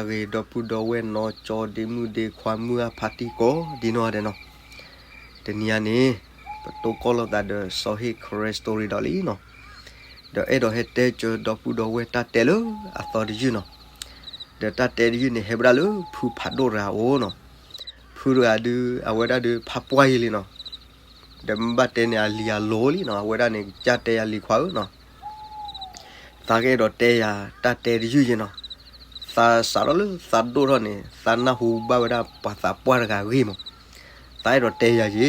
ဂ့ၤ ဒီပုၢ်ဒီဝဲၢ်နီၢ်ကၠီဒ့မုၣ်ဒ့ခွါမုၢ်အဖါတံၢ်ကိးဒ်နီၢ်ဂၤဒဲးနီၤ, တနံၤအံၤန့ၣ် ပတိၢ်ကီၢ်လိာ်သးဒီးစီၤဟ့ၣ်ခရၢ story ဒီးလံနီၤ, ဒီးအဲၣ်ဒိးဟဲတဲကၢဒီပုၢ်ဒီဝဲၢ်တၢ်တဲလၢအသီတယုၢ်နီၤ, ဒီးတၢ်တဲတယုၢ်န့ၣ် ဟဲဝဲဒၣ်လၢဖုဖးဒိၣ်တဂၤအအိၣ်နီၤ, ဖုတဂၤဒုး အဝဲဒၣ်ဒုးဖးပှၢ်ယံၤလံနီၤ, ဒီးမ့ၢ်ဘၣ်တဲန့ၣ် အလံၤအလိၤလံနီၤ, အဝဲဒၣ်န့ၣ် ကစၢ်တဲယၤလံၤခွါဧၢနီၤ သးကအဲၣ်ဒိးတဲယၤတၢ်တဲတယုၢ်ယဲနီၤ, သးစးထီၣ်လၢသးဒိၣ်ထီၣ်န့ၣ် သးနၢ်ဟူဘၣ်ဝဲဒၣ်ပှၤသးပှၢ်တဂၤအဂ့ၢ်မး, သးအဲၣ်ဒိးတဲယၤယဲ,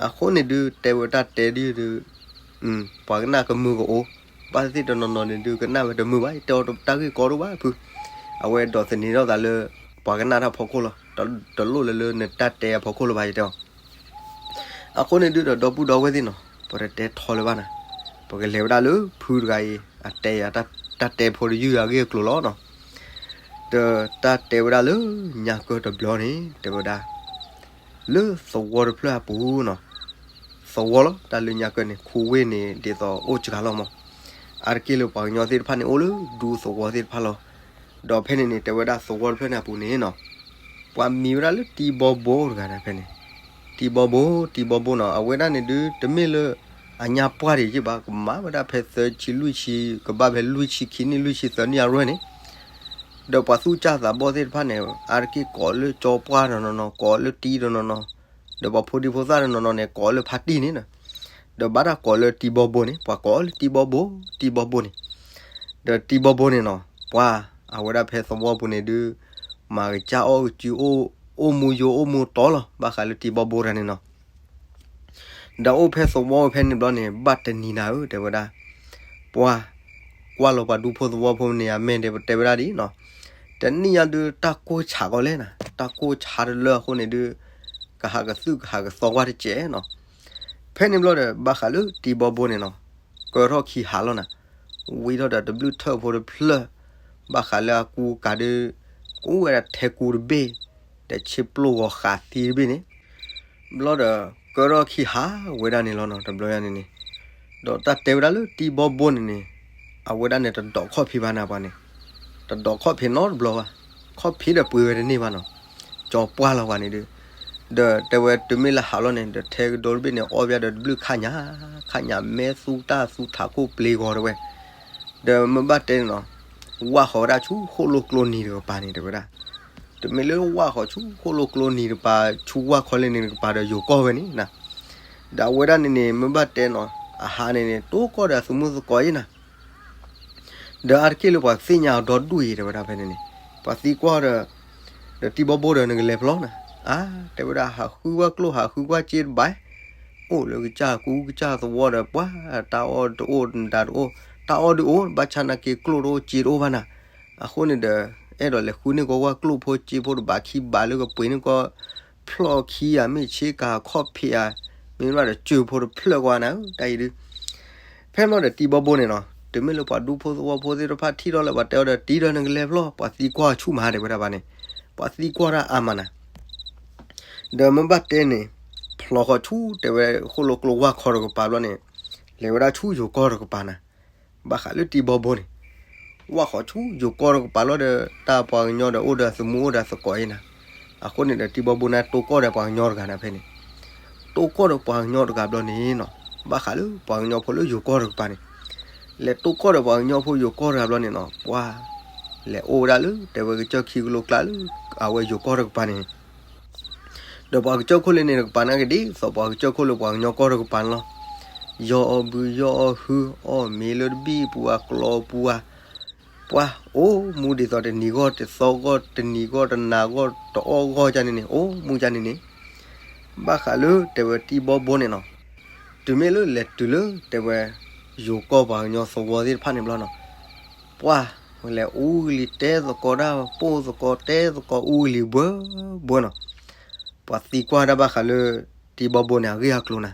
အဃိန့ၣ်ဒုးတဲဝဲတၢ်တဲတယုၢ်ဒုး, ပှၤကနၣ်ကမုာ်ကအိၣ်, ဘၣ်သ့ၣ်သ့ၣ်တနီၤနီၤန့ၣ်ဒုးကနၣ်ဝဲတမုာ်ဘၣ်, ယတဲအီၤတၢ်ဂ့ၢ်ကီဒိၣ်ဘၣ်ဖု, အဝဲဒိးသန့ၤထီၣ်သးလၢ ပှၤကနၣ်တၢ်ဖီခိၣ်လီၤ, တလိၣ်လၢလၢနတၢ်တဲအဖီခိၣ်လၢၤဘၣ်ယတဲအီၤ အဃိန့ၣ်ဒုးဒီးဒီပုၢ်ဒီဝဲၢ်သ့ၣ်နီၤ, ပတတဲထီလၢၤဘၣ်နၤ, ပကလဲၤဝဲဒၣ်လၢဖုတဂၤအံၤ အတဲယၤတၢ်တဲဖိတယုၢ်အဂ့ၢ်အကျိၤလီၤနီၤ, ဒီးတၢ်တဲဝဲဒၣ်လၢညါကၢၢ်တဘျီန့ၣ် တဲဝဲဒၣ် လၢသဝီတဖျၢၣ်အပူၤနီၤ, သဝီလီၤ, တၢ်လၢညါကၢၢ်န့ၣ် ခူဝ့ၢ်န့ၣ် ဒ်သိးအိၣ်စှၤလီၤမး, အါတက့ၢ်လၢပှၤကညီသ့ၣ်တဖၣ်န့ၣ် အိၣ်လၢဒူသဝီသ့ၣ်တဖၣ်လီၤ, ဒီးဖဲန့ၣ်န့ၣ် တဲဝဲဒၣ်သဝီတဖျၢၣ်န့ၣ်အပူၤန့ၣ်နီၤ, ပှၤမံၤဝဲဒၣ်လၢတံၤဘီဘိတဂၤန့ၣ်ဖဲန့ၣ်, တံၤဘီဘိ တံၤဘီဘိနီၤ, အဝဲဒၣ်န့ၣ်ဒုး တမ့ၢ်လၢ အညါပှၢ်ဒံးယ့ၢ်ဘၣ်, ကမၤဝဲဒၣ်ဖဲသၢဆံလွံၢ်ဆံ ကဘၣ်ဖဲလွံၢ်ဆံခံနံၣ်လွံၢ်ဆံသၢနံၣ်အရွဲၣ်န့ၣ်, ဒီးပှၤသူၣ်စၢ်သးဘီၣ်သ့ၣ်တဖၣ်န့ၣ် အါတက့ၢ်ကိးလၢကၠီပှၢ်တနီၤနီၤ, ကိးလၢတံၤတနီၤနီၤ, ဒီးပှၤဖိဒံဖိသၣ်တနီၤနီၤန့ၣ် ကိးလၢဖါတံၢ်န့ၣ်, ဒီးဘၣ်တၢ်ကိးလၢတံၤဘီဘိန့ၣ် ပှၤကိးလၢတံၤဘီဘိ တံၤဘီဘိန့ၣ်, ဒီးတံၤဘီဘိန့ၣ်နီၤ, ပှၤအဝဲဒၣ်ဖဲသဝီပူၤန့ၣ်ဒုး မၤကစၢ်အီၣ်ကစု အိၣ်မူယိာ်အိၣ်မူတီလီၤ, ဘၣ်ဃးလၢတံၤဘီဘိတဂၤန့ၣ်နီၤ, ဒီးအိၣ်ဖဲသဝီဖဲန့ၣ်ဘျီန့ၣ် ဘၣ်တနံၤနၤဧၢ တဲဝဲဒၣ်, ပှၤကွၢ်လီၤပှၤဒူဖိသဝီဖိန့ၣ် အမဲာ်ဒဲးပတဲဝဲဒၣ်ဒ်နီၤ, တနံၣ်ညါဒုးတၢ်ကိၢ်ဆးကီးလဲၣ်နၤ, တၢ်ကိၢ်ဆးတလၢအဃိန့ၣ်ဒုး ကဟးကသုၣ်ကဟးကသီကွၢ်တစဲးနီၤ, ဖဲန့ၣ်ဘျီဒီး ဘၣ်ဃးလၢတံၤဘီဘိန့ၣ်နီၤ, ကၢထီၣ်ခံဟးလီၤနၤ, ဝံထီၣ်ဒီးတဘျုးထၢၣ်ဖိတဖျၢၣ်, ဘၣ်ဃးလၢအကူကၤဒုး ကူဝဲဒၣ်ထဲကူတဘ့ၣ်, ဒီးဆ့ပျိၢ်ဂီၤဃးသံတဘ့ၣ်န့ၣ်, ဘျီဒီး ကၢထီၣ်ခံဟးဝဲဒၣ်န့ၣ်လီၤနီၤ, တဘျီယါန့ၣ်န့ၣ်, ဒီးတၢ်တဲဝဲဒၣ်လၢတံၤဘီဘိန့ၣ်န့ၣ်, အဝဲဒၣ်န့ၣ်တဒိးခီၣ်ဖံးဘၣ်နၤပှၤန့ၣ်, တဒိးခီၣ်ဖံးနီတဘျီဘၣ်, ခီၣ်ဖံးဒီးပှ့ၤဝဲတန့ၢ်ဘၣ်နီၤ, ကၠီပှၢ်လီၤပှၤန့ၣ်ဒုး, ဒီးတဲဝဲတုၤမ့ၢ်လၢဟးလီၤန့ၣ် ဒီးထဲကဒီတဘ့ၣ်န့ၣ် အီၣ်ဘၣ်ဒီးတဘျုးခါညါ, ခါညါမဲသူတၢ်သူထးခိၣ်ပျ့ၤဂီၤတဲဝဲ, ဒီးမ့ၢ်ဘၣ်တဲန့ၣ်နီၤ, ဝၢ်ဃီၤဝဲဒၣ်ဆူဃိၣ်လိာ်ကျိနံၤတကပၤန့ၣ် တဲဝဲဒၣ်, တမ့ၢ်လၢဝၢ်ဃီၤဆူဃိၣ်လိာ်ကျိနံၤတကပၤ ဆူဝၢ်ခီလ့ၣ်န့ၣ်တကပၤဒီးယိၤကီၢ်ဝဲန့ၣ်နၤ, ဒီးအဝဲဒၣ်န့ၣ်န့ၣ် မ့ၢ်ဘၣ်တဲနီၤ, အဟးန့ၣ်န့ၣ် တိၢ်ကီၢ်ဒီးအသမူသကိးအံၤနၤ ဒီးအါတက့ၢ်လၢပှၤသ့ၣ်ညါအီၤဒီဒူၣ်အံၤ တဲဝဲဒၣ်ဖဲန့ၣ်န့ၣ်, ပှၤသံကွၢ်ဒီး, ဒီးတံၤဘီဘိဒီးနကလဲၤဖျီနၤ, အါ, တဲဝဲဒၣ်ဟးဃုကွၢ်ကျိၣ်ဟးဃုကွၢ်စ့တဘၣ်, အိၣ်လၢကစၢ်ကူကစၢ်သဝီဒီးပှၤ, တၢ်အီၣ်တအိၣ်နတၢ်တအိၣ်, တၢ်အီၣ်ဒုးအိၣ် ဘၣ်ဆၣ်နာ်က့ကျိၣ်တအိၣ်စ့တအိၣ်ဘၣ်နၤ, အဃိန့ၣ်ဒီး, အဲၣ်ဒိးလဲၤဃုန့ၢ်ကီကွၢ်ကျိၣ်ဖိစ့ဖိတဘးခံဘးလၢကပှ့ၤန့ၢ်ကီၢ် ဖျီၣ်ခံဧါ မ့ၢ်ဆ့ကၤခီၣ်ဖံးဧါ, မ့ၢ်ဘၣ်ဒီးစၢၤဖိတဖျၢၣ်ကွၢ်နၤဧၢ တၢ်အံၤဒုး, ဖဲမ့ၢ်ဒီးတံၤဘီဘိန့ၣ်နီၤ, တုၤမ့ၢ်လၢပှၤဒူဖိသဝီဖိသ့ၣ်တဖၣ်ထံၣ်ထီၣ်လၢပှၤတဲအီၤဒီးတံၤဒီးနကလဲၤဖျီ, ပှၤသံကွၢ်ဆူၣ်မး တဲဝဲဒၣ်ဘၣ်န့ၣ်, ပှၤသံကွၢ်တၢ်အါမးနၤ ဒီးမ့ၢ်ဘၣ်တဲန့ၣ်, ဖျီဃီၤဆူတဲဝဲဃိၣ်လိာ်ကျိဝၢ်ခီတကပၤဘျီန့ၣ်, လဲၤဝဲဒၣ်ဆူယိၤကီၢ်တကပၤနၤ, ဘၣ်ဃးလၢတံၤဘီဘိန့ၣ်, ဝၢ်ဃီၤဆူယိၤကီၢ်တကပၤလီၤဒီး တၢ်ပှၤကညီဒီးအိၣ်ဒီးသမူအိၣ်ဒီးသကိးအံၤနၤ, အဃိန့ၣ်ဒီးတံၤဘီဘိန့ၣ် တိၢ်ကီၢ်ဒီးပှၤကညီတဂၤန့ၣ်ဖဲန့ၣ်, တိၢ်ကီၢ်ဒီးပှၤကညီတဂၤဘျီန့ၣ်နီၤ, ဘၣ်ဃးလၢပှၤကညီဖိလၢယိၤကီၢ်တကပၤန့ၣ်, လဲၤတိၢ်ကီၢ်ဒီးပှၤကညီဖိယိၤကီၢ်တဂၤဘျီန့ၣ်နီၤ, ပှၤ လဲၤအိၣ်ဝဲဒၣ်လၢတဲဝဲကစၢၢ်ခံကလိကျါလၢ အဝဲယိၤကီၢ်တကပၤန့ၣ် ဒီးပှၤကစၢၢ်ခိၣ်လၢန့ၣ်တကပၤန့ၣ်က့ၤဒ်သိးပှၤကစၢၢ်ခိၣ်လၢပှၤကညီကီၢ်တကပၤန့ၣ်လီၤ. ယီၢ်အီၣ်ဘုယီၢ်အီၣ်ဟု အီၣ်မ့ၤလၢတဘံၣ်ပူၤ အကျီပူၤဧါ, ပှၤအိၣ်မူဒ်သိးတနံၤဂီၢ်တသီဂီၢ် တနံၤဂီၢ်တနၤဂီၢ် တအီၣ်ဂီၢ်ကန့ၣ်န့ၣ် အိၣ်မူကန့ၣ်န့ၣ်, ဘၣ်ဃးလၢတဲဝဲတံၤဘီဘိန့ၣ်နီၤ, တုၤမ့ၢ်လၢလဲၤတုၤလၢတဲဝဲ ယိၤကီၢ်ပှၤကညီသဝီသ့ၣ်တဖၣ်န့ၣ်ဘျီနီၤ, ပှၤ လဲၤအူကလံၤတဲသကိးတၢ်ပိၢ်သကိးတဲသကိးအူကလံၤဘှၢဘှၢနီၤ, ပှၤသံကွၢ်တၢ်ဘၣ်ဃးလၢ တံၤဘီဘိန့ၣ် အဂ့ၢ်အကျိၤနၤ,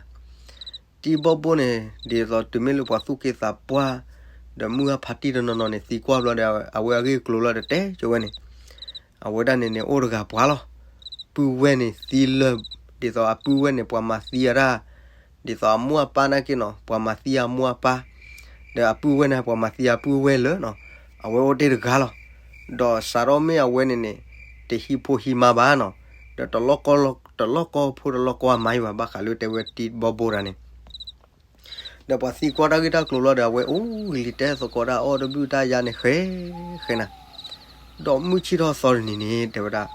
တံၤဘီဘိန့ၣ် ဒ်သိးတုၤမ့ၢ်လၢပှၤသူၣ်က့သးပှၢ် ဒီးမုၢ်အဖါတံၢ်တနီၤနီၤန့ၣ် သံကွၢ်ဘျီဒီး အဝဲအဂ့ၢ်အကျိၤလီၤဒီးတဲကၢဝဲန့ၣ်, အဝဲဒၣ်န့ၣ်န့ၣ် အိၣ်တဂၤပှၤလီၤ. ပုၢ်ဝဲၢ်န့ၣ်သံလၢာ်, ဒ်သိးအပုၢ်ဝဲၢ်န့ၣ် ပှၤမၤသံအတၢ်, ဒ်သိးအမိၢ်အပၢ်နာ်က့နီၤ ပှၤမၤသံအမိၢ်အပၢ်, ဒီးအပုၢ်ဝဲၢ်န့ၣ် ပှၤမၤသံအပုၢ်ဝဲၢ်လၢာ်နီၤ, အဝဲအိၣ်တ့ၢ်တဂၤလီၤ. ဒီးစးထီၣ်မ့ၢ်အဝဲန့ၣ်န့ၣ် တဟံးဖိဟံးမါဘၣ်နီၤ, ဒီးတလီၢ်ကီ တလီၢ်ကီဖိတလီၢ်ကီအမါအံၤဘၣ် ဘၣ်ဃးလၢတဲဝဲတံၤဘီဘိတဂၤန့ၣ် ဒီးပှၤသံကွၢ်တၢ်ဂ့ၢ်တၢ်ကျိၤလီၤဒီး အဝဲအိၣ်လံတဲသကိးတၢ်အီၣ်တဘုၣ်တၢ်ယါန့ၣ် ဃဲဃဲနၤ, ဒီးမုၢ်ဆ့ၣ်ထီၣ်သီတနံၤန့ၣ် တဲဝဲဒၣ်,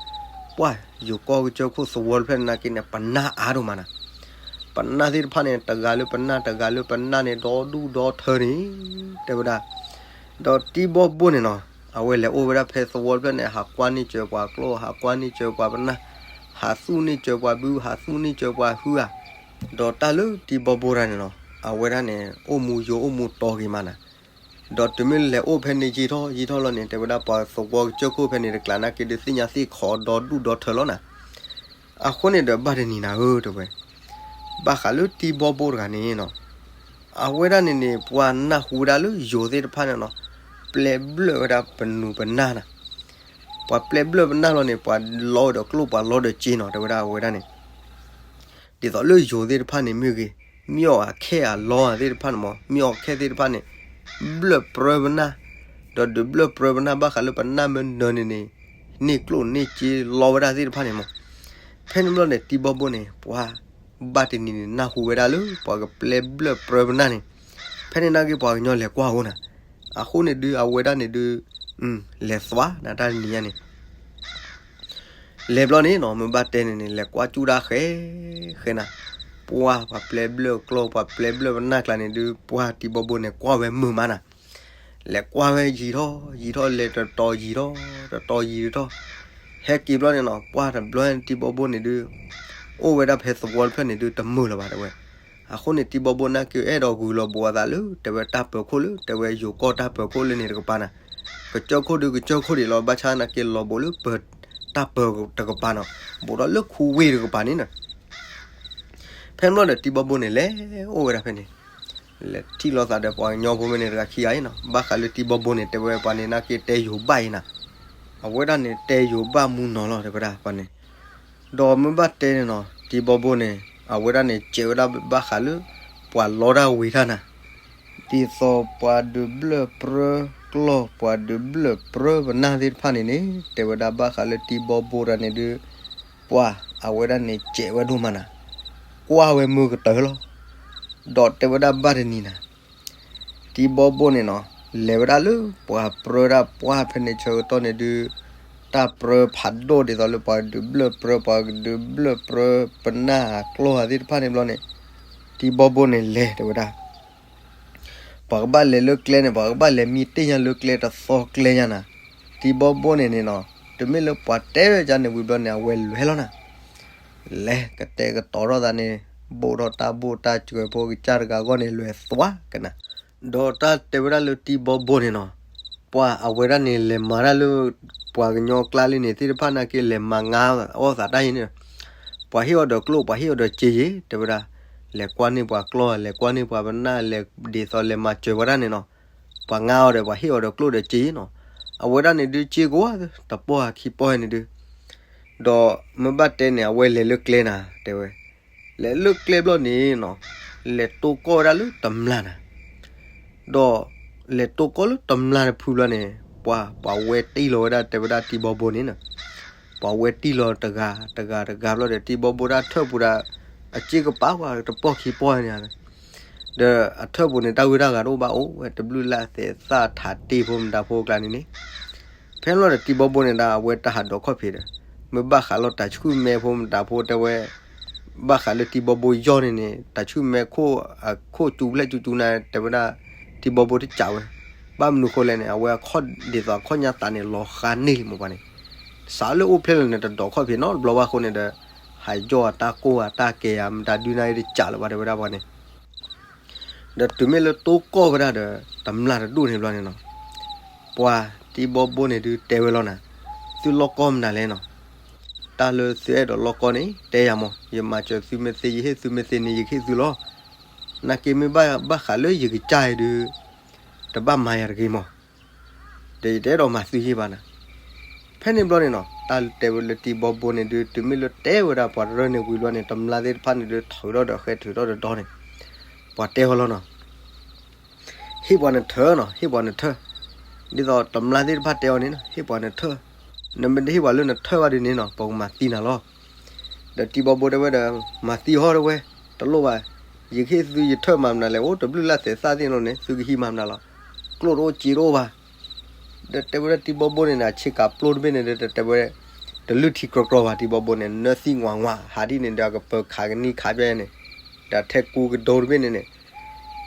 ပှၢ်ယိၤကီၢ်ကစၢၢ်ခိၣ်သဝီတဖျၢၣ်န့ၣ်နာ်က့န့ၣ် ပနၢ်အါဒိၣ်မးနၤ, ပနၢ်သ့ၣ်တဖၣ်န့ၣ် တဂၤလၢပနၢ် တဂၤလၢပနၢ်န့ၣ် ဒီဒူၣ်ဒီထၢန့ၣ် တဲဝဲဒၣ်, ဒီးတံၤဘီဘိန့ၣ်နီၤ အဝဲလဲၤအိၣ်ဝဲဒၣ်ဖဲသဝီတဖျၢၣ်န့ၣ် ဟးကွၢ်န့ၢ်စၢၤပှၤကျီၢ် ဟးကွၢ်န့ၢ်စၢၤပှၤပနၢ်, ဟးသူၣ်န့ၢ်စၢၤပှၤဘု ဟးသူၣ်န့ၢ်စၢၤပှၤဟုဧါ, ဒီးတၢ်လၢတံၤဘီဘိတဂၤန့ၣ်နီၤ အဝဲဒၣ်န့ၣ် အိၣ်မူယိၤအိၣ်မူတီဂ့ၤမးနၤ, ဒီးတုၤမ့ၢ်လဲၤအိၣ်ဖဲန့ၣ်ယံာ်ထီၣ်ယံာ်ထီၣ်လီၤန့ၣ် တဲဝဲဒၣ်ပှၤသဝီကစၢၢ်ခိၣ်ဖဲန့ၣ်တကျါနာ်က့ဒုးသ့ၣ်ညါသ့ၣ်ခီဒီဒူၣ်ဒီထၢလီၤနၤ, အဃိန့ၣ်ဒီးဘၣ်တနံၤနၤဧၢ တဲဝဲ ဘၣ်ဃးလၢတံၤဘီဘိတဂၤန့ၣ်နီၤ, အဝဲဒၣ်န့ၣ်န့ၣ် ပှၤနၢ်ဟူဝဲဒၣ်လၢယိၤသ့ၣ်တဖၣ်န့ၣ်နီၤ, ပျဲဘျၢၣ်ဝဲဒၣ်ပနူၤပနၢ်နၤ, ပှၤပျဲဘျၢၣ်ပနၢ်လီၤန့ၣ် ပှၤလီဒီးကျိၣ်ပှၤလီဒီးစ့နီၤ တဲဝဲဒၣ်အဝဲဒၣ်န့ၣ် ဒ်သိးလၢယိၤသ့ၣ်တဖၣ်န့ၣ်မ့ၢ်ဂ့ၤ, မ့ၢ်အီၣ်အခဲအလီသ့ၣ်တဖၣ်န့ၣ်မး မ့ၢ်အီၣ်ခဲသ့ၣ်တဖၣ်န့ၣ် ဘျၢၣ်ပြၢပနၢ်, ဒီးဒုးဘျၢၣ်ပြၢပနၢ်ဘၣ်ဃးလၢပနၢ်မ့ၢ်နၢၤန့ၣ်န့ၣ် န့ၢ်ကျိၣ်န့ၢ်စ့လီဝဲဒၣ်သ့ၣ်တဖၣ်န့ၣ်မး, ဖဲန့ၣ်ဘျီန့ၣ် တံၤဘီဘိန့ၣ် ပှၤဘၣ်တနံၤန့ၣ် နၢ်ဟူဝဲဒၣ်လၢပှၤကပျဲဘျၢၣ်ပြၢပနၢ်န့ၣ်, ဖဲန့ၣ်နာ်က့ပှၤကညီလဲၤကွၢ်အီၤနၤ, အဃိန့ၣ်ဒုးအဝဲဒၣ်န့ၣ်ဒုး လဲၤသွါနၤတၢ်တနံၤညါန့ၣ် လဲၤဘျီန့ၣ်နီၤ မ့ၢ်ဘၣ်တဲန့ၣ်န့ၣ် လဲၤကွၢ်ကၠူၣ်ဒၣ်ဃဲ ဃဲနၤ, ပှၢ်ပှၤပျဲဘျၢၣ်ကျီၢ် ပှၤပျဲဘျၢၣ်ပနၢ်ကျါန့ၣ်ဒုး ပှၢ်တံၤဘီဘိန့ၣ် ကွၢ်ဝဲမုာ်မးနၤ, လဲၤကွၢ်ဝဲယံာ်ထီၣ်ယံာ်ထီၣ် လဲၤတတီၤယံာ်ထီၣ် တတီၤယံာ်ထီၣ်, ဟဲက့ၤဘျီန့ၣ်နီၤ ပှၢ်တဘျီန့ၣ်တံၤဘီဘိန့ၣ်ဒုး အိၣ်ဝဲဒၣ်ဖဲသဝီတဖျၢၣ်န့ၣ်ဒုး တမုာ်လၢၤဘၣ်တဲဝဲ, အဃိန့ၣ်တံၤဘီဘိနာ်က့အဲၣ်ဒိးဂုာ်လီၤဘူးအသးလၢ တဲဝဲတၢ်ပၢၤခိၣ်လၢ တဲဝဲယိၤကီၢ်တၢ်ပၢၤခိၣ်လၢန့ၣ်တကပၤနၤ, ကစၢၢ်ခိၣ်ဒုးကစၢၢ်ခိၣ်ဒံးလီၤ ဘၣ်ဆၣ်နာ်က့လီၤဘူးလၢပၢၤတၢ်ပၢၤတကပၤနီၤ, ဘူးဒီးလၢခူဝ့ၢ်တကပၤန့ၣ်နၤ ဖဲန့ၣ်ဘျီဒီးတံၤဘီဘိန့ၣ် လဲၤအိၣ်ဝဲဒၣ်ဖဲန့ၣ်, လဲၤထံၣ်လိာ်သးဒီးပှၤကညီဖိမ့ၢ်န့ၣ်တဂၤခံဂၤအံၤနီၤ, ဘၣ်ဃးလၢတံၤဘီဘိန့ၣ် တဲဝဲပှၤန့ၣ်နာ်က့တဲယိၤဘၣ်အံၤနၤ, အဝဲဒၣ်န့ၣ်တဲယိၤဘၣ်မူနီၤလီၤ တဲဝဲဒၣ်ပှၤန့ၣ်, ဒီးမ့ၢ်ဘၣ်တဲန့ၣ်နီၤ တံၤဘီဘိန့ၣ် အဝဲဒၣ်န့ၣ် စဲးဝဲဒၣ်ဘၣ်ဃးလၢ ပှၤလီတၢ်ဝံၤတၢ်နၤ, ဒ်သိးပှၤဒုးဘျၢၣ်ပြၢကျီၢ် ပှၤဒုးဘျၢၣ်ပြၢပနၢ်သ့ၣ်တဖၣ်န့ၣ်န့ၣ် တဲဝဲဒၣ်ဘၣ်ဃးလၢတံၤဘီဘိတဂၤန့ၣ်ဒုး ပှၤအဝဲဒၣ်န့ၣ် စဲးဝဲဒိၣ်မးနၤ, ကွၢ်ဝဲမုာ်ကတၢၢ်လီၤ, ဒီးတဲဝဲဒၣ်ဘၣ်တနံၤနၤ တံၤဘီဘိန့ၣ်နီၤ လဲၤဝဲဒၣ်လၢပှၤပြၢဒၣ်ပှၢ်ဖဲန့ၣ်ဆၢကတီၢ်န့ၣ်ဒုး တၢ်ပြၢဖးဒိၣ်ဒ်သိးလၢပှၤကဒုးဘျၢၣ်ပြၢ ပှၤကဒုးဘျၢၣ်ပြၢပနၢ်အကျီၢ်သ့ၣ်တဖၣ်န့ၣ်ဘျီန့ၣ် တံၤဘီဘိန့ၣ်လဲၤတဲဝဲဒၣ် ပှၤကဘၣ်လဲၤလၢကျဲန့ၣ် ပှၤကဘၣ်လဲၤမံတ့ၢ်ညါလၢကျဲတသီကျဲညါနၤ, တံၤဘီဘိန့ၣ်န့ၣ်နီၤ တမ့ၢ်လၢပှၤတဲဝဲဒ်န့ၣ်ဝံၤဘျီန့ၣ် အဝဲလဲၤလီၤနၤ လဲၤကတဲာ်ကတီၤထီၣ်သးန့ၣ် ဘိၣ်ထီၣ်တၢ်ဘိၣ်တၢ်စှဲၤဖိကစၢ်တဂၤအဂီၢ်န့ၣ် လဲၤသွါကနၤ, ဒီးတၢ်တဲဝဲဒၣ်လၢတံၤဘီဘိန့ၣ်နီၤ ပှၤအဝဲဒၣ်န့ၣ် လဲၤမၤတၢ်လၢ ပှၤကညီကျါလံန့ၣ်သ့ၣ်တဖၣ်နာ်က့ လဲၤမၤငါအီၣ်သးတၢ်အံၤန့ၣ်, ပှၤဟ့ၣ်အီၤဒီးကျိၣ် ပှၤဟ့ၣ်အီၤဒီးစ့ယ့ၤ တဲဝဲဒၣ်, လဲၤကွၢ်န့ၢ်ပှၤကျီၢ် လဲၤကွၢ်န့ၢ်ပှၤပနၢ် လဲၤဒ်သိးလဲၤမၤစၢၤဝဲဒၣ်န့ၣ်နီၤ, ပှၤငါအီၤဒီး ပှၤဟ့ၣ်အီၤဒီးကျိၣ်ဒီးစ့ယ့ၤနီၤ, အဝဲဒၣ်န့ၣ်ဒုးစ့ကဝၢ် တပီၢ်ခံပီၢ်န့ၣ်ဒုး, ဒီးမ့ၢ်ဘၣ်တဲန့ၣ် အဝဲလဲၤလၢကျဲနၤ တဲဝဲ လဲၤလၢကျဲဘျီန့ၣ်နီၤ, လဲၤတိၢ်ကီၢ်ဝဲဒၣ်လၢတမျာ်နၤ, ဒီးလဲၤတိၢ်ကီၢ်လၢတမျာ်တဖုဘျီန့ၣ် ပှၤ ပှၤဝဲတံၢ်လီၤဝဲဒၣ်တဲဝဲဒၣ်တံၤဘီဘိန့ၣ်နီၤ, ပှၤဝဲတံၢ်လီၤတဂၤ တဂၤတဂၤဘျီဒီး တံၤဘီဘိဒၣ်ထၢၣ်ပူၤဒီး အစ့ကပၤဝဲတပီၢ်ခံပီၢ်န့ၣ် ဒီးအထၢၣ်ပူၤန့ၣ် တၢ်ဂ့ၢ်တၢ်ဂၤတအိၣ်ဘၣ်အိၣ်ဝဲ တဘျုးလၢ်သဲးသၣ်ထးတ့ၢ်ဖိမတၤဖိကျါန့ၣ်န့ၣ်, ဖဲန့ၣ်ဘျီဒီးတံၤဘီဘိန့ၣ်ဒၣ် အဝဲတၢ်ဟးဒိးခီၣ်ဖံးဒီး မ့ၢ်ဘၣ်ဃးလီၤတၢ်ဆူၣ်မဲဖိမတၤဖိတဲဝဲ, ဘၣ်ဃးလၢတံၤဘီဘိယီၢ်န့ၣ်န့ၣ် တၢ်ဆူၣ်မဲခိၣ် အခိၣ်စူၤဖျဲၣ်စူၤစူၤနၤ တဲဝဲဒၣ်, တံၤဘီဘိတစံးဝဲ, ဘၣ်မနုၤဃိလဲၣ်န့ၣ် အဝဲအခီၣ်ဒ်သိးအခီၣ်ညါသးန့ၣ် လီၤဃါန့ၢ်လံမိၢ်ပှၢ်န့ၣ်, စးလၢအိၣ်ဖျဲၣ်လၢာ်န့ၣ် တဒိးခီၣ်ဖံးနီတဘျီဘၣ်အဃိန့ၣ်ဒီး ဟးယီၢ်အတၢ်ကိၢ်အတၢ်ကဲၤဧါ မတၤဒုးနၤအံၤတစံးလၢၤဘၣ်တဲဝဲဒၣ်ပှၤန့ၣ် ဒီးတုၤမ့ၢ်လၢတိၢ်ကီၢ်ဝဲဒၣ်ဒီး တမျာ်တဒူၣ်န့ၣ်ဘျီန့ၣ်နီၤ, ပှၤတံၤဘီဘိန့ၣ်ဒုးတဲဝဲလီၤနၤ, သုလီၢ်ကီၢ်မနုၤလဲၣ်နီၤ, တၢ်လၢသုအဲၣ်ဒိးလီၢ်ကီၢ်န့ၣ် တဲယၤမး ယမၤစၢၤသုမ့ၢ်သ့ ယဟ့ၣ်သုမ့ၢ်သ့န့ၣ် ယကဟ့ၣ်သုလီၤ, နာ်က့မ့ၢ်ဘၣ်ဘၣ်ဃးလၢယကစၢ်အံၤဒုး တဘၣ်မၤယၤတဂ့ၤမး ဒီးယတအဲၣ်ဒိးမၤသုယ့ၢ်ဘၣ်နၤ, ဖဲန့ၣ်ဘျီန့ၣ်နီၤ တၢ်တဲဝဲလၢတံၤဘီဘိန့ၣ်ဒုး တုၤမ့ၢ်လၢတဲဝဲဒၣ်ပှၤတရၢၢ်န့ၣ်ဝံၤဘျီန့ၣ် တမျာ်သ့ၣ်တဖၣ်န့ၣ်ဒုး ထုးထီၣ်ဒီးဃဲထုးထီၣ်ဒီးဒီန့ၣ်, ပှၤတဲဝဲလီၤနီၤ, ဟ့ၣ်ပှၤနထၢနီၤ ဟ့ၣ်ပှၤနထၢ, ဒ်သိးတမျာ်သ့ၣ်တဖၣ်တဲအီၤန့ၣ်နီၤ, ဟ့ၣ်ပှၤနထၢၣ်, နမ့ၢ်တဟ့ၣ်ပှၤလၢနထၢၣ်ဘၣ်ဒ်န့ၣ်နီၤ ပကမၤသံနၤလီၤ. ဒီးတံၤဘီဘိတဲဝဲဒီး, မၤသံဟီၣ်တဲဝဲ, တလိၣ်ဘၣ်, ယကဟ့ၣ်သုယထၢၣ်မၤမနုၤလဲၣ်, အိၣ်တဘျုးလၢ်သဲးသၣ်သ့ၣ်နီၤန့ၣ် သုကဟံးမၤမနုၤလီၤ, ကျိၣ်တအိၣ်စ့တအိၣ်ဘၣ်. ဒီးတဲဝဲဒၣ်တံၤဘီဘိန့ၣ် အဆ့ကၤပျိတဘ့ၣ်န့ၣ်ဒီးတဲဝဲ, တလုၢ်ထံကြီကြီဘၣ်တံၤဘီဘိန့ၣ် နၢသံဝးဝး ဟးဒ်န့ၣ်ဒီးအကပၢၤခးကနံၣ်ခးပျဲန့ၣ်, ဒီးထဲကူကဒိတဘ့ၣ်န့ၣ်န့ၣ်,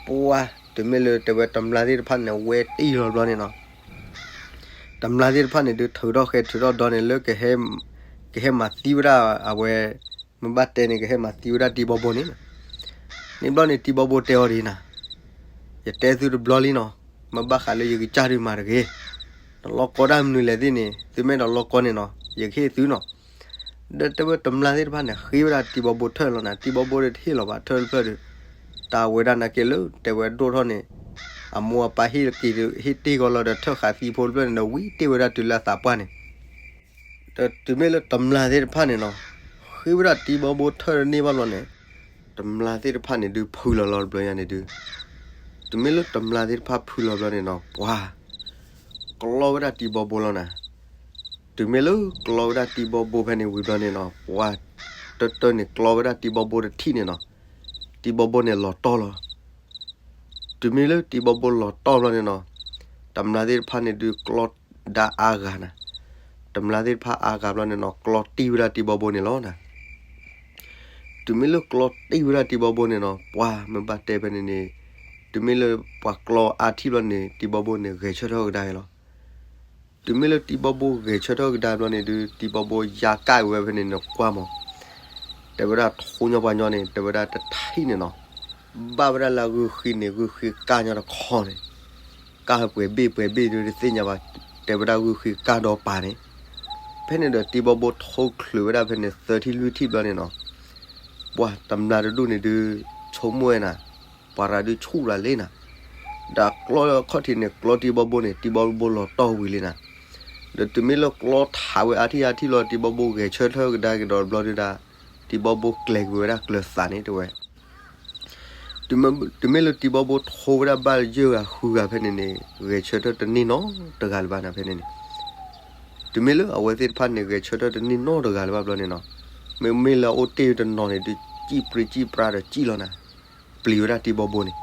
ပှၤ, တုၤမ့ၢ်လၢတဲဝဲတမျာ်သ့ၣ်တဖၣ်န့ၣ် ဝဲတ့ၢ်လီၤဘျီန့ၣ်နီၤ တမျာ်သ့ၣ်တဖၣ်န့ၣ်ဒုး ထုးထီၣ်ဃဲၤထုးထီၣ်ဒီန့ၣ်လၢ ကဟဲမၤသံဝဲဒၣ်အဝဲ, မ့ၢ်ဘၣ်တဲန့ၣ် ကဟဲမၤသံဝဲဒၣ်တံၤဘီဘိန့ၣ်လီၤ. န့ၣ်ဘျီန့ၣ် တံၤဘီဘိတဲအီၤဒ်အံၤနီၤ, ယတဲသုတဘျီလံနီၤ, မ့ၢ်ဘၣ်ဃးလၢယကစၢ်ဒုးမၤတဂ့ၤ, နလီၢ်ကီဒၣ်မနုၤလဲၣ်သ့ၣ်န့ၣ် သုမ့ၢ်ဒီးလီၢ်ကီန့ၣ်နီၤ ယကဟ့ၣ်သုနီၤ. ဒီးတဲဝဲတမျာ်သ့ၣ်တဖၣ်န့ၣ် ဃ့ဝဲဒၣ်တံၤဘီဘိထၢၣ်လီၤနၤ, တံၤဘီဘိဒီးတဟ့ၣ်လီၤဘၣ်ထၢၣ်တဖျၢၣ်ဒီး, တၢ်ဝဲဒၣ်နာ်က့လၢ တဲဝဲဒိၣ်ထီၣ်န့ၣ်, အမိၢ်အပၢ်ဟ့ၣ်က့ၤဒီး ဟ့ၣ်တ့ၢ်ကီးလီၤဒီးထၢၣ်ဃးသံဖိတဖျၢၣ်န့ၣ်ဒီး ဝံၤတ့ၢ်ဝဲဒၣ်တုၤလၢအသးပှၢ်န့ၣ် ဒီးတုၤမ့ၢ်လၢတမျာ်သ့ၣ်တဖၣ်န့ၣ်နီၤ, ဃ့ဝဲဒၣ်တံၤဘီဘိထၢၣ်တန့ၢ်ဘၣ်ဘျီန့ၣ်, တမျာ်သ့ၣ်တဖၣ်န့ၣ်ဒုးဖုလီၤလီၤတဘျီညါန့ၣ်ဒုး, တုၤမ့ၢ်လၢတမျာ်သ့ၣ်တဖၣ်ဖုလီၤဘျီန့ၣ်နီၤ ပှၤ, ကျီဝဲဒၣ်တံၤဘီဘိလီၤနၤ. တုၤမ့ၢ်လၢကျီဝဲဒၣ်တံၤဘီဘိဖဲန့ၣ်ဝံၤဘျီန့ၣ်နီၤ ပှၤ, တၢၢ်တၢၢ်န့ၣ်ကျီဝဲဒၣ်တံၤဘီဘိတထံၣ်န့ၣ်နီၤ, တံၤဘီဘိန့ၣ်လီၤတီၢ်လီၤ တုၤမ့ၢ်လၢတံၤဘီဘိလီၤတီၢ်ဘျီန့ၣ်နီၤ, တမျာ်သ့ၣ်တဖၣ်န့ၣ်ဒုးကျီဒါအါဂၤနၤ, တမျာ်သ့ၣ်တဖၣ်အါဂၤဘျီန့ၣ်နီၤ ကျီတံၢ်ဝဲဒၣ်တံၤဘီဘိန့ၣ်လီၤနၤ. တုၤမ့ၢ်လၢကျီတံၢ်ဝဲဒၣ်တံၤဘီဘိန့ၣ်နီၤ ပှၤမ့ၢ်ဘၣ်တဲဖဲန့ၣ်န့ၣ်, တုၤမ့ၢ်လၢပှၤကျီအါထံၣ်ဘျီန့ၣ် တံၤဘီဘိန့ၣ်ဂဲၤဆၢထၢၣ်ကဒါက့ၤလီၤ. တုၤမ့ၢ်လၢတံၤဘီဘိဂဲၤဆၢထၢၣ်ကဒါဘျီန့ၣ်ဒုး တံၤဘီဘိယါကၣ်ဝဲဖဲန့ၣ်န့ၣ် ကွၢ်မး, တဲဝဲဒၣ်ထိညီပှၤညီန့ၣ် တဲဝဲဒၣ်တထံၣ်န့ၣ်နီၤ, ဘၣ်ဝဲဒၣ်လၢအဂုၢ်ဃံန့ၣ် ဂုၢ်ဃံကၣ်ညီတခီန့ၣ်, ကၣ်ပှဲၤဘ့ၣ်ပှဲၤဘ့ၣ်ဒုးတသ့ၣ်ညါဘၣ်, တဲဝဲဒၣ်ဂုၢ်ဃံကၣ်ဒီးပာ်န့ၣ်, ဖဲန့ၣ်ဒီးတံၤဘီဘိထိချုးဝဲဒၣ်ဖဲန့ၣ် သၢထံၣ်လွံၢ်ထံၣ်ဘျီန့ၣ်နီၤ, ပှၤတမျာ်တဒူၣ်န့ၣ်ဒုး, ဆိကမိၣ်ဝဲနၤ, ပှၤရၤဒုးဆူၣ်ရၤလံနၤ, ဒီးကျီခီၣ်ထံးန့ၣ် ကျီတံၤဘီဘိန့ၣ် တံၤဘီဘိလီၤတီၢ်ဝံၤလံနၤ, ဒီးတုၤမ့ၢ်လၢကျီထးဝဲအါထံၣ်အါထံၣ်လီၤ တံၤဘီဘိဂဲၤဆၢထၢၣ်ကဒါက့ၤဒီးတဘျီဒုးဒၣ်, တံၤဘီဘိကျဲၤကွံာ်ဝဲဒၣ်ကျၢၤသးန့ၣ်တဲဝဲ တုၤမ့ၢ်လၢတံၤဘီဘိထိဝဲဒၣ်ဘၣ်ယဲၢ်ဂၤဃုဂၤဖဲန့ၣ်န့ၣ် ဂဲၤဆၢထၢၣ်တန့ၢ်နီတဂၤလၢၤဘၣ်နၤဖဲန့ၣ်န့ၣ်, တုၤမ့ၢ်လၢအဝဲသ့ၣ်တဖၣ်န့ၣ် ဂဲၤဆၢထၢၣ်တန့ၢ်နီတဂၤလၢၤဘၣ်ဘျီန့ၣ်နီၤ, မ့မ့ၢ်လၢအအိၣ်တ့ၢ်တနီၤန့ၣ် ဒုးစံၣ်ပြံစံၣ်ပြါဒီးစံၣ်လီၤနၤ, ပျံၤဝဲဒၣ်တံၤဘီဘိန့ၣ်,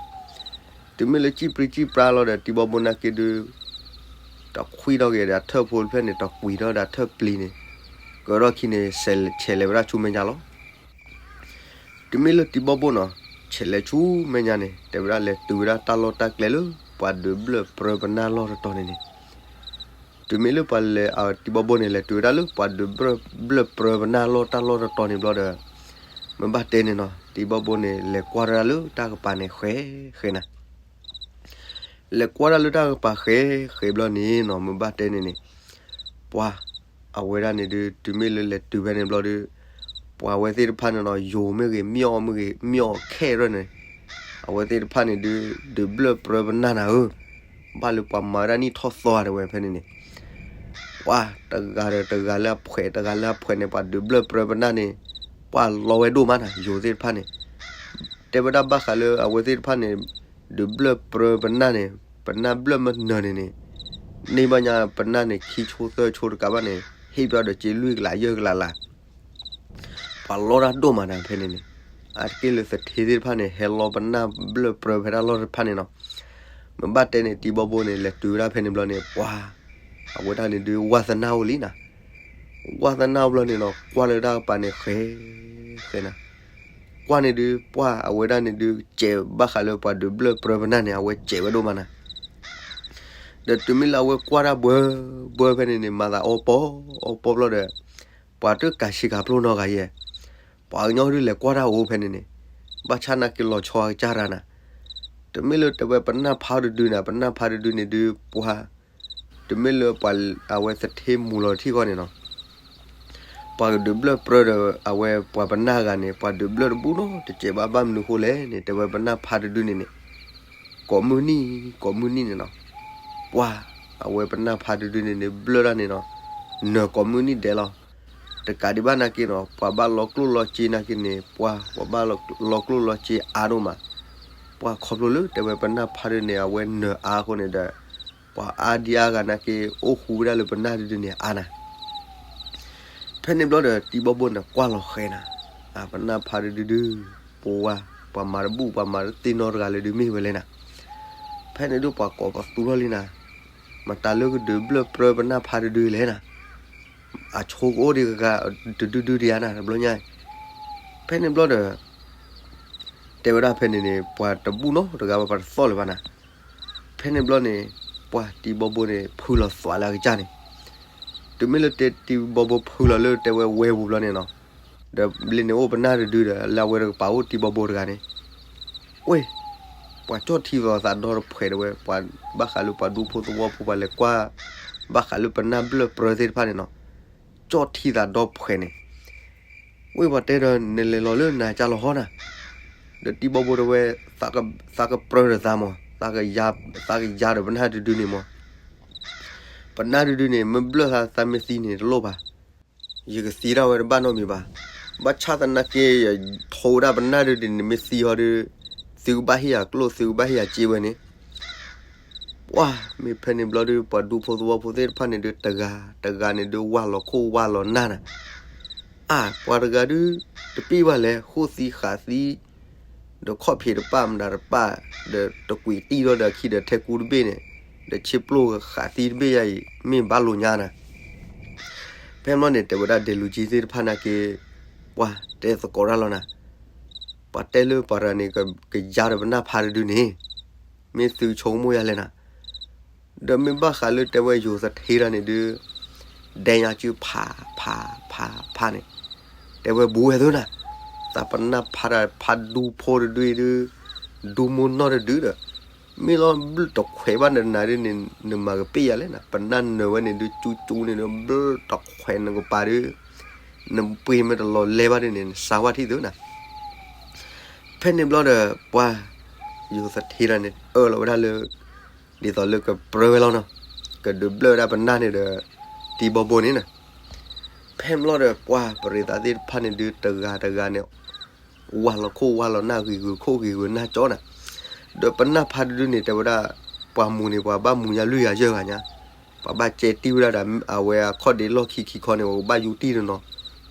တုၤမ့ၢ်လၢစံၣ်ပြံစံၣ်ပြါလီၤဒီးတံၤဘီဘိနာ်က့ဒုး တခွံထီၣ်က့ၤဒီးအထၢၣ်ဖိတဖျၢၣ်န့ၣ် တကွံာ်ထီၣ်ဒီးအထၢၣ်ပျံၤန့ၣ်, ကၢထီၣ်ခံန့ၣ် ဆဲးလဲၤဝဲဒၣ်ဆူမဲာ်ညါလီၤ. တုၤမ့ၢ်လၢတံၤဘီဘိနီၤ, ဆဲးလဲၤဆူမဲာ်ညါန့ၣ် တဲဝဲဒၣ်လဲၤတုၤဝဲဒၣ်တၢ်လီၢ်တၢ်ကျဲလၢ ပှၤဒုးဘျၢၣ်ပြၢပနၢ်လီၢ်တတီၤန့ၣ်န့ၣ်, တုၤမ့ၢ်လၢပှၤလဲၤ တံၤဘီဘိန့ၣ် လဲၤတုၤဝဲဒၣ်လၢပှၤဒုးဘျၢၣ်ပြၢပနၢ်လီၢ်တၢ်လီၢ်တတီၤန့ၣ်ဘျီဒီး မ့ၢ်ဘၣ်တဲန့ၣ်နီၤ, တံၤဘီဘိန့ၣ် လဲၤကွၢ်တၢ်လၢတၢ်ကပၤန့ၣ် ဃဲဃဲနၤ လဲၤကွၢ်တၢ်လၢတၢ်ကပၤဃဲဃဲဘျီန့ၣ်နီၤ, မ့ၢ်ဘၣ်တဲန့ၣ်န့ၣ်, ပှၤ, အဝဲဒၣ်န့ၣ်ဒုး တုၤမ့ၢ်လၢလဲၤတုၤဖဲန့ၣ်ဘျီဒီး ပှၤအဝဲသ့ၣ်တဖၣ်န့ၣ်နီၤ ယိၤမ့ၢ်ဂ့ၤ မၠီၣ်မ့ၢ်ဂ့ၤ မၠီၣ်ခဲရၢ်န့ၣ်, အဝဲသ့ၣ်တဖၣ်န့ၣ်ဒုး ဒုးဘျၢၣ်ပြၢပနၢ်နၤဧၢ, ဘၣ်လၢပှၤမၤဝဲဒၣ်နံၣ်ထီၣ်သီဧါတဲဝဲဖဲန့ၣ်န့ၣ် ပှၤတဂၤဒီးတဂၤလၢအဖှဲး တဂၤလၢအဖှဲးန့ၣ် ပှၤဒုးဘျၢၣ်ပြၢပနၢ်န့ၣ်, ပှၤလီဝဲဒိၣ်မးနၤ ယိၤသ့ၣ်တဖၣ်န့ၣ်, တဲဝဲဒၣ်ဘၣ်ဃးလၢအဝဲသ့ၣ်တဖၣ်န့ၣ်, ဒုးဘျၢၣ်ပြၢပနၢ်န့ၣ်, ပနၢ်ဘျၢၣ်မနၢၤန့ၣ်န့ၣ်, န့ၢ်ဘၣ်ညါပနၢ်န့ၣ် ခံဆိသၢဆိတကးဘၣ်န့ၣ် ဟ့ၣ်ပျီဒီးစ့လွံၢ်ကလးယဲၢ်ကလးလၢ ပှၤလီတၢ်ဒိၣ်မးနၤဖဲန့ၣ်န့ၣ်, အါတက့ၢ်လၢသထ့သ့ၣ်တဖၣ်န့ၣ် ဟဲလီပနၢ်ဘျၢၣ်ပြၢဖဲတၢ်လီၢ်တဖၣ်န့ၣ်နီၤ, မ့ၢ်ဘၣ်တဲန့ၣ် တံၤဘီဘိန့ၣ် လဲၤတုၤဝဲဒၣ်ဖဲန့ၣ်ဘျီန့ၣ် ပှၤ, အဝဲဒၣ်န့ၣ်ဒုး ဝၣ်သနၢ်အိၣ်လံနၤ, ဝၣ်သနၢ်အိၣ်ဘျီန့ၣ်နီၤ ကွၢ်လၢတၢ်ကပၤန့ၣ် ဃဲ, ဃဲနၤ, ကွၢ်န့ၣ်ဒုး ပှၤအဝဲဒၣ်န့ၣ်ဒုး စဲးဘၣ်ဃးလၢပှၤဒုးဘျၢၣ်ပြၢပနၢ်န့ၣ် အဝဲစဲးဝဲဒိၣ်မးနၤ ဒီးတုၤမ့ၢ်လၢအဝဲကွၢ်တၢ်ဘှၢ, ဘှၢဖဲန့ၣ်န့ၣ် မၤသးအီပီ, အီပီဘျီဒီး, ပှၤတကးဆံးကးပျိနီတဂၤယဲၢ်, ပှၤကညီဒုးလဲၤကွၢ်တၢ်အိၣ်ဖဲန့ၣ်န့ၣ်, ဘၣ်ဆၣ်နာ်က့ၤလီၤဆီအကစၢ်ရၤနၤ, တမ့ၢ်လၢတဲဝဲပနၢ်ဖးတဒုနၤ ပနၢ်ဖးတဒုန့ၣ်ဒုး ပှၤ, တမ့ၢ်လၢပှၤအဝဲသထ့မူၤလီၤထံၣ်ဃီန့ၣ်နီၤ ပှၤကဒုးဘျၢၣ်ပြၢဒီးအဝဲပှၤပနၢ်ဂၤန့ၣ် ပှၤဒုးဘျၢၣ်တဘူၣ်နီတစဲးဘၣ် ဘၣ်မနုၤဃိလဲၣ်န့ၣ် တဲဝဲပနၢ်ဖးတဒုန့ၣ်န့ၣ် ကိးမုၢ်နံၤ ကိးမုၢ်နံၤန့ၣ်နီၤ ပှၤ အဝဲပနၢ်ဖးတဒုန့ၣ်န့ၣ် ဘျၢၣ်တၢ်န့ၣ်နီၤ နၢၤကိးမုၢ်နံၤဒဲးလီၤ. တကးဒံးဘၣ်နာ်က့နီၤ ပှၤဘၣ်လီကျိၣ်လီစ့နာ်က့န့ၣ် ပှၤ ပှၤဘၣ်လီကျိၣ်လီစ့အါဒိၣ်မး ပှၤခီဖျိလၢတဲဝဲပနၢ်ဖးတဒုန့ၣ် အဝဲနၢၤအါအဃိန့ၣ်ဒီး ပှၤအါဒံအါဂၤနာ်က့ အိၣ်ဃူဝဲဒၣ်လၢပနၢ်တဒုန့ၣ်အါနၤ. ဖဲန့ၣ်ဘျီဒီး တံၤဘီဘိန့ၣ်ကွၢ်လီၤဃဲနၤ, အပနၢ်ဖးတဒုဒု, ပဝါ, ပှၤမၤတဘူၣ် ပှၤမၤတသ့နီတဂၤလၢဒုမ့ၢ်ဝဲလဲၣ်နၤ. ဖဲန့ၣ်ဒုပှၤကိးပသူထီၣ်လံနၤ, မတၤလၢကဒုးဘျၢၣ်ပြၢပနၢ်ဖးတဒုလဲၣ်နၤ. အဆိကအိၣ်ဒံးဂၤ တဒုဒုဒံးဧါနၤ တဘျီညါ. ဖဲန့ၣ်ဘျီဒီး တဲဝဲဒၣ်ဖဲန့ၣ်န့ၣ် ပှၤတဘူၣ်နီတဂၤဘၣ် ပှၤတသီၣ်လၢၤဘၣ်နၤ. ဖဲန့ၣ်ဘျီန့ၣ် ပှၤတံၤဘီဘိန့ၣ် ဖုလီၤသွးလၢအကစၢ်န့ၣ်, တုၤမ့ၢ်လၢတဲတံၤဘီဘိဖုလီၤလၢတဲဝဲဝဲပူၤဘျီန့ၣ်နီၤ, ဒီးဘျ့န့ၣ်အိၣ်ပနၢ်တဒုဒီး လၢအဝဲတကပၤအိၣ်တံၤဘီဘိတဂၤန့ၣ်, ဝ့ၢ်, ပှၤကၠီၣ်ထံသီသးဒီတဖှဲးတဝဲ ပှၤဘၣ်ဃးလၢပှၤဒူဖိသဝီဖိ ပှၤလဲၤကွၢ် ဘၣ်ဃးလၢပနၢ်ဘျၢၣ်ပြၢသ့ၣ်တဖၣ်န့ၣ်နီၤ, ကၠီၣ်ထံသးဒီဖှဲးန့ၣ်, ဝ့ၢ်ပှၤတဲဒီး နလဲၤလီၤလၢနၤကၢ်လီၤဟီနၤ, ဒီးတံၤဘီဘိတဝဲ သးကပြၢဒီးသးမး, သးကယါဒီးပနၢ်တဒုန့ၣ်မး, ပနၢ်တဒုန့ၣ် မ့ၢ်ဘျၢၣ်သး သးမ့ၢ်သံန့ၣ်တလိၣ်ဘၣ်, ယကသံဒၣ်ဝဲတဘၣ်နီတမံၤဘၣ်, ဘၣ်ဆၣ်သနာ်က့ ယထိဝဲဒၣ်ပနၢ်တဒုန့ၣ် မ့ၢ်သံဟီဒီး သုကဘၣ်ဟ့ၣ်ယၤကျိၣ် သုကဘၣ်ဟ့ၣ်ယၤစ့ဝဲန့ၣ် ပှၤမ့ၢ်ဖဲန့ၣ်ဘျီဒု ပှၤဒူဖိသဝီဖိသ့ၣ်တဖၣ်န့ၣ်ဒု တဂၤတဂၤန့ၣ်ဒု ဝၢ်လီၤခိၣ်ဝၢ်လီၤနၢ်နၤ, အါ ပှၤတဂၤဒု တပ့ၢ်ဘၣ်လဲၣ် ဃိၣ်သံဃးသံ ဒီးခီၣ်ဖံးတပၣ်မတၤတပၣ်, ဒီးတကွံာ်တံၢ်ထီၣ်ဒီးအခံဒီးထဲကူတဘ့ၣ်န့ၣ်, ဒီးဆ့ပျိၢ်ဃးသံတဘ့ၣ်ယါအံၤ မ့ၢ်ဘၣ်လိာ်ညါနၤ. ဖဲမီၢ်န့ၣ် တဲဝဲဒၣ်ဒဲးလူၤကံသ့ၣ်တဖၣ်နာ်က့ ပှၤတဲသကိးတၢ်လီၤနၤ, ပှၤတဲလၢပှၤတဂၤန့ၣ် ကယါဒီးပနၢ်ဖးတဒုန့ၣ်, မ့ၢ်သုဆိကမိၣ်ယါလဲၣ်နၤ, ဒီးမ့ၢ်ဘၣ်ဃးလၢတဲဝဲယိၤသထ့တၢ်န့ၣ်ဒု ဒဲညါစုဖးဖးဖးဖးန့ၣ်, တဲဝဲဘူးဝဲသ့နၤ, သးပနၢ်ဖးတၢ်ဖးဒူဖိတဒုအံၤဒု ဒူမူနီၢ်တဒုဒီး, မ့ၢ်လီၤဘျၢၣ်တခွဲးဘၣ်နနၤဒုန့ၣ် နမၤကပ့ၢ်ယၤလဲၣ်နၤ, ပနၢ်နၢၤဝဲန့ၣ်ဒု ကၠူကၠူန့ၣ်ဒု ဘျၢၣ်တခွဲးနကပၤဒု နပှ့ၤမ့ၢ်တလီၤလဲဘၣ်ဒုန့ၣ် နစါဝါထံၣ်သ့နၤ. ဖဲန့ၣ်ဘျီဒီး ပှၤယိၤသထ့တၢ်န့ၣ် အၢၣ်လီၤဝဲဒၣ်လၢ ဒ်သိးလၢကပြၢဝဲလီၤနီၤ, ကဒုးဘျၢၣ်ဝဲဒၣ်ပနၢ်န့ၣ်ဒီး တံၤဘီဘိန့ၣ်နၤ. ဖဲန့ၣ်ဘျီဒီး ပှၤပရံးသးသ့ၣ်တဖၣ်န့ၣ်ဒု တဂၤတဂၤန့ၣ် ဝၢ်လီၤခိၣ်ဝၢ်လီၤနၢ် ဂံၤဂုၤခိၣ်ဂံၤဂုၤနၢ်ကၠီနၤ. ဒီးပနၢ်ဖးတဒုန့ၣ် တဲဝဲဒၣ် ပှၤမူန့ၣ် ပှၤဘၣ်မူညါလွံၢ်ဂၤယဲၢ်ဂၤညါ, ပှၤဘၣ်ကဲတံၢ်ဝဲဒၣ်ဒီး အဝဲအခီၣ်ဒ့လီၢ်ခံခံခီန့ၣ် ပဘၣ်ယူးတံၢ်တနီၤ,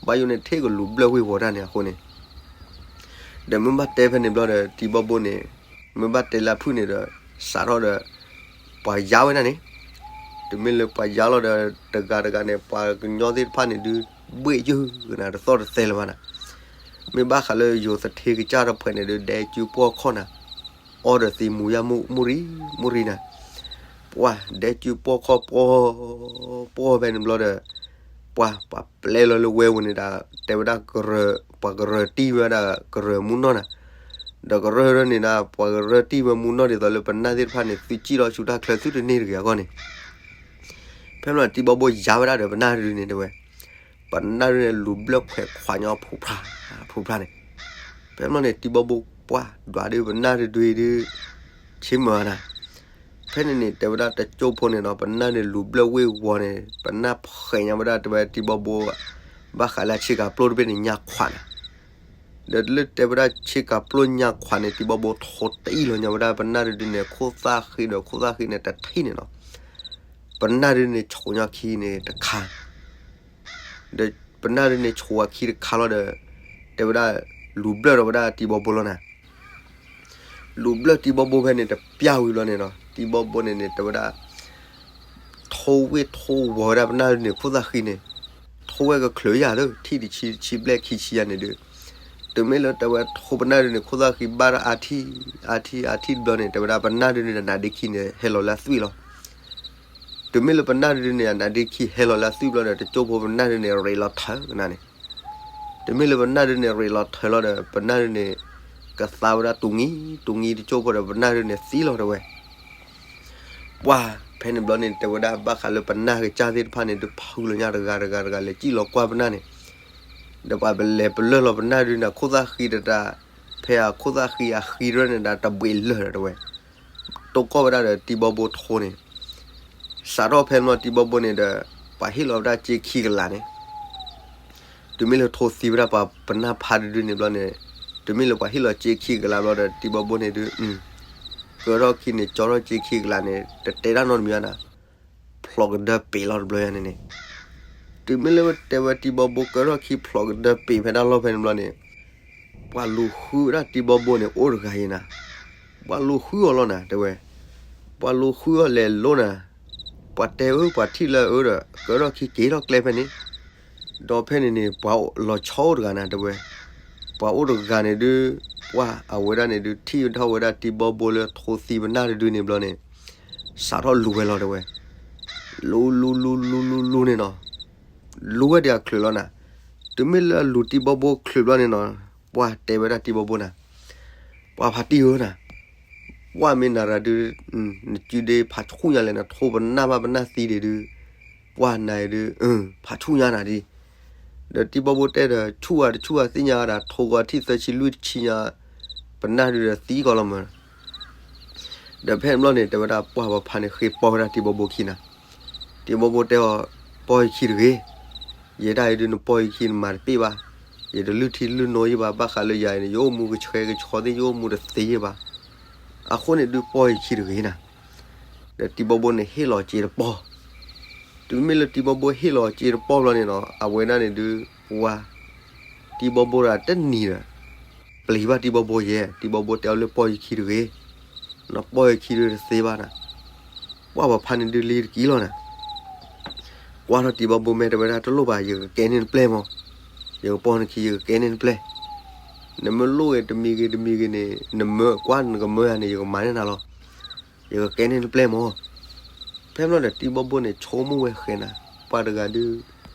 ဘၣ်ယိၣ်န့ၣ် ထဲကလူၤဘျၢၣ်ဝ့ၢ်ဝီၤတၢ်န့ၣ်အဃိန့ၣ် ဒီးမ့ၢ်ဘၣ်တဲဖဲန့ၣ်ဘျီဒီး တံၤဘီဘိန့ၣ် မ့ၢ်ဘၣ်တဲလၢအဖုၣ်န့ၣ်ဒီး စးထီၣ်ဒီး ပှၤယါဝဲဒၣ်န့ၣ်, တမ့ၢ်လၢပှၤယါလီၤဒီး တဂၤတဂၤန့ၣ် ပှၤကညီသ့ၣ်တဖၣ်န့ၣ်ဒု ဘှ့ၣ်ယုၢ်ကနၤတသီၣ်တသဲလၢၤဘၣ်နၤ. မ့ၢ်ဘၣ်ဃးလၢယိၤသထ့ကစၢ်တဖှဲးန့ၣ်ဒု ဒဲကၠူပှီၢ်ခီၣ်နၤ, အီဒီးသံမူၤယါမူရံမူရံနၤ. ပှၤဒဲကၠူပှီၢ်ခီၣ်ပှီၢ် ပှီၢ်ဖဲန့ၣ်ဘျီဒီး ပှၤ ပှၤပျဲလီၤလၢဝဲပူၤန့ၣ်ဒီး တဲဝဲဒၣ်ကရၢ ပှၤကရၢတံၢ်ဝဲဒၣ်ကရၢမူနီၢ်နၤ, ဒီးကရၢန့ၣ်ဒီး ပှၤကရၢတံၢ်ဝဲမူနီၢ်ဒ်သိးလၢပနၢ်သ့ၣ်တဖၣ်န့ၣ် သုစံၣ်လီၤဆူတၢ်ချၢသုတန့ၢ်တဂ့ၤအဂီၢ်န့ၣ်, ဖဲမ့ၢ်တံၤဘီဘိယါဝဲဒၣ်ဒီးပနၢ်တဒုန့ၣ်တဲဝဲ, ပနၢ်ဒုန့ၣ်လူၤဘျၢၣ်ခွဲးခွးညီဖူးဖျါ ဖူးဖျါန့ၣ်, ဖဲမ့ၢ်န့ၣ်တံၤဘီဘိပှၢ်ဒွးဒုပနၢ်တဒုအံၤဒု ဆ့မၢနၤ. ဖဲန့ၣ်န့ၣ် တဲဝဲဒၣ်တကၠိၢ်ဖိန့ၣ်နီၤ ပနၢ်န့ၣ်လူၤဘျၢၣ်ဝ့ၢ်ဝီၤန့ၣ် ပနၢ်ဖှဲးညါဝဲဒၣ်တဲဝဲတံၤဘီဘိ ဘၣ်ဃးလၢဆ့ကၤပျိၢ်တဘ့ၣ်န့ၣ်ညါခွးနၤ, ဒီးလၢတဲဝဲဒၣ်ဆ့ကၤပျိၢ်ညါခွးန့ၣ် တံၤဘီဘိထိတအံၣ်လီၤညါဝဲဒၣ်ပနၢ်တဒုန့ၣ် ခိၣ်သၣ်ဃ့ဒီးခိၣ်သၣ်ဃ့န့ၣ်တထံၣ်န့ၣ်နီၤ, ပနၢ်ဒုန့ၣ်ဆိးညီခံန့ၣ်တခါ ဒီးပနၢ်ဒုန့ၣ်ဆိးဝဲခံတခါလီၤဒီး တဲဝဲဒၣ် လူၤဘျၢၣ်ဒီးဝဲဒၣ်တံၤဘီဘိလီၤနၤ. လူၤဘျၢၣ်တံၤဘီဘိဖဲန့ၣ်တပျၢ်ဝံၤဘျီန့ၣ်နီၤ တံၤဘီဘိန့ၣ်န့ၣ် တဲဝဲဒၣ် ထိဝ့ၢ်ထိဝီၤဝဲဒၣ်ပနၢ်ဒုန့ၣ် ခိၣ်သၣ်ဃံန့ၣ် ထိဝဲကချုးယၤသ့ ထံၣ်တဆံတဆံဘျဲၣ်ခံဆံယၤန့ၣ်ဒီး တုၤမ့ၢ်လၢတဲဝဲထိပနၢ်ဒုန့ၣ် ခိၣ်သၣ်ဃံဘၣ်အါထံၣ် အါထံၣ်အါထံၣ်တဘျီန့ၣ် တဲဝဲဒၣ်ပနၢ်ဒုန့ၣ် အနါဒ့ခံန့ၣ် ဟဲလီၤလၢအသွံၣ်လီၤ. တုၤမ့ၢ်လၢပနၢ်ဒုန့ၣ် အနါဒ့ခံဟဲလီၤလၢအသွံၣ်ဘျီဒီး တကၠိၢ်ဖိပနၢ်ဒုန့ၣ် ရ့းလီၤထၢကနၤန့ၣ် တုၤမ့ၢ်လၢပနၢ်ဒုန့ၣ် ရ့းလီၤထၢလီၤဒီး ပနၢ်ဒုန့ၣ် ကသါဝဲဒၣ်တူၢ်ငံ တူၢ်ငံတကၠိၢ်ဖိဒီး ပနၢ်ဒုန့ၣ်သံလီၤတဲဝဲ ပှၢ်ဖဲန့ၣ်ဘျီန့ၣ် တဲဝဲဒၣ်ဘၣ်ဃးလၢပနၢ်ကစၢ်သ့ၣ်တဖၣ်န့ၣ် ဒုးဖုလီၤညါတဂၤတဂၤတဂၤလဲၤစံၣ်လီၤကွၢ်ပနၢ်န့ၣ် ဒီးပှၤလဲၤပလၢၢ်လီၤပနၢ်ဒုန့ၣ် အခိၣ်သၣ်ဃံတတၢ် ဖဲအခိၣ်သၣ်ဃံအဃံတရၢၢ်န့ၣ်ဒီး တဘှံးလၢာ်ဒီးတဲဝဲ တိၢ်ကီၢ်ဝဲဒၣ်ဒီးတံၤဘီဘိထိန့ၣ် စးထီၣ်ဖဲမ့ၢ်တံၤဘီဘိန့ၣ်ဒီး ပှၤဟ့ၣ်လီၤဝဲဒၣ်စ့ခံကလးန့ၣ် တုၤမ့ၢ်လၢထိသံဝဲဒၣ်ပှၤပနၢ်ဖးတဒုန့ၣ်ဘျီန့ၣ် တုၤမ့ၢ်လၢပှၤဟ့ၣ်လီၤစ့ခံကလးဘျီဒီး တံၤဘီဘိန့ၣ်ဒုး အ ကၢထီၣ်ခံန့ၣ် ကၠီထီၣ်က့ခံကလးန့ၣ် တတဲတၢ်နီတမံၤဘၣ်နၤ, ဖျိးကဒၢပ့ၤလီၤတဘျီညါန့ၣ်န့ၣ်. တုၤမ့ၢ်လၢတဲဝဲ တံၤဘီဘိကၢထီၣ်ခံ ဖျိးကဒၢပ့ၤဖဲတၢ်လီၢ်ဖဲန့ၣ်ဘျီန့ၣ်, ပှၤလူၤဃုဝဲဒၣ်တံၤဘီဘိန့ၣ် အိၣ်တဂၤအံၤနၤ, ပှၤလူၤဃုအီၤလီၤနၤ တဲဝဲ, ပှၤလူၤဃုအီၤလဲၤလိၤနၤ, ပှၤတဲအၢ ပှၤထံၣ်လၢအအၢဒီး ကၢထီၣ်ခံက့ၤထီၣ်ကျဲဖဲန့ၣ်, ဒီးဖဲန့ၣ်န့ၣ် ပှၤလီၤဆီအိၣ်တဂၤနၤ တဲဝဲ, ပှၤအိၣ်တဂၤန့ၣ်ဒုး, ပှၤအဝဲဒၣ်န့ၣ်ဒုး ထံၣ်ဝဲဒၣ်ဝဲဒၣ်တံၤဘီဘိလၢထိသံပနၢ်တဒုန့ၣ်ဘျီန့ၣ်, စးထီၣ်လူၤဝဲလီၤ တဲဝဲ, လူၤလူၤလူၤလူၤလူၤလူၤန့ၣ်နီၤ, လူၤဝဲဒၣ်အချုးလီၤနၤ, တုၤမ့ၢ်လၢလူၤတံၤဘီဘိချုးဘျီန့ၣ်နီၤ, ပှၤတဲဝဲဒၣ်တံၤဘီဘိနၤ, ပှၤဖါတံၢ်ဧၢနၤ, ပှၤမ့ၢ်နၤရၤဒုး, နစုဒ့ဖးဆူၣ်ညါလဲၣ် နထိပနၢ်ဘၣ်ပနၢ်သံဒံးဒုး, ပှၤနၤဒုး, ဖးဆူၣ်ညါနၤဒံး, ဒီးတံၤဘီဘိတဲဒီး ဆူၣ်ဧါတဆူၣ်ဧါသ့ၣ်ညါဝဲဒၣ် ထိကွၢ်ထံၣ်သၢဆံလွံၢ်ဆံညါ, ပနၢ်ဒုးဒီးသံကီးလီၤမး ဒီးဖဲန့ၣ်ဘျီန့ၣ် တဲဝဲဒၣ်ပှၢ်ပှၤဖါန့ၣ်ဃ့ပီၢ်ဝဲဒၣ်တံၤဘီဘိခံနၤ, တံၤဘီဘိတဲအီၤ, ပီၢ်ယခံတဂ့ၤ, ယဲဒၣ်အံၤဒုးနပီၢ်ယခံနမၤတပ့ၢ်ဘၣ်, ယတလုၢ်ထံလုၢ်နိယဲၢ်ဘၣ် ဘၣ်ဃးလၢယၤအံၤန့ၣ် ယအိၣ်မူကဆှဲကဆှီသ့ၣ် ယအိၣ်မူတသ့ယဲၢ်ဘၣ်, အဃိန့ၣ်ဒုးပီၢ်ယခံတဂ့ၤနၤ, ဒီးတံၤဘီဘိန့ၣ်ဟ့ၣ်လီၤစ့တပီၢ် တုၤမ့ၢ်လၢတံၤဘီဘိဟ့ၣ်လီၤစ့တပီၢ်ဘျီန့ၣ်နီၤ အဝဲဒၣ်န့ၣ်ဒုး, ပှၤ, တံၤဘီဘိဒီးတနံၤဒီး, ပျံၤဘၣ်တံၤဘီဘိယဲၢ် တံၤဘီဘိတဲအီၤလၢပီၢ်ယခံတဂ့ၤ, နပီၢ်ယခံဒုးတသ့ဘၣ်နၤ, ပှၢ်ပှၤဖါန့ၣ်ဒုးလံတကံလီၤနၤ, ကွၢ်ထီၣ်တံၤဘီဘိမဲာ်တဲဝဲဒၣ်တလိၣ်ဘၣ် ယကကဲန့ၢ်နပျဲၢ်မး, ယကပီၢ်နခံ ယကကဲန့ၢ်နပျဲၢ်, နမ့ၢ်လိၣ်ဂ့ၤတမံၤဂ့ၤတမံၤဂ့ၤန့ၣ် နမၢကွၢ်နကမၢယၤန့ၣ် ယကမၤန့ၢ်နၤလီၤ, ယကကဲန့ၢ်နပျဲၢ်မး ဖဲဘျီဒီးတံၤဘီဘိန့ၣ် ဆိကမိၣ်ဝဲဃဲနၤ, ပှၤတဂၤဒုး,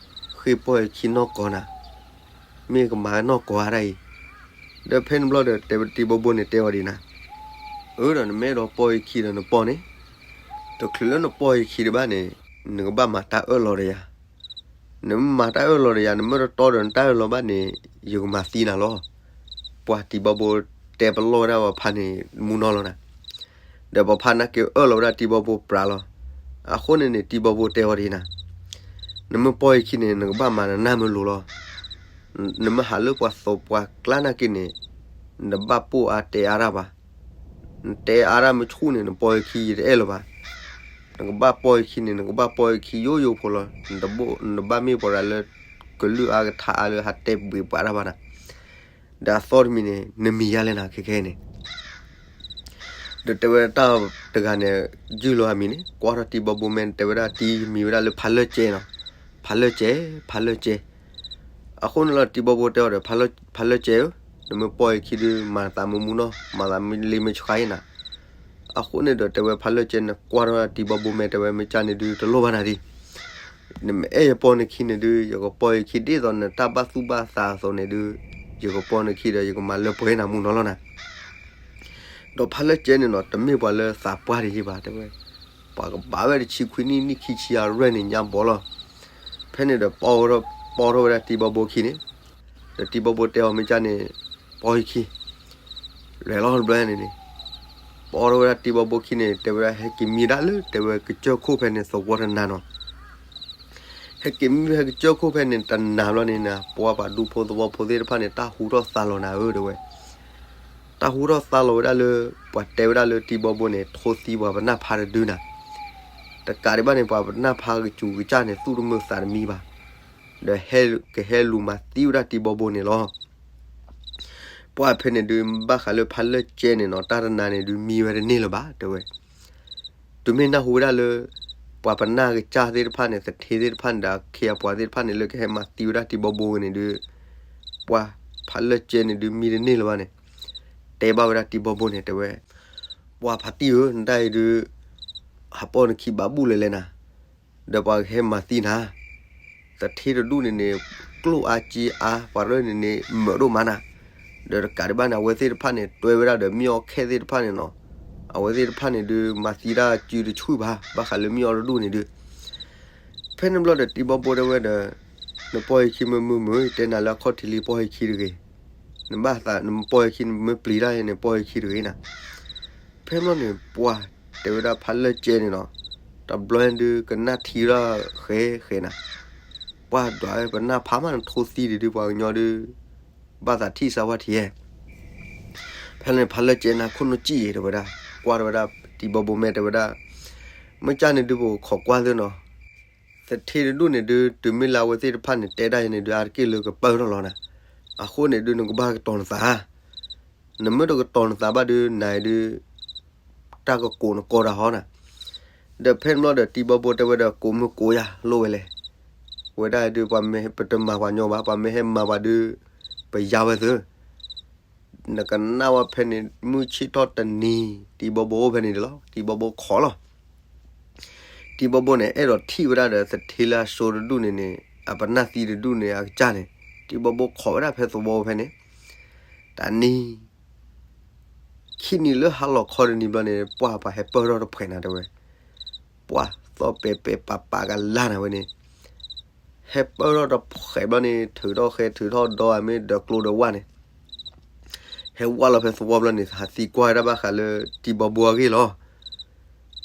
ဃ့ပီၢ်ယခံနီၢ်ကီၢ်နၤ, မ့ၢ်ကမၤနီၢ်ကီၢ်အါဒၣ်အံၤ, ဒီးဖဲန့ၣ်ဘျီဒီးတဲဝဲတံၤဘီဘိန့ၣ်တဲဝဲဒ်နၤ, အၢဒီးနမ့ၢ်အဲၣ်ဒိးပီၢ်ယခံဒီးနပီၢ်န့ၣ်, တချုးလၢနပီၢ်ယခံဒံးဘၣ်န့ၣ်, နကဘၣ်မၤတၢ်အၢၣ်လီၤဒီးယၤ နမ့ၢ်မၤတၢ်အၢၣ်လီၤဒီးယၤ နမ့ၢ်တတီဒီးနတၢ်အၢၣ်လီၤဘၣ်န့ၣ်, ယကမၤသံနၤလီၤ, ပှၤတံၤဘီဘိတဲပလီၢ်ဝဲဒၣ်ပှၤဖါန့ၣ်မူနီၢ်လီၤနၤ, ဒီးပှၤဖါန့ၣ်က့ၤအၢၣ်လီၤဝဲဒၣ်တံၤဘီဘိပြးလီၤ, အဃိန့ၣ်န့ၣ် တံၤဘီဘိတဲဝဲဒ်နၤ, နမ့ၢ်ပီၢ်ယခံန့ၣ် နကဘၣ်မၤနနၢ်မ့ၢ်လိၤလီၤ, နမ့ၢ်ဟးလၢပှၤသိးပှၤကျါနာ်က့န့ၣ်, နတဘၣ်ပိာ်အါတဲအါတၢ်ဘၣ် နတဲအါတၢ်မ့ၢ်ဆူၣ်န့ၣ် နပီၢ်ယခံယတအဲၣ်လၢၤဘၣ်, နကဘၣ်ပီၢ်ယခံန့ၣ် နကဘၣ်ပီၢ်ယခံယိယိဖိလီၤ, နတဘၣ်မ့ၢ်ပှၤတဂၤလၢ ကလုၢ်အါကထါအါလၢဟးတဲဘှံးပှၤတၢ်ဘၣ်နၤ, ဒီးအသီတမံၤန့ၣ် နမံၤယါလဲၣ်နၤခဲခဲအံၤန့ၣ် ဒီးတဲဝဲတၢ်တဂၤန့ၣ်, ယုၢ်လီၤအမံၤန့ၣ် ကွၢ်ထီၣ်တံၤဘီဘိမဲာ်န့ၣ် တဲဝဲဒၣ်တံၤမံၤဝဲဒၣ်လၢဖးလၢၢ်ကဲနီၤ, ဖးလၢၢ်ကဲ, ဖးလၢၢ်ကဲ, အဃိန့ၣ်လီၤ တံၤဘီဘိတဲအီၤဒီး ဖးလၢၢ်ကဲဧၢ, နမ့ၢ်ပီၢ်ယခံဒုး မၤနသးမ့ၢ်မူနီၢ် မၤသးမ့ၢ်လ့မ့ၢ်ဆှါအံၤနၤ, အဃိန့ၣ်ဒီးတဲဝဲဖးလၢၢ်ကဲန့ၣ် ကွၢ်ထီၣ်တံၤဘီဘိမဲာ် တဲဝဲမ့ၢ်ကၢ်န့ၣ်ဒုး တလိၣ်ဘၣ်နၤဒံး နမ့ၢ်အဲၣ်ယပီၢ်နခံန့ၣ်ဒုး ယကပီၢ်ယခံဒ်သိးနတၢ်ဘၣ်သူၣ်ဘၣ်သးအသိးန့ၣ်ဒုး, ယကပီၢ်နခံဒီး ယကမၤလၢပှဲၤနၤမူနီၢ်လီၤနၤ, ဒီးဖးလၢၢ်ကဲန့ၣ်နီၤ တမ့ၢ်ပှၤလၢသးပှၢ်တယံာ်ဘၣ် တဲဝဲ, ပှၤကဘၣ်ဝဲတဆံခွံနံၣ် နံၣ်ခံဆံအရွဲၣ်န့ၣ် ညါဘီလီၤ, ဖဲန့ၣ်ဒီး ပီၢ်ထီၣ်ဝဲဒၣ်တံၤဘီဘိခံန့ၣ်, ဒီးတံၤဘီဘိတဲအီၤမ့ၢ်ကၢ်န့ၣ်, ပီၢ်ယခံ လဲၤလီၤတဘျီန့ၣ်န့ၣ်, ပီၢ်ထီၣ်ဝဲဒၣ်တံၤဘီဘိခံန့ၣ် တဲဝဲဒၣ်ဟဲက့ၤမံဒၣ်လၢ တဲဝဲကစၢၢ်ခိၣ်ဖဲန့ၣ် သဝီတနၤနီၤ, ဟဲက့ၤမံဖဲကစၢၢ်ခိၣ်ဖဲန့ၣ် တနၤဘျီန့ၣ်နၤ ပှၤပှၤဒူဖိသဝီဖိသ့ၣ်တဖၣ်န့ၣ် တၢ်ဟူထီၣ်သါလီၤနၤဧၢ တဲဝဲ, တၢ်ဟူထီၣ်သါလီၤဝဲဒၣ်လၢ ပှၤတဲဝဲဒၣ်လၢတံၤဘီဘိန့ၣ် ထိသံပှၤပနၢ်ဖါတဒုနၤ, တကးဒံးဘၣ်န့ၣ် ပှၤပနၢ်ဖါကစူၤကစၢ်န့ၣ် သူၣ်တမုာ်သးတမံဘၣ်, ဒီးဟဲကဟဲလူၤမၤသံဝဲဒၣ်တံၤဘီဘိန့ၣ်လီၤ. ပှၢ်ဖဲန့ၣ်ဒုး ဘၣ်ဃးလၢဖးလၢၢ်ကဲန့ၣ်နီၤ တၢ်တနၤန့ၣ်ဒုး မံဝဲတန့ၢ်လၢၤဘၣ် တဲဝဲ, တုၤမ့ၢ်နၢ်ဟူဝဲဒၣ်လၢ ပှၤပနၢ်ကစၢ်သ့ၣ်တဖၣ်န့ၣ် သထ့သ့ၣ်တဖၣ်န့ၣ်ဒီး အခ့အပှၤသ့ၣ်တဖၣ်န့ၣ် လၢကဟဲမၤသံဝဲဒၣ်တံၤဘီဘိဝဲန့ၣ်ဒုး, ပှၢ်ဖးလၢၢ်ကဲန့ၣ်ဒုး မံတန့ၢ်လၢၤဘၣ်န့ၣ်, တဲဘၣ်ဝဲဒၣ်တံၤဘီဘိန့ၣ် တဲဝဲ, ပှၢ်ဖါတံၢ်ဧၢ နတၢ်အံၤဒုး ဟးပီၢ်နခံဘၣ်ဘူၣ်လဲၣ်လဲၣ်နၤ, ဒီးပှၤကဟဲမၤသံနၤ, သထ့တဒူၣ်န့ၣ်န့ၣ် ကျိၣ်အါစ့အါ ပှၤရဲၣ်န့ၣ်န့ၣ် မၢးဒိၣ်မးနၤ, ဒီးတကးဒံးဘၣ်န့ၣ် အဝဲသ့ၣ်တဖၣ်န့ၣ် တွဲဝဲဒၣ်ဒီးမ့ၢ်အီၣ်ခဲသ့ၣ်တဖၣ်န့ၣ်နီၤ, အဝဲသ့ၣ်တဖၣ်န့ၣ်ဒုး မၤသံတၢ်စုတဆူၣ်ဘၣ် ဘၣ်ဃးလၢမ့ၢ်အီၣ်တဒူၣ်န့ၣ်ဒုး, ဖဲန့ၣ်ဘျီဒီးတံၤဘီဘိတဲဝဲဒီး, နပီၢ်ယခံမ့ၢ်မုာ်မုာ် ယတဲနၤလၢအခီၣ်ထံးလံပီၢ်ယခံတဂ့ၤ, နဘၣ်သးနပီၢ်ယခံနမ့ၢ်ပျံၤတၢ်န့ၣ် ပီၢ်ယခံတဂ့ၤနၤ, ဖဲန့ၣ်ဘျီန့ၣ် ပှၢ်တဲဝဲဒၣ်ဖးလၢၢ်ကဲန့ၣ်နီၤ, တဘျီဒုးကနၣ်ထံလီၤဃဲဃဲနၤ, ပှၢ်ဒွးဝဲပနၢ်ဖးမးနထိသံဒံးဒုး ပှၤကညီဒုး, ဘၣ်သးထံၣ်စၢဝဲထံဧဲ ဖဲန့ၣ်ဖးလၢၢ်ကဲနၤခိၣ်နူာ်ကံၣ်အံၤတဲဝဲဒၣ်, ကွၢ်တဝဲဒၣ် တံၤဘီဘိမဲာ်တဲဝဲဒၣ်, မ့ၢ်ကၢ်န့ၣ်ဒုး ပကခိးကွၢ်သ့နီၤ, သထ့တဒူၣ်န့ၣ်ဒုး တုၤမ့ၢ်လၢအဝဲသ့ၣ်တဖၣ်န့ၣ် တဲဒၣ်ယဲန့ၣ်ဒုး အါတက့ၢ်လၢကပၢၢ်ထီၣ်လီၤနၤ, အဃိန့ၣ်ဒုး နကဘၣ်ကတီၤနသး, နမ့ၢ်တကတီၤနသးဘၣ်ဒုး နၤဒုး တၢ်ကကိးနကိးတၢ်ဟီနၤ, ဒီးဖဲန့ၣ်ဘျီဒီး တံၤဘီဘိတဲဝဲဒီး ကိးမုၢ်ကိးယၤလိၣ်ဝဲလဲၣ်, ဝဲဒၣ်ဒုး ပှၤမ့ၢ်ပတမၤပှၤညီဘၣ်, ပှၤမ့ၢ်ဟဲမၤပှၤဒုး ပယါဝဲသ့ နကနၣ်ဝဲဖဲန့ၣ် မုၢ်ဆ့ၣ်ထီၣ်တနံၤ တံၤဘီဘိအိၣ်ဖဲန့ၣ်ဒၣ်လီၤ, တံၤဘီဘိခိးလီၤ. တံၤဘီဘိန့ၣ် အဲၣ်ဒိးထံၣ်ဝဲဒၣ်ဒီး သထ့လၢအစိတဒူၣ်န့ၣ်န့ၣ် အပနၢ်သံတဒူၣ်န့ၣ် အကစၢ်န့ၣ်, တံၤဘီဘိခိးဝဲဒၣ်ဖဲသဝီဖဲန့ၣ်, တနံၤ ခံနံၤလၢဟါလီၤခီတနံၤဘျီန့ၣ် ပှၢ်ပှၤဟဲပၢၢ်ထီၣ်တဖှဲးနၤတဲဝဲ, ပှၢ်သီၣ်ပဲာ်ပဲာ်ပာ်ပာ်ကလါနၤဝဲန့ၣ်, ဟဲပၢၢ်ထီၣ်တဖှဲးဘျီန့ၣ် ထုးထီၣ်ဃဲထုးထီၣ်ဒီအမ့ၢ်ဒီးကျိဒီးဝၣ်န့ၣ်, ဟဲဝၣ်လီၤဖဲသဝီဘျီန့ၣ် ဟးသံကွၢ်ဝဲဒၣ်ဘၣ်ဃးလၢ တံၤဘီဘိအဂ့ၢ်လီၤ.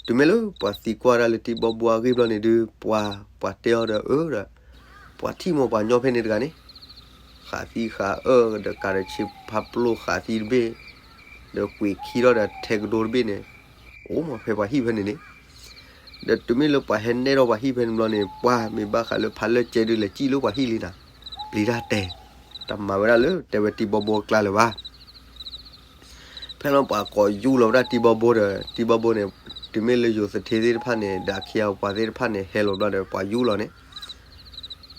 တုၤမ့ၢ်လၢပှၤသံကွၢ်ဒၣ်လၢတံၤဘီဘိအဂ့ၢ်ဘျီန့ၣ်ဒုး ပှၤ ပှၤတဲအီၤဒီးအၢဒီး, ပှၤထံၣ်မ့ၢ်ပှၤညီဖဲန့ၣ်တဂၤန့ၣ်, ဃးသံဃးအၢဒီးကးဒီးဆ့ဖးပျိဃးသံတဘ့ၣ်, ဒီးကွံာ်ခံထီၣ်ဒီးထဲကဒိတဘ့ၣ်န့ၣ်, အိၣ်မ့ၢ်ဖဲပှၤဟံၣ်ဖဲန့ၣ်န့ၣ်, ဒီးတုၤမ့ၢ်လၢပှၤဟဲနဲၣ်ထီၣ်ပှၤဟံၣ်ဖဲန့ၣ်ဘျီန့ၣ် ပှၢ်မ့ၢ်ဘၣ်ဃးလၢဖးလၢကဲဒုးလဲၤစံၣ်လၢပှၤဟံၣ်လံနၤ, ပျံၤတၢ်တဲ, တမၤဝဲဒၣ်လၢတဲဝဲတံၤဘီဘိအကျါလၢၤဘၣ်. ဖဲလီၤပှၤကိးယူၢ်လီၤဝဲဒၣ်တံၤဘီဘိဒီး တံၤဘီဘိန့ၣ်, တုၤမ့ၢ်လၢယိၤသထ့သ့ၣ်တဖၣ်န့ၣ် ဒီးအခ့အပှၤသ့ၣ်တဖၣ်န့ၣ် ဟဲလီၤဘျီဒီး ပှၤယူၢ်လီၤန့ၣ်,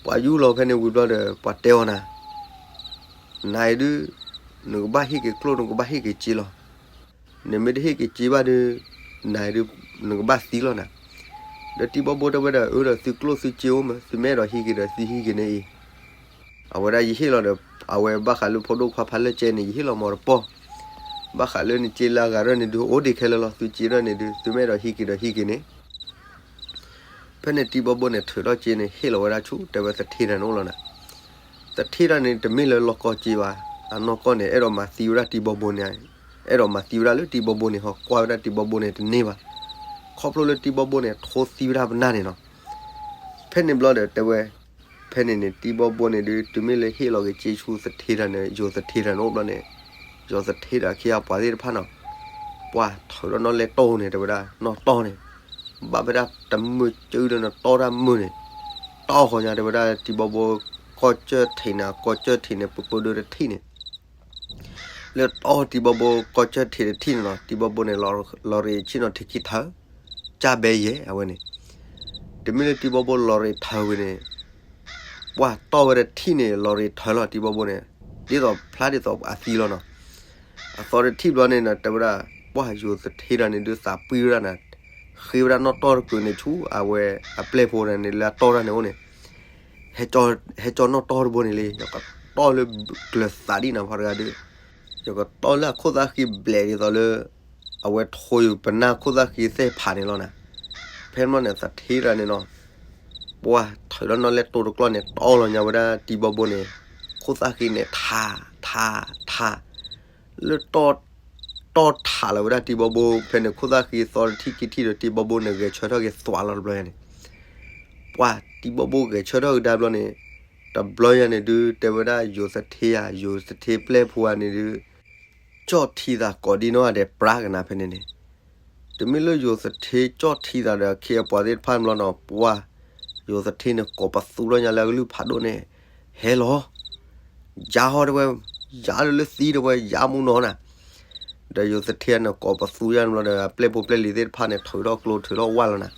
ပှၤယူၢ်လီၤဖဲန့ၣ်ဝံၤဘျီဒီး ပှၤတဲအီၤနၤ, နၤအံၤဒုး နကဘၣ်ဟ့ၣ်က့ၤကျိၣ် နကဘၣ်ဟ့ၣ်က့ၤစ့လီၤ. နမ့ၢ်တဟ့ၣ်က့ၤစ့ဘၣ်ဒီး နၤအံၤဒုး နကဘၣ်သံလီၤနၤ. ဒီးတံၤဘီဘိတဲဝဲဒီး အၢဒီးသုကျိၣ်သုစ့အိၣ်မး သုမ့ၢ်အဲၣ်ဒိးဟံးက့ၤဒီးသုဟံးက့ၤန့ၣ်အံၤ, အဝဲဒၣ်ယဟ့ၣ်လီၤဒီး အဝဲဘၣ်ဃးလၢဖိဒိၣ်ခွါဖးလၢကဲန့ၣ် ယဟ့ၣ်လီၤမီၤတပီၢ်, ဘၣ်ဃးလၢနစ့လၢအဂၤရၢၢ်န့ၣ်ဒုး အိၣ်ဒံးခဲလၢာ်လီၤ. သုစ့ရၢၢ်န့ၣ်ဒုး သုမ့ၢ်အဲၣ်ဒိးဟံးက့ၤဒီးဟံးက့ၤန့ၣ် ဖဲန့ၣ်တံၤဘီဘိန့ၣ် ထုးထီၣ်စ့န့ၣ် ဟ့ၣ်လီၤဝဲဒၣ်ဆူ တဲဝဲသထ့တၢ်န့ၣ်အိၣ်လီၤနၤ. သထ့တၢ်န့ၣ် တမ့ၢ်လၢလီၢ်ကီၢ်စ့ဘၣ်, အနီၢ်ကီၢ်န့ၣ် အဲၣ်ဒိးမၤသံဝဲဒၣ်တံၤဘီဘိန့ၣ်, အဲၣ်ဒိးမၤသံဝဲဒၣ်လၢတံၤဘီဘိန့ၣ် ဟီကွၢ်ဝဲဒၣ်တံၤဘီဘိန့ၣ်တန့ၢ်ဘၣ်, ခီဖျိလၢတံၤဘီဘိန့ၣ် ထိသံဝဲဒၣ်ပနၢ်န့ၣ်လီၤ. ဖဲန့ၣ်ဘျီဒီးတဲဝဲ ဖဲန့ၣ်န့ၣ် တံၤဘီဘိန့ၣ်ဒုး တုၤမ့ၢ်လၢဟ့ၣ်လီၤက့ၤစ့ဆူသထ့တၢ်န့ၣ် ယိၤသထ့တၢ်န့ၣ်အိၣ်ဘျီန့ၣ်, ယိၤသထ့တၢ်အခ့အပှၤသ့ၣ်တဖၣ်နီၤ, ပှၢ်ထုးထီၣ်နီၣ်လဲၢ်တီၢ်န့ၣ် တဲဝဲဒၣ် နီၣ်တီၢ်န့ၣ်, ဘၣ်ဖဲဒၣ်တမုာ်စုဒီးနတီၢ်တၢ်မုာ်န့ၣ်, တီၢ်ဃီညါတဲဝဲဒၣ်တံၤဘီဘိ ကီၢ်စၢၢ်ထံးန့ၣ် ကီၢ်စၢၢ်ထံးန့ၣ် ပပၢဒိတထံၣ်န့ၣ် လၢတီၢ်တံၤဘီဘိကီၢ်စၢၢ်ထံးတထံၣ်န့ၣ်လီၤ. တံၤဘီဘိန့ၣ် လီၤရ့ၤဆ့ၣ်နီၤထံးခံထၢ, ကၢ်ဘဲယဲၢ်အဝဲန့ၣ်, တမ့ၢ်လၢတံၤဘီဘိလီၤရ့ၤထၢဝံၤန့ၣ်, ပှၢ်တီၢ်ဝဲတထံၣ်န့ၣ် လီၤရ့ၤထၢလီၤတံၤဘီဘိန့ၣ်, ဒ်သိးဖျါဒ်သိးအသံလီၤနီၤ. အသီတထံၣ်ဘျီန့ၣ် တဲဝဲဒၣ် ပှၢ်ယိၤသထ့တၢ်န့ၣ်ဒုးသးပှံၢ်ဝဲဒၣ်နၤ, ဃ့ဝဲဒၣ်နီၣ်တီၢ်တကုာ်န့ၣ်ဆူ အဝဲအပျဲၢ်ဖိန့ၣ်လၢအတီၢ်တၢ်န့ၣ်အိၣ်န့ၣ် ဟဲကၠီနီၣ်တီၢ်တဘိန့ၣ်လံ, ယကတီၢ်လၢကျၢၤသးဒ်နၤဖီတဂၤဒုး, ယကတီၢ်လၢအခိၣ်သၣ်ဃံဘျဲးဒ်သိးလၢ အဝဲထိယုာ်ပနၢ်ခိၣ်သၣ်ဃံသ့ၣ်ဖးန့ၣ်လီၤနၤ. ဖဲန့ၣ်ဘျီန့ၣ် သထ့တၢ်န့ၣ်နီၤ, ပှၢ်ထုးထီၣ်နီၣ်လဲၢ်တီၢ်တကျီၢ်န့ၣ် တီၢ်လီၤညါဝဲဒၣ်တံၤဘီဘိန့ၣ်, ခိၣ်သၣ်ဃံန့ၣ်ထး ထး ထး လၢတီၢ် တီၢ်ထးလီၤဝဲဒၣ်တံၤဘီဘိဖဲန့ၣ် ခိၣ်သၣ်ဃံသီတထံၣ်ခံထံၣ်ဒီးတံၤဘီဘိန့ၣ် ဂဲၤဆၢထၢၣ်က့ၤသွးလီၤတဘျီညါန့ၣ်, ပှၢ်တံၤဘီဘိဂဲၤဆၢထၢၣ်ကဒါဘျီန့ၣ်, တဘျီညါန့ၣ်ဒုး တဲဝဲဒၣ်ယိၤသထ့ဧါ ယိၤသထ့ပျဲၢ်ဖိဧါန့ၣ်ဒုး ကၠီၣ်ထံသးကိးဒ်နီၢ်ဂၤဒဲးပြးကနၤဖဲန့ၣ်န့ၣ်, တမ့ၢ်လၢယိၤသထ့ကၠီၣ်ထံသးဒီးအခ့အပှၤသ့ၣ်တဖၣ်ဘျီနီၤ, ပှၢ် ယိၤသထ့န့ၣ် ကိးပသူထီၣ်ညါလၢအကလုၢ်ဖးဒိၣ်န့ၣ်, ဟဲလီၤ ယါဟီတဲဝဲ, ယါလၢလၢသံတဲဝဲ ယါမူနီၤနၤ, ဒီးယိၤသထ့န့ၣ်ကိးပသူယါန့ၣ်ဘျီဒီး အပျဲၢ်ဖိပျဲၢ်လံၤသ့ၣ်တဖၣ်န့ၣ် ထုးထီၣ်ကျိထုးထီၣ်ဝၣ်လီၤနၤ,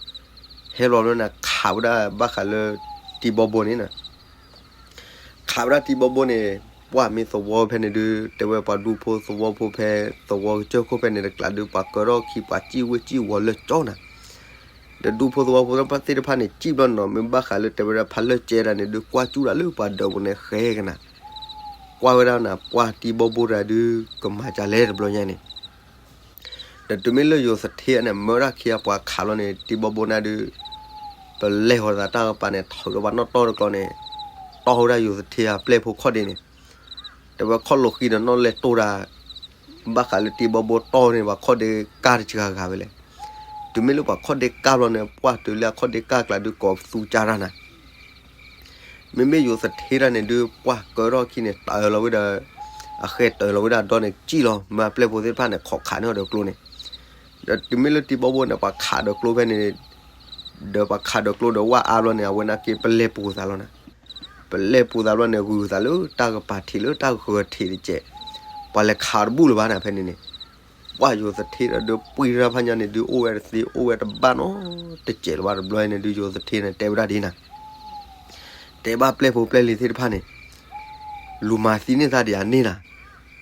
ဟဲလီၤလၢနၤ ခးဝဲဒၣ်ဘၣ်ဃးလၢတံၤဘီဘိန့ၣ်နၤ ခးဝဲဒၣ်တံၤဘီဘိန့ၣ်, ပှၢ်မ့ၢ်သဝီဖဲန့ၣ်ဒုး တဲဝဲပှၤဒူဖိသဝီဖိဖဲ သဝီကစၢၢ်ခိၣ်ဖဲန့ၣ်တကျးဒုး ပှၤကၢထီၣ်ခံ ပှၤစံၣ်ဝ့ၢ်စံၣ်ဝီၤလၢကၠီနၤ, ဒီးဒူဖိသဝီဖိသ့ၣ်တဖၣ်သ့ၣ်တဖၣ်န့ၣ် စံၣ်ဘျီနီၤ မ့ၢ်ဘၣ်ဃးလၢတဲဝဲဒၣ်ဖးလၢကဲတၢ်န့ၣ်ဒုး ကွၢ်ကၠူတၢ်လၢပှၤဒၢးပူၤန့ၣ်ဃဲကနၤ, ကွၢ်ဝဲဒၣ်နၤ ပှၢ်တံၤဘီဘိတဂၤဒုး ကမၤကလဲတဘျီညါန့ၣ် ဒီးတုၤမ့ၢ်လၢယိၤသထ့န့ၣ် မၢဒၣ်ခံအပှၤခးလီၤန့ၣ် တံၤဘီဘိန့ၣ်ဒုး ပလဲၤဃီၤသးတၢ်ကပၤန့ၣ် ထုးထီၣ်ပှၤနီၣ်တီၢ်တကျီန့ၣ်, တီၢ်ဝဲဒၣ်ယိၤသထ့အပျဲၢ်ဖိခီၣ်ဒ့န့ၣ်, တဲဝဲခီၣ်လိာ်ဃံဒီးနီၣ်လဲၢ်တိၢ်တၢ်, ဘၣ်ဃးလၢတံၤဘီဘိတီၢ်န့ၣ် ပှၤခီၣ်ဒ့ကၢ်တစှၤဂၤဝဲလဲၣ်. တုၤမ့ၢ်လၢပှၤခီၣ်ဒ့ကၢ်ဘျီန့ၣ် ပှၢ်တုၤလၢအခီၣ်ဒ့ကၢ်ကျါဒုး ကိးပသူကၢ်တၢ်နၤ မ့မ့ၢ်ယိၤသထ့တၢ်န့ၣ်ဒုး ပှၢ်ကၢထီၣ်ခံန့ၣ် တၢၢ်လီၤဝဲဒီး အဃဲတၢၢ်လီၤဝဲဒၣ်ဒီးန့ၣ် စံၣ်လီၤ မၢအပျဲၢ်ဖိသ့ၣ်တဖၣ်န့ၣ် ခိးခးန့ၢ်အီၤဒီးကျိန့ၣ်, ဒီးတုၤမ့ၢ်လၢတံၤဘီဘိန့ၣ် ပှၤခးဒီးကျိဖဲန့ၣ်, ဒီးပှၤခးဒီးကျိဒီးဝၣ်အါဘျီန့ၣ် အဝဲနာ်က့ပလဲၤပူၤသးလီၤနၤ. ပလဲၤပူၤသးဘျီန့ၣ် ဂုၤသးလၢတၢ်ကပၤထံးလၢတၢ်ကဃၢၤထံးတစဲး, ပှၤလဲၤခးတဘူၣ်လၢၤဘၣ်နၤဖဲန့ၣ်န့ၣ်. ပှၢ်ယိၤသထ့ဒီးဒုးပှံၢ်တၢ်ဖးညါန့ၣ် ဒုးအိၣ်ဝဲတသ့ အိၣ်ဝဲတဘၣ်နီတစဲးလၢၤဘၣ်တဘျီန့ၣ် ဒုးယိၤသထ့န့ၣ်တဲဝဲဒၣ်ဒ်နၤ တဲဘၣ်ပျဲၢ်ဖိပျဲၢ်လံၤသ့ၣ်တဖၣ်န့ၣ်, လူၤမၤသံန့ၢ်သးဒံးဧါန့ၢ်နၤ.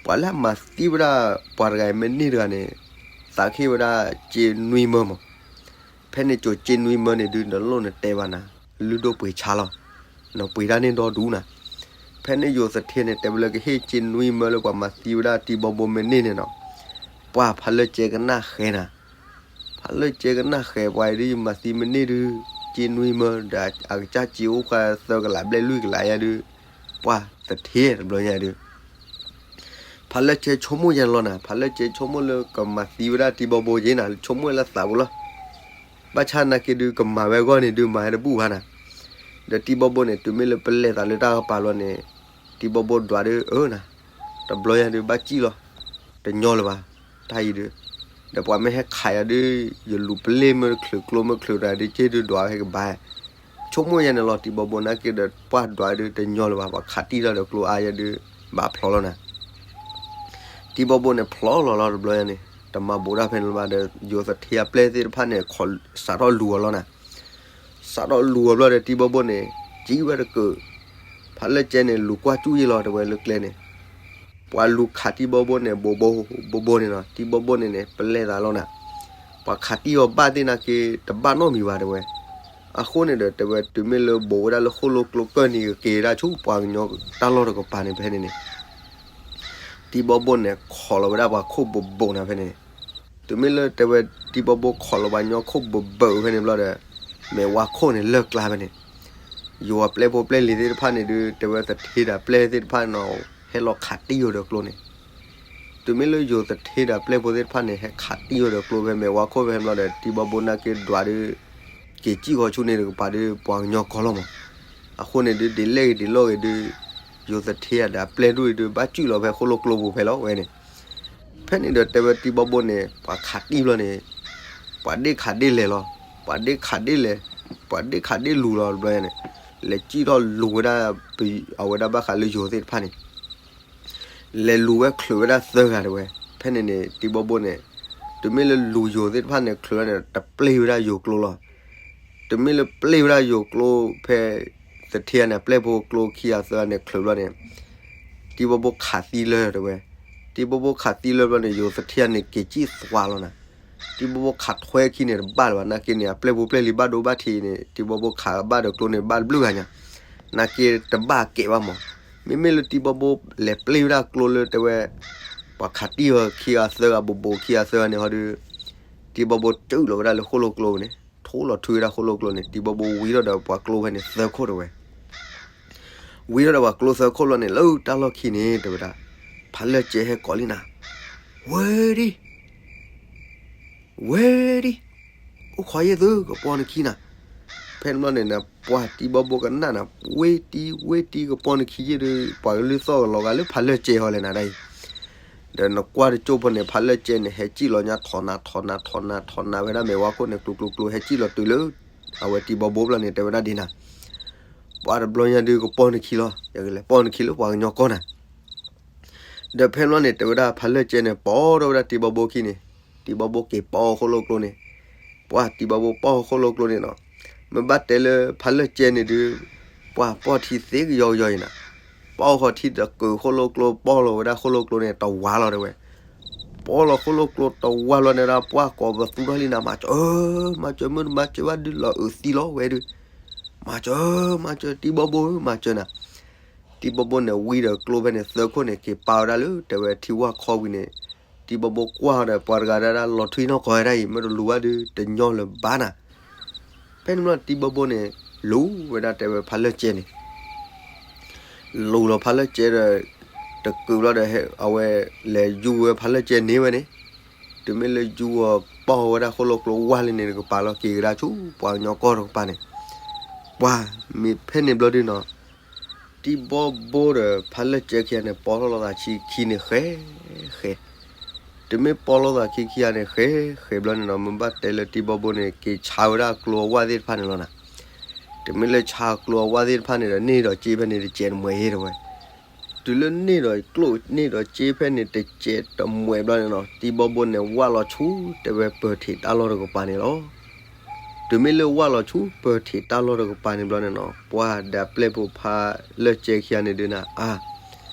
ပှၤလၢအမၤသံဝဲဒၣ် ပှၤတဂၤအံၤမ့ၢ်န့ၢ်တဂၤန့ၣ်, သးကဟ့ၣ်ဝဲဒၣ်စ့နွံမၢမး. ဖဲန့ၣ်ကၠိၤစ့နွံမၢန့ၣ်ဒုး နလိၣ်နတဲဘၣ်နၤ, လုၢ်ဒိၣ်ပှ့ၤဆါလီၤ, နပှ့ၤတၢ်န့ၢ်ဒီဒူၣ်နၤ. ဖဲန့ၣ်ယိၤသထ့န့ၣ် တဲဝဲလၢကဟ့ၣ်စ့နွံမၢလၢပှၤမၤသံဝဲဒၣ်တံၤဘီဘိမ့ၢ်န့ၢ်န့ၣ်နီၤ. ပှၢ်ဖးလၢကဲကနၣ်ဃဲနၤ ဖးလၢကဲကနၣ်ဃဲ ပှၤအံၤဒုးယမၤသံမ့ၢ်န့ၢ်ဒုး, စ့နွံမၢဒီးအကစၢ်စ့အိၣ်ဃာ်သၢကလးဘျဲၣ်လွံၢ်ကလးယါဒုး, ပှၢ်သထ့တဘျီညါဒုး ဖးလၢကဲဆိကမိၣ်ယါန့ၣ်လီၤနၤ, ဖးလၢကဲဆိကမိၣ်လၢကမၤသံဝဲဒၣ်တံၤဘီဘိက့နၤ, ဆိကမိၣ်လၢသးပူၤလီၤ. ဘၣ်ဆၣ်နာ်က့ဒုးကမၤဝဲအဂီၢ်န့ၣ်ဒုးမၤဝဲတဘူၣ်ဘၣ်နၤ. ဒီးတံၤဘီဘိန့ၣ် တုၤမ့ၢ်လၢပလဲၤသးလၢတၢ်ကပၤလီၤန့ၣ်, တံၤဘီဘိဒွးဒုးအၢနၤ, တဘျီညါဒုးဘၣ်စံၣ်လီၤ, တညီလၢၤဘၣ်, တၢ်အံၤဒုး, ဒီးပှၤမ့ၢ်ဟဲခးယၤဒုး, ယလူၤပလ့ၢ်မ့ၢ်တချုးကျိမ့ၢ်ချုးတၢ်ဒုးက့ဒုးဒွးဝဲဟဲကဘၣ် ဆိကမိၣ်ယါန့ၣ်လီၤ တံၤဘီဘိနာ်က့ဒီး ပှၢ်ဒွးဒုးတညီလၢၤဘၣ် ပှၤခးတံၢ်ထီၣ်ဒီးကျိအါယါဒုး, ဘၣ်ဖျိးလီၤနၤ. တံၤဘီဘိန့ၣ်ဖျိးလီၤလီၤတဘျီညါန့ၣ် တမၤဘူးဒၣ်ဖဲန့ၣ်လၢၤဘၣ်ဒီး ယိၤသထ့အပျဲၢ်သ့ၣ်တဖၣ်န့ၣ် စးထီၣ်လူၤအီၤလီၤနၤ. စးထီၣ်လူၤအီၤဘျီဒီးတံၤဘီဘိန့ၣ် ကံဝဲတကုး, ဖးလၢကဲန့ၣ် လူၤကွၢ်ကၠူၣ်ယ့ၢ်လီၤတဲဝဲလၢကျဲန့ၣ် ပှၤလူၤခးတံၤဘီဘိန့ၣ် ဘိးဘိးဘိးဘိးန့ၣ်နီၤ တံၤဘီဘိန့ၣ်န့ၣ် ပလဲၤသးလီၤနၤ. ပှၤခးတံၢ်အီၤဘၣ်သ့ၣ်နာ်က့ တဘၣ်နီတမံၤဘၣ်တဲဝဲ. အဃိန့ၣ်ဒီး တဲဝဲတုၤမ့ၢ်လၢဘိးဝဲဒၣ်လၢဃိၣ်လိာ်ကျိကၢၢ်နံၤကက့ၤဒၣ်ဆူပှၤကညီတၢ်လီၢ်တကပၤန့ၣ်ဖဲန့ၣ်န့ၣ် တံၤဘီဘိန့ၣ် ခိးလီၤဝဲဒၣ်ပှၤခိၣ်ဘိးဘိးနၤဖဲန့ၣ်. တုၤမ့ၢ်လၢတဲဝဲတံၤဘီဘိခိးလီၤပှၤကညီခိၣ်ဘိးဘိးဖဲန့ၣ်ဘျီဒီး မဲာ်ဝါခိၣ်န့ၣ်လၢာ်ကျါဖဲန့ၣ် ယိၤအပျဲၢ်ဖိပျဲၢ်လံၤသ့ၣ်တဖၣ်န့ၣ်ဒုး တဲဝဲသထ့ဒီးပျဲၢ်သ့ၣ်တဖၣ်န့ၣ် ဟဲလီၤခးတံၢ်အီၤဒီးကျိန့ၣ်. တုၤမ့ၢ်လၢယိၤသထ့ဒီးပျဲၢ်ဖိသ့ၣ်တဖၣ်န့ၣ် ဟဲခးတံၢ်အီၤဒီးကျိဖဲမဲာ်ဝါခိၣ်ဖဲန့ၣ်ဘျီဒီး တံၤဘီဘိနာ်က့ဒွးဒုး က့ၤစံၣ်ဃီဆူန့ၣ်တကပၤဒုး ပှၤကညီကီလီၤမး. အဃိန့ၣ်ဒုး ဒ်လဲၣ်ဂ့ၤဒ်လဲၣ်ဂ့ၤဒုး ယိၤသထ့ဒီးအပျဲၢ်ဒိၣ်အံၤဒုး ဘၣ်စံၣ်လီၤဖဲဃိၣ်လိာ်ကျိပူၤဖဲလီၤဝဲန့ၣ်. ဖဲန့ၣ်ဒီးတဲဝဲတံၤဘီဘိန့ၣ် ပှၤခးတံၢ်ဘျီန့ၣ် ပှၤဒ့ၣ်ခးဒ့ၣ်လဲၤလီၤ, ပှၤဒ့ၣ်ခးဒ့ၣ်လဲၤ, ပှၤဒ့ၣ်ခးဒ့ၣ်လူၤလီၤတဘျီန့ၣ် လဲၤစံၣ်ထီၣ်လူၤဝဲဒၣ် အဝဲဒၣ်ဘၣ်ဃးလၢယိၤသ့ၣ်တဖၣ်န့ၣ် လဲၤလူၤဝဲချုးဝဲဒၣ်သၢဂၤတဲဝဲ. ဖဲန့ၣ်န့ၣ် တံၤဘီဘိန့ၣ် တုၤမ့ၢ်လၢလူၤယိၤသ့ၣ်တဖၣ်န့ၣ် ချုးဝဲန့ၣ် တပျ့ၢ်ဝဲဒၣ်ယိၤကျိလီၤ. တုၤမ့ၢ်လၢပျ့ၢ်ဝဲဒၣ်ယိၤကျိဖဲ သထ့န့ၣ် အပျဲၢ်ဖိကျိခံဂၤသၢဂၤန့ၣ် ချုးဘျီန့ၣ် တံၤဘီဘိခးသံလၢတဲဝဲ. တံၤဘီဘိခးသံလၢဘျီန့ၣ် ယိၤသထ့န့ၣ် က့ၤစံၣ်သွါလီၤနၤ. တံၤဘီဘိခးထွဲခံန့ၣ်တဘၣ်လၢၤဘၣ် နာ်က့န့ၣ် အပျဲၢ်ဖိပျဲၢ်လံၤဘၣ်ဒိဘၣ်ထံးန့ၣ် တံၤဘီဘိခးဘၣ်ဒီးကျိန့ၣ် ဘၣ်တဘျုးဂၤညါ နာ်က့တဘၣ်ကဲဘၣ်မး. မ့မ့ၢ်လၢတံၤဘီဘိလဲၤပျ့ၢ်ဝဲဒၣ်ကျိလၢတဲဝဲ ပှၤခးတံၢ်အီၤခံဂၤသၢဂၤ ဘိးဘိခံဂၤသၢဂၤန့ၣ်ဟီဒုး တံၤဘီဘိစံၣ်လီၤဝဲဒၣ်လၢဃိၣ်လိာ်ကျိန့ၣ် ထိလီၤထွံဝဲဒၣ်ဃိၣ်လိာ်ကျိန့ၣ် တံၤဘီဘိဝံထီၣ်ဒီးပှၤကျိဖဲန့ၣ်သၢခိၣ်တဲဝဲ. ဝံထီၣ်ဒီးပှၤကျိသၢခိၣ်လီၤန့ၣ် လၢတၢ်လီၢ်ခံန့ၣ်တဲဝဲဒၣ် ဖးလၢၢ်ကဲဟဲကိးလံနၤ ဝဲဒံ ဝဲဒံ အိၣ်ခိးယ့ၢ်သုကပီၤနခံနၤ. ဖဲန့ၣ်ဘျီန့ၣ် ပှၤတံၤဘီဘိကနၣ်နၤ ဝ့တံ ဝ့တံကပီၤနခံယ့ၢ်ဒီး ပှၤကလုၢ်သီၣ်ကလီၤဂာ်လၢဖးလၢၢ်ကဲဟီလဲၣ်နၤဒ်အံၤ. ဒီးနကွၢ်တကၠိၢ်ဖိန့ၣ် ဖးလၢၢ်ကဲန့ၣ် ဟဲစံၣ်လီၤညါထီၣ်နၤ ထီၣ်နၤ ထီၣ်နၤ ထီၣ်နၤဝဲဒၣ်မဲာ်ဝါခိၣ်န့ၣ် ကျိၤကျိၤကျိၤ ဟဲစံၣ်လီၤတုၤလၢ အဝဲတံၤဘီဘိဘျီန့ၣ်တဲဝဲဒၣ်ဒ်နၤ ပှၤတဘျီညါဒုးကပီၤနခံလီၤ ယကလဲၤပီၤနခံလၢပှၤကညီကီၢ်နၤ. ဒီးဖဲန့ၣ်ဘျီန့ၣ် တဲဝဲဒၣ်ဖးလၢၢ်ကဲန့ၣ် ပိာ်ထီၣ်ဝဲဒၣ်တံၤဘီဘိခံန့ၣ် တံၤဘီဘိက့ၤပီၤဃိၣ်လိာ်ကျိန့ၣ် ပှၤတံၤဘီဘိပီၤဃိၣ်လိာ်ကျိန့ၣ်နီၤ. မ့ၢ်ဘၣ်တဲလၢဖးလၢၢ်ကဲန့ၣ်ဒုး ပှၤပီၤထံသ့ကယီကယီအံၤနၤ. ပီၤဃီၤထံတကုးဃိၣ်လိာ်ကျိ ပီၤလီၤဝဲဒၣ်ဃိၣ်လိာ်ကျိန့ၣ် တဝါလီၤတဲဝဲ. ပီၤလီၤဃိၣ်လိာ်ကျိတဝါလီၤန့ၣ်ဒၣ် ပှၤကိးပသူထီၣ်လံနၤ မၤစၢၤ မၤစၢၤ မ့ၢ်တမၤစၢၤဘၣ်ဒုးလီၤအုးသံလီၤဝဲဒုး မၤစၢၤ မၤစၢၤ တံၤဘီဘိဧၢ မၤစၢၤနၤ. တံၤဘီဘိန့ၣ် ဝံဒီးကျိဖဲန့ၣ်သၢခိၣ်န့ၣ် က့ၤပာ်ဝဲဒၣ်လၢတဲဝဲထံဝၣ်ခီဝံၤန့ၣ် တံၤဘီဘိကွၢ်ဒီးပှၤတဂၤဒၣ်ဒၣ် လီၤထွံနီၢ်ကီၢ်ဝဲဒၣ်အံၤ မ့ၢ်တလူၤဘၣ်ဒုး တညီလၢၤဘၣ်နၤ. ဖဲန့ၣ်ဘျီတံၤဘီဘိန့ၣ် လူၤဝဲဒၣ်တဲဝဲဖးလၢၢ်ကဲန့ၣ် လူၤလီၤဖးလၢၢ်ကဲဒီး တကုးဘျီဒီး အဝဲလဲၤယူၤဝဲဖးလၢၢ်ကဲန့ၢ်ဝဲန့ၣ် တုၤမ့ၢ်လၢယူၤအီၤပီၤဝဲဒၣ်ဃိၣ်လိာ်ကျိဝါလံန့ၣ်တကပၤလီၤ က့ၤကဒါဆူပှၤကညီကီၢ်တကပၤန့ၣ် ပှၤမ့ၢ်ဖဲန့ၣ်ဘျီဒုးနီၤ တံၤဘီဘိဒီးဖးလၢၢ်ကဲခံဂၤန့ၣ် ပီၤထီၣ်လိာ်သးဆံခံန့ၣ်ဃဲ ဃဲ တုၤမ့ၢ်ပီလိာ်သးခံခံဂၤန့ၣ် ဃဲၤဃဲၤဘျီန့ၣ်နီၤ မ့ၢ်ဘၣ်တဲလၢတံၤဘီဘိန့ၣ် က့ၤဆါဝဲဒၣ်ကျိအဝၣ်သ့ၣ်တဖၣ်န့ၣ်လီၤနၤ. တုၤမ့ၢ်လၢဆါကျိအဝၣ်သ့ၣ်တဖၣ်န့ၣ်ဒီး န့ၢ်ဒီးစ့ဖဲန့ၣ်တစဲးတမှဲၤအံၤတဲဝဲ. တုၤလၢန့ၢ်ဒီးကျိန့ၢ်ဒီးစ့ဖဲန့ၣ်တစဲးတမှဲၤဘျီန့ၣ်နီၤ တံၤဘီဘိန့ၣ် ဝၣ်လီၤဆူ တဲဝဲပၢၤထံးတၢ်လီၢ်တကပၤန့ၣ်လီၤ. တုၤမ့ၢ်လၢဝၣ်လီၤဆူပၢၤထံးတၢ်လီၢ်တကပၤန့ၣ်ဘျီန့ၣ်နီၤ ပှၤဒီးပျဲၢ်ဖိဖါလၢၢ်ကဲခံဂၤန့ၣ်ဒုးနၤ အါ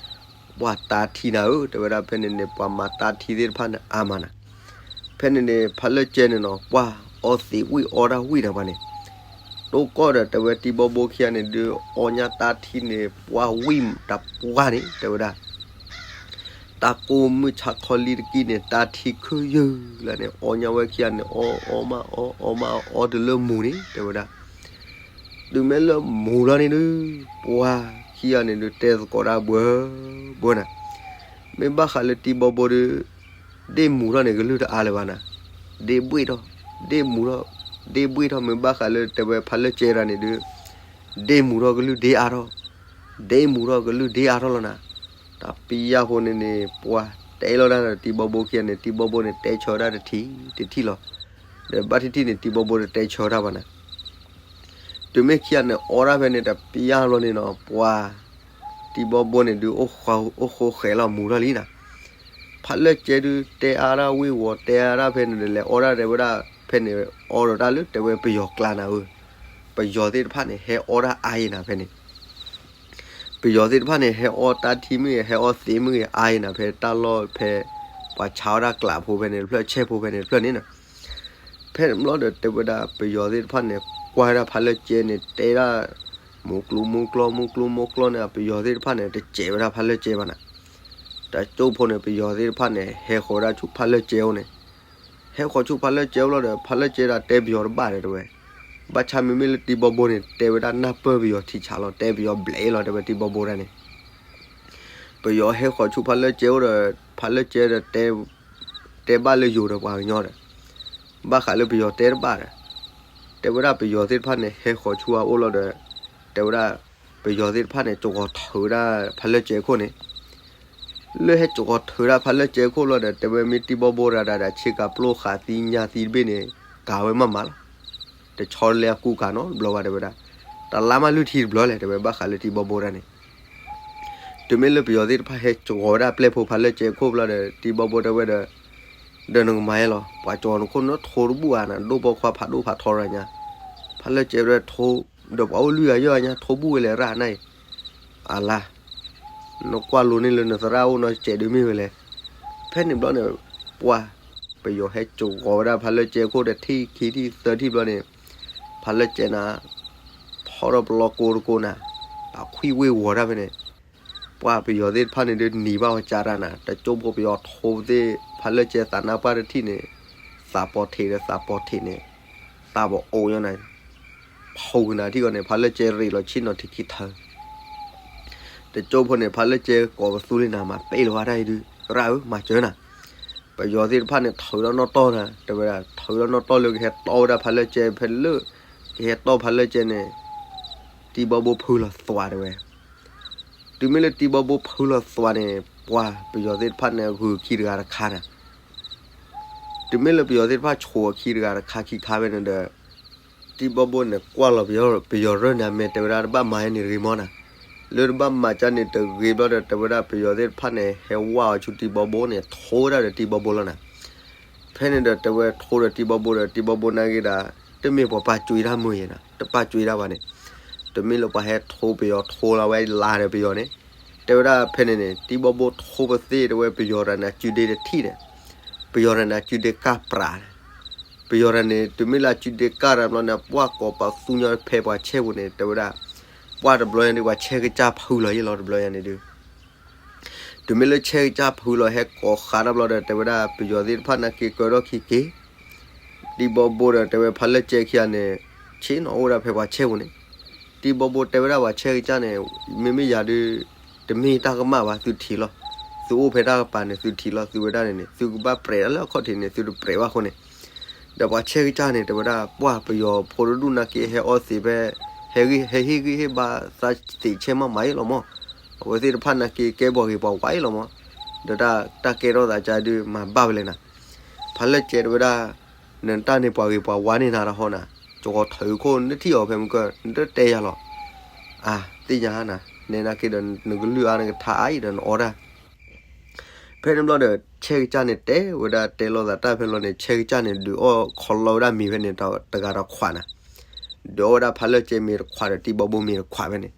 ပှၤတၢ်ထံနၤဧၢ တဲဝဲဒၣ် ဖဲန့ၣ်န့ၣ် ပှၤမၤတၢ်ထံသ့ၣ်တဖၣ်န့ၣ် အါမးနၤ. ဖဲန့ၣ်န့ၣ် ဖါလၢၢ်ကဲန့ၣ်နီၤ ပှၤအီသံးဝံၣ်အီတၢ်ဝံၣ်နၤပှၤန့ၣ် တိၢ်ကီၢ်ဒီးတဲဝဲတံၤဘီဘိခံဂၤန့ၣ်ဒုး အီညါတၢ်ထံန့ၣ် ပှၤဝံၣ်တၢ်ပှၢ်န့ၣ် တဲဝဲဒၣ် တၢ်ကိၢ်မုၢ်ဆါခီလံတကံၢ်န့ၣ် တၢ်ထံခုၣ်ယုၢ်လၢန့ၣ် အီညါဝဲခံဂၤန့ၣ် အီအီမးအီ အီမးအီတလၢမူၤန့ၣ် တဲဝဲဒၣ်. တုၤမ့ၢ်လၢမူၤလီၤန့ၣ်ဒုး ပှၤခံဂၤန့ၣ်ဒုး တဲသကိးတၢ်ဘှၢဘှၢနၤ. မ့ၢ်ဘၣ်ဃးလၢတံၤဘီဘိဒုး ဒ့ၣ်မူၤထီၣ်န့ၣ် ကလုၢ်တအါလၢၤဘၣ်နၤ. ဒ့ၣ်ဘှ့ၣ်ထီၣ် ဒ့ၣ်မူၤထီၣ် ဒ့ၣ်ဘှ့ၣ်ထီၣ် မ့ၢ်ဘၣ်ဃးလၢတဲဝဲဖါလၢၢ်ကဲတၢ်န့ၣ်ဒုး ဒ့ၣ်မူၤထီၣ်ကလုၢ်ဒ့အါထီၣ် ဒ့ၣ်မူၤထီၣ်ကလုၢ်ဒ့အါထီၣ်လီၤနၤ. တၢ်ပယၢ်ဖိန့ၣ်န့ၣ် ပှၤတဲလီၤတၢ်ဒီးတံၤဘီဘိခံဂၤန့ၣ် တံၤဘီဘိန့ၣ် တဲဆၢတၢ်တထံၣ်တထံၣ်လီၤ. ဒီးဘၣ်ထံၣ်ထံၣ်န့ၣ် တံၤဘီဘိန့ၣ်တဲဆၢတၢ်ဘၣ်နၤ. တုၤမ့ၢ်ခံဂၤန့ၣ် အီဒၣ်ဖဲန့ၣ် တၢ်ပယၢ်ဘျီန့ၣ်နီၤ ပှၤ တံၤဘီဘိန့ၣ်ဒုး အိၣ်ဃိဃဲးလီၤမူၤထီၣ်လံနၤ. ဖါလၢၢ်ကဲဒုး တဲအါဒၣ်ဝ့ၢ်ဝီၤ တဲအါဒၣ်ဖဲန့ၣ်ဒီး လဲၤအီဒၣ်တဲဝဲဒၣ် ဖဲန့ၣ် အီဒီးတၢ်လၢတဲဝဲပယီၤကျါနၤဧၢ. ပယီၤသ့ၣ်တဖၣ်န့ၣ် ဟဲအီဒၣ်အါအံၤနၤဖဲန့ၣ် ပယီၤသ့ၣ်တဖၣ်န့ၣ် ဟဲအီတၢ်ထံမ့ၢ်ဂ့ၤ ဟဲအီသံးမ့ၢ်ဂ့ၤ အါအံၤနၤ ဖဲတၢ်လီၢ်ဖဲ ပှၤဆါဝဲဒၣ်ကျးဖိဖဲန့ၣ်တဖျၢၣ် ဆဲးဖိဖဲန့ၣ်တဖျၢၣ်န့ၣ်နီၤ. ဖဲန့ၣ်ဘျီဒီးတဲဝဲဒၣ် ပယီၤသ့ၣ်တဖၣ်န့ၣ် ကွၢ်ဝဲဒၣ်ဖါလၢၢ်ကဲန့ၣ် တဲဒၣ် မူကျူမူကျီ မူကျူမူကျီန့ၣ် ပယီၤသ့ၣ်တဖၣ်န့ၣ် တစဲးဝဲဒၣ်ဖါလၢၢ်ကဲဘၣ်နၤ. တၢ်ကၠိဖိန့ၣ် ပယီၤသ့ၣ်တဖၣ်န့ၣ် ဟဲဃီၤဝဲဒၣ်ဆူဖါလၢၢ်ကဲအိၣ်န့ၣ် ဟဲဃီၤဆူဖါလၢၢ်ကဲအိၣ်လီၤဒီး ဖါလၢၢ်ကဲဒၣ်တဲပယီၤတဘၣ်ဒီးတဲဝဲ. ဘၣ်ဆၣ်မ့မ့ၢ်လၢတံၤဘီဘိန့ၣ် တဲဝဲဒၣ်နၢ်ပၢၢ်ပယီၤထံဆးလီၤ တဲပယီၤဘျဲးလီၤ တဲဝဲတံၤဘီဘိဒၣ်န့ၣ် ပယီၤဟဲဃီၤဆူဖါလၢၢ်ကဲအိၣ်ဒီး ဖါလၢၢ်ကဲဒီး တဲဘၣ်လၢယိၤဒီးပှၤကညီဒီး ဘၣ်ဃးလၢပယီၤတဲတဘၣ်ဒီး တဲဝဲဒၣ်ပယီၤသ့ၣ်တဖၣ်န့ၣ် ဟဲဃီၤဆူအအိၣ်လီၤဒီး တဲဝဲဒၣ် ပယီၤသ့ၣ်တဖၣ်န့ၣ် ကဝီၤထုးဝဲဒၣ်ဖါလၢၢ်ကဲခိၣ်န့ၣ် လၢဟဲကဝီၤထုးဒၣ်ဖါလၢၢ်ကဲခိၣ်လီၤဒီး တဲဝဲမ့ၢ်တံၤဘီဘိရၤဒၣ်ဒီး ဆ့ကၤပျိၢ်ဃာ်သံညါသံတဘ့ၣ်န့ၣ် ကၤဝဲမးမးလီၤ. တဆီတလဲအကူကၤနီတဘျီဘၣ်တဲဝဲဒၣ်. တလါမးလုၢ်ထံတဘျီလဲၣ် တဲဝဲဘၣ်ဃးလၢတံၤဘီဘိဒၣ်န့ၣ် တုၤမ့ၢ်လၢပယီၤသ့ၣ်တဖၣ်ဟဲကဝီၤဝဲဒၣ်ပျဲၢ်ဖိဖါလၢၢ်ကဲခိၣ်ဘျီဒီး တံၤဘီဘိတဲဝဲဒီး ဒီးနကမၤယဲလီၤ ပှၤကဝီၤနခိၣ်နထိတဘူၣ်ဧါနၤ ဒိၣ်ပိာ်ခွါဖးဒိၣ်ဖးထီရၤညါ ဖါလၢၢ်ကဲဝဲထိ ဒီးပှၤအိၣ်လွံၢ်ဂၤယဲၢ်ဂၤညါ ထိဘူၣ်ဝဲလဲၣ်ရၣ်နၤအံၤ အလါ နကွၢ်လိန့ၢ်လၢနသရၣ်အိၣ်နီတစဲးဒုးမ့ၢ်ဝဲလဲၣ်. ဖဲန့ၣ်ဘျီန့ၣ် ပှၤ ပယီၤဟဲကဝီၤဝဲဒၣ်ဖါလၢၢ်ကဲခိၣ်ဒီးထံၣ်ခံထံၣ်သၢထံၣ်ဘျီန့ၣ် ဖါလၢၢ်ကဲနၤ ထီၣ်ဒီးပလီၢ်ကိတကိနၤ တၢ်ခွံၣ်ဝ့ၢ်ဝီၤတၢ်ဖဲန့ၣ် ပှၤပယီၤသ့ၣ်တဖၣ်န့ၣ်ဒုးနံၤဘၣ်ဝဲကၢ်တၢ်နၤ တကၠိဖိပယီၤထိသ့ၣ် ဖါလၢၢ်ကဲသးနါပှၢ်တထံၣ်န့ၣ် သးပီၤထံးဒီးသးပီၤထံးန့ၣ် သးပီၤအိၣ်ညါနၤ ဖီကနၤထံၣ်ဂီၤန့ၣ် ဖါလၢၢ်ကဲရ့းလီၤဆ့ၣ်နီၤထံခံထၢ တကၠိဖိန့ၣ် ဖါလၢၢ်ကဲကိးပသူလံနၤ မၤပ့ၢ်လီၤဝဲတၢ်အံၤဒုး သရၣ်ဧၢ မၤစၢၤနၤ ပယီၤသ့ၣ်တဖၣ်န့ၣ် ထုးဒီးနီၣ်တီၢ်နၤ တဲဝဲဒၣ် ထုးဒီးနီၣ်တီၢ်လၢကဟဲတီဝဲဒၣ်ဖါလၢၢ်ကဲဖဲလၢ ကဟဲတီဖါလၢၢ်ကဲန့ၣ် တံၤဘီဘိဖုလီၤသွးတဲဝဲ တုၤမ့ၢ်လၢတံၤဘီဘိဖုလီၤသွးန့ၣ် ပှၤပယီၤသ့ၣ်တဖၣ်န့ၣ် ဂုာ်ခံတဂၤတခါနၤ တုၤမ့ၢ်လၢပယီၤသ့ၣ်တဖၣ်ဆိးအခံတဂၤတခါခံခါဖဲန့ၣ်ဒီး တံၤဘီဘိန့ၣ် ကွၢ်လီၤပယီၤရၢၢ်န့ၣ် အမဲာ်တဲဝဲဒၣ်တဘၣ်မၤယဲန့ၣ်တဂ့ၤမီၢ်နၤ လၢတဘၣ်မၤကၢ်န့ၣ်တဂ့ၤဘျီဒီး တဲဝဲဒၣ်ပယီၤသ့ၣ်တဖၣ်န့ၣ် ဟဲဝၢ်အီၤဆူတံၤဘီဘိန့ၣ် ထိဝဲဒၣ်ဒီးတံၤဘီဘိလီၤနၤ ဖဲန့ၣ်ဒီးတဲဝဲထိဒီးတံၤဘီဘိဒီး တံၤဘီဘိနာ်က့ဒီး တမ့ၢ်ပှၤပာ်ကွံာ်တၢ်မုာ်ယဲနၤ တပာ်ကွံာ်တၢ်ဘၣ်န့ၣ် တမ့ၢ်လၢပှၤဟဲထိပယီၤထိလီၤဝဲလါဒီးပယီၤန့ၣ် တဲဝဲဒၣ်ဖဲန့ၣ်န့ၣ် တံၤဘီဘိထိပသ့တဲဝဲပယီၤတၢ်န့ၣ် အစုဒ့တထံၣ်န့ၣ် ပယီၤတၢ်န့ၣ် အစုဒ့ကၢ်ပြးန့ၣ် ပယီၤတၢ်န့ၣ် တုၤမ့ၢ်လၢအစုဒ့ကၢ်တၢ်ဘျီန့ၣ် ပှၢ်ကိးပသူညီဖဲပှၤဆဲးပူၤန့ၣ် တဲဝဲဒၣ် ပှၢ်တဘျီညါဒုး ပှၤဆဲးကစၢ်ဖုလီၤယဲလီၤတဘျီညါန့ၣ်ဒုး တုၤမ့ၢ်လၢဆဲးကစၢ်ဖုလီၤဟဲကိးဃာ်တၢ်ဘျီဒီး တဲဝဲဒၣ်ပယီၤသ့ၣ်တဖၣ်နာ်က့ကၢထီၣ်ခံက့ၤ တံၤဘီဘိဒီးတဲဝဲဖါလၢၢ်ကဲခံဂၤန့ၣ် ဆ့ၣ်နီၤအိၣ်ဝဲဒၣ်ဖဲပှၤဆဲးပူၤန့ၣ် တံၤဘီဘိတဲဝဲဒၣ်ပှၤဆဲးကစၢ်န့ၣ် မ့မ့ၢ်ယၤဒုး တမ့ၢ်တၢ်ကမၣ်ဘၣ် သုထံၣ်လီၤ သုအိၣ်ဖဲတၢ်ကပၤန့ၣ် သုထံၣ်လီၤ သုဝဲဒၣ်န့ၣ်န့ၣ် သုကဘၣ်ပြဲးတၢ်လၢအခီၣ်ထံးန့ၣ် သုတပြဲးဘၣ်အဃိန့ၣ် ဒီးပှၤဆဲးကစၢ်န့ၣ် တဲဝဲဒၣ် ပှၢ်ပယီၤဖိတဒူၣ်နာ်က့ ဟဲအီသံးဖဲ ဟဲဂံၢ် ဟဲဟ့ၣ်ဂံၢ်ဟ့ၣ်ဘါသးသံးဆဲးမးမးအံၤလီၤမး အဝဲသ့ၣ်တဖၣ်နာ်က့ကဲပှၤဂ့ၤပှၤဝါအံၤလီၤမး ဒီးတၢ်ကဲထီၣ်သးကါဒုးမၤဘၣ်ဝဲလဲၣ်နၤ. ဖးလၢကဲတဲဝဲဒၣ်, နတၢ်န့ၣ်ပှၤဂ့ၤပှၤဝါန့ၢ်နၤတဟီနၤ, ကကီၤထုးခိၣ်နထံၣ်အီၤဖဲမုၢ်ကၢၢ် နတတဲယၤလီၤ. အါ, သ့ၣ်ညါနၤ, နဲနာ်က့ဒီးနကလုၢ်အါနကထါအါအံၤဒီးနအီၣ်တၢ် ဖဲန့ၣ်ဘျီဒီး ဆဲကစၢ်န့ၣ်တဲဝဲဒၣ်တဲလိာ်သးတၢ်ဖဲလီၤန့ၣ် ဆဲကစၢ်န့ၣ် ဒုးအီၣ်ခီလီဝဲဒၣ်မ့ၤဖဲန့ၣ် တဂၤတခွးနၤ, ဒုးအီၣ်ဝဲဒၣ်ဖးလၢကဲမ့ၤတခွးဒီး တံၤဘီဘိမ့ၤတခွးဖဲန့ၣ်.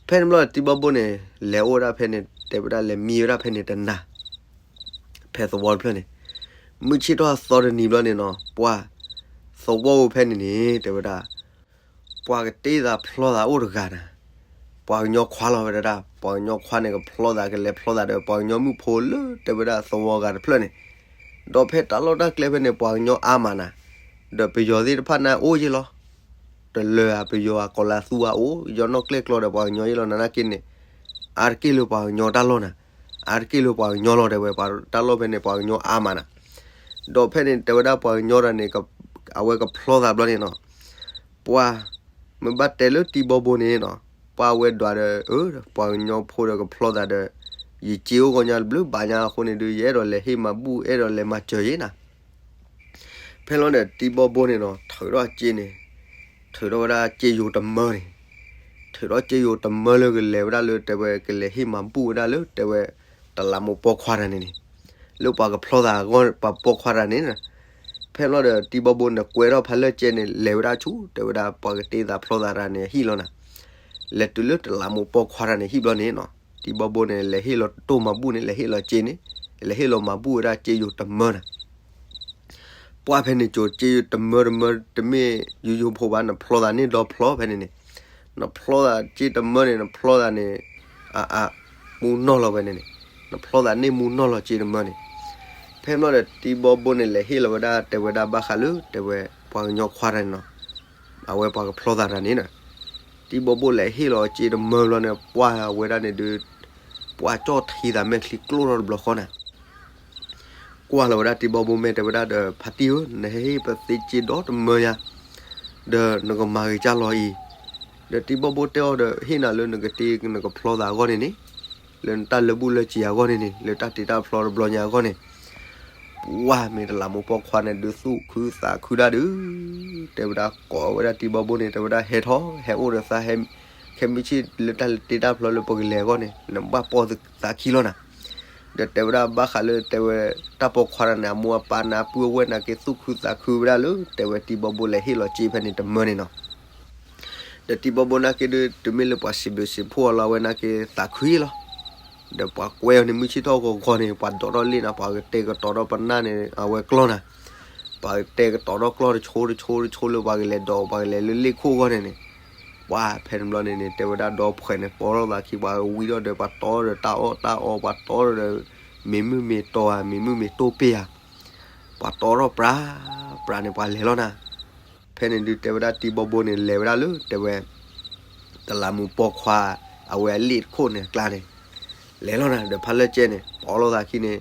ဖဲန့ၣ်ဘျီဒီး တံၤဘီဘိန့ၣ် လဲၤအိၣ်ဝဲဒၣ်ဖဲန့ၣ် တဲဝဲဒၣ်လဲၤမံဝဲဒၣ်ဖဲန့ၣ်တနၤ ဖဲသဝီတဖျၢၣ်န့ၣ်, မုၢ်ဆ့ၣ်ထီၣ်သီတနံၤဘျီန့ၣ်နီၤ ပှၤသဝီအိၣ်ဖဲန့ၣ်န့ၣ် တဲဝဲဒၣ် ပှၤကတ့သးဖျီသးအိၣ်တဂၤနၤ, ပှၤကညီခွါလီၤဝဲဒၣ်, ပှၤကညီခွါန့ၣ် ကဖျီသးကလဲၤဖျီသးဒီး ပှၤကညီမုၣ်ဖိလၢတဲဝဲဒၣ်သဝီဂၤတဖျၢၣ်န့ၣ်, ဒီးဖဲတၢ်လီၢ်တၢ်ကျဲဖဲန့ၣ် ပှၤကညီအါမးနၤ, ဒီးပယီၤသ့ၣ်တဖၣ်န့ၣ်အိၣ်ယ့ၢ်လီၤ. တလၢဧါ ပယီၤအကီၤလၤသူအအိၣ် ယီၤနီၣ်ကျဲၣ်ကျီဒီးပှၤကညီယ့ၢ်လီၤ နနာ်က့န့ၣ်, အါတက့ၢ်လၢပှၤကညီတၢ်လီၢ်နၤ, အါတက့ၢ်လၢပှၤကညီလီၤ တဲဝဲ ပှၤတၢ်လီၢ်ဖဲန့ၣ် ပှၤကညီအါမးနၤ. ဒီးဖဲန့ၣ် တဲဝဲဒၣ်ပှၤကညီတဂၤန့ၣ် အဝဲကဖျီသးဘျီန့ၣ်နီၤ, ပှၤ မ့ၢ်ဘၣ်တဲလၢတံၤဘီဘိန့ၣ်နီၤ, ပှၤဝဲဒွးဒီး အၢ ပှၤကညီဖိဒီးကဖျီသးဒီး ယစ့အိၣ်ဂီၢ်ညါတဘျုးဘၣ်ညါအဃိန့ၣ်ဒုး ယအဲၣ်ဒိးလဲၤဟ့ၣ်မၤဘူၣ် အဲၣ်ဒိးလဲၤမၤစၢၤယ့ၢ်နၤ. ဖဲလီၤဒီးတံၤဘီဘိန့ၣ်နီၤ ထုးထီၣ်စ့န့ၣ်, ထုးထီၣ်ဝဲဒၣ်စ့ယိၤတမၢန့ၣ်, ထုးထီၣ်စ့ယိၤတမၢလၢကလဲၤဝဲဒၣ်လၢတဲဝဲ ကလဲၤဟ့ၣ်မၤဘူၣ်ဝဲဒၣ်လၢတဲဝဲ တလးမူးပိာ်ခွါတဂၤန့ၣ်န့ၣ်, လၢပှၤကဖျီသးအဂီၢ် ပှၤပိာ်ခွါတဂၤန့ၣ်. ဖဲလီၤဒီးတံၤဘီဘိန့ၣ် ကွဲထီၣ်ဖးလၢကဲန့ၣ် လဲၤဝဲဒၣ်ဆူ တဲဝဲဒၣ် ပှၤကတ့သးဖျီသးတဂၤန့ၣ်အဟံၣ်လီၤနၤ, လဲၤတုၤလၢတလးမူးပိာ်ခွါတဂၤန့ၣ်ဟံၣ်ဘျီန့ၣ်နီၤ, တံၤဘီဘိန့ၣ် လဲၤဟ့ၣ်လီၤတိၢ်မၤဘူၣ်န့ၣ် လဲၤဟ့ၣ်လီၤစ့န့ၣ်, လဲၤဟ့ၣ်လီၤမၤဘူၣ်ဝဲဒၣ်စ့ယိၤတမၢနၤ ပှၢ်ဖဲန့ၣ်ကၠိ စ့ယိၤတမၢတမၢ တမ့ၢ်ယိယိဖိဘၣ် နဖျီသးန့ၢ်ဒီဖျီဖဲန့ၣ်န့ၣ်, နဖျီသးစ့တမၢန့ၣ် နဖျီသးန့ၣ် အအ မူနီၢ်လီၤဝဲန့ၣ်န့ၣ်, နဖျီသးန့ၢ်မူနီၢ်လီၤစ့တမၢန့ၣ်. ဖဲမ့ၢ်ဒီးတံၤဘီဘိန့ၣ် လဲၤဟ့ၣ်လီၤဝဲဒၣ်တဲဝဲဒၣ်ဘၣ်ဃးလၢ တဲဝဲ ပှၤကညီခွါတဂၤန့ၣ်နီၤ, အဝဲပှၤကဖျီသးတဂၤန့ၣ်နီၤ, တံၤဘီဘိလဲၤဟ့ၣ်လီၤစ့တမၢဘျီန့ၣ် ပှၢ်ဝဲဒၣ်န့ၣ်ဒုး ပှၢ်ကၠီၣ်ထံသးမဲာ်ချံကျိၣ်ထီၣ်တဘျီဃီနၤ ကွၢ်လီၤဝဲဒၣ်တံၤဘီဘိ မ့ၢ်တဲဝဲဒၣ်ဒီး ဖါတံၢ်ဧၢ, နဟဲဟ့ၣ်ပသ့စ့ဒီတမၢယါ, ဒီးနကမၤဂ့ၤကၢ်လီၤအံၤ, ဒီးတံၤဘီဘိတဲအီၤဒီး ဟ့ၣ်နၤလၢနကတ့နကဖျီသးအဂီၢ်န့ၣ်န့ၣ်, လၢနတၢ်လၢဘူၣ်လၢစံာ်အဂီၢ်န့ၣ်န့ၣ်, လၢတၢ်တ့တၢ်ဖျီတဘျီညါအဂီၢ်န့ၣ်, ပှၢ်မ့ၢ်တလးမူးပိာ်ခွါန့ၣ် ဒုးသူၣ်ခုသးခုဒၣ်ဒုး, တဲဝဲဒၣ်ကိးဝဲဒၣ်တံၤဘီဘိန့ၣ် တဲဝဲဒၣ်ဟဲထီၣ် ဟဲအိၣ်ဒီးသးဟဲ, ခဲမုၢ်ဆ့ၣ်လၢတၢ်တ့တၢ်ဖျီလၢပကလဲၤအဂီၢ်န့ၣ် နဘၣ်ပိာ်သးခံလီၤနၤ ဒီးတဲဝဲဒၣ်ဘၣ်ဃးလၢတဲဝဲ တၢ်ပိာ်ခွါတဂၤန့ၣ် အမိၢ်အပၢ်န့ၣ် အပုၢ်အဝဲၢ်န့ၣ်က့ၤသူၣ်ခုသးခုဝဲဒၣ်လၢ တဲဝဲတံၤဘီဘိလဲၤဟ့ၣ်လီၤစ့ဖဲန့ၣ်တမၢန့ၣ်နီၤ. ဒီးတံၤဘီဘိန့ၣ်က့ၤဒုး တမ့ၢ်လၢပှၤစံးဘျုးစံးဖှိၣ်အီၤလီၤ အဝဲန့ၣ်က့ၤသးခုလီၤ. ဒီးပှၤကွဲအီၤန့ၣ် မုၢ်ဆ့ၣ်ထီၣ်ဂီၤဂီၤန့ၣ် ပှၤဒိးထီၣ်လ့ၣ်န့ၣ် ပှၤကတဲာ်ကတီၤထီၣ်ပနၢ်န့ၣ် အဝဲကျီၢ်နၤ ပှၤကတဲာ်ကတီၤထီၣ်ကျီၢ်တဆိတဆိတဆိလၢပှၤကလဲၤဒိး ပှၤကလဲၤလၢလ့ၣ်ခိၣ်အဂီၢ်န့ၣ်န့ၣ်, ပှၢ်ဖဲန့ၣ်ဘျီန့ၣ်န့ၣ် တဲဝဲဒၣ်ဒီဖှဲးန့ၣ် ပိာ်ထီၣ်သးခံ ပှၤဝံထီၣ်ဒီး ပှၤတီဒီးတၢ်အီၣ်တၢ်အီ ပှၤတီဒီး မ့ၢ်မုၢ်မ့ၢ်တီဧါ မ့ၢ်မုၢ်မ့ၢ်တိၢ်ပ့ၢ်ဧါ, ပှၤတီထီၣ်ပြး ပြးန့ၣ် ပှၤလဲၤလီၤနၤ. ဖဲန့ၣ်ဒုးတဲဝဲဒၣ်တံၤဘီဘိန့ၣ် လဲၤဝဲဒၣ်လၢတဲဝဲ တလးမူးပိာ်ခွါ အဝဲအလ့ၣ်တခိၣ်န့ၣ်အကျါန့ၣ် လဲၤလီၤနၤ. ဒီးဖးလၢကဲန့ၣ် ပိာ်လီၤသးခံန့ၣ်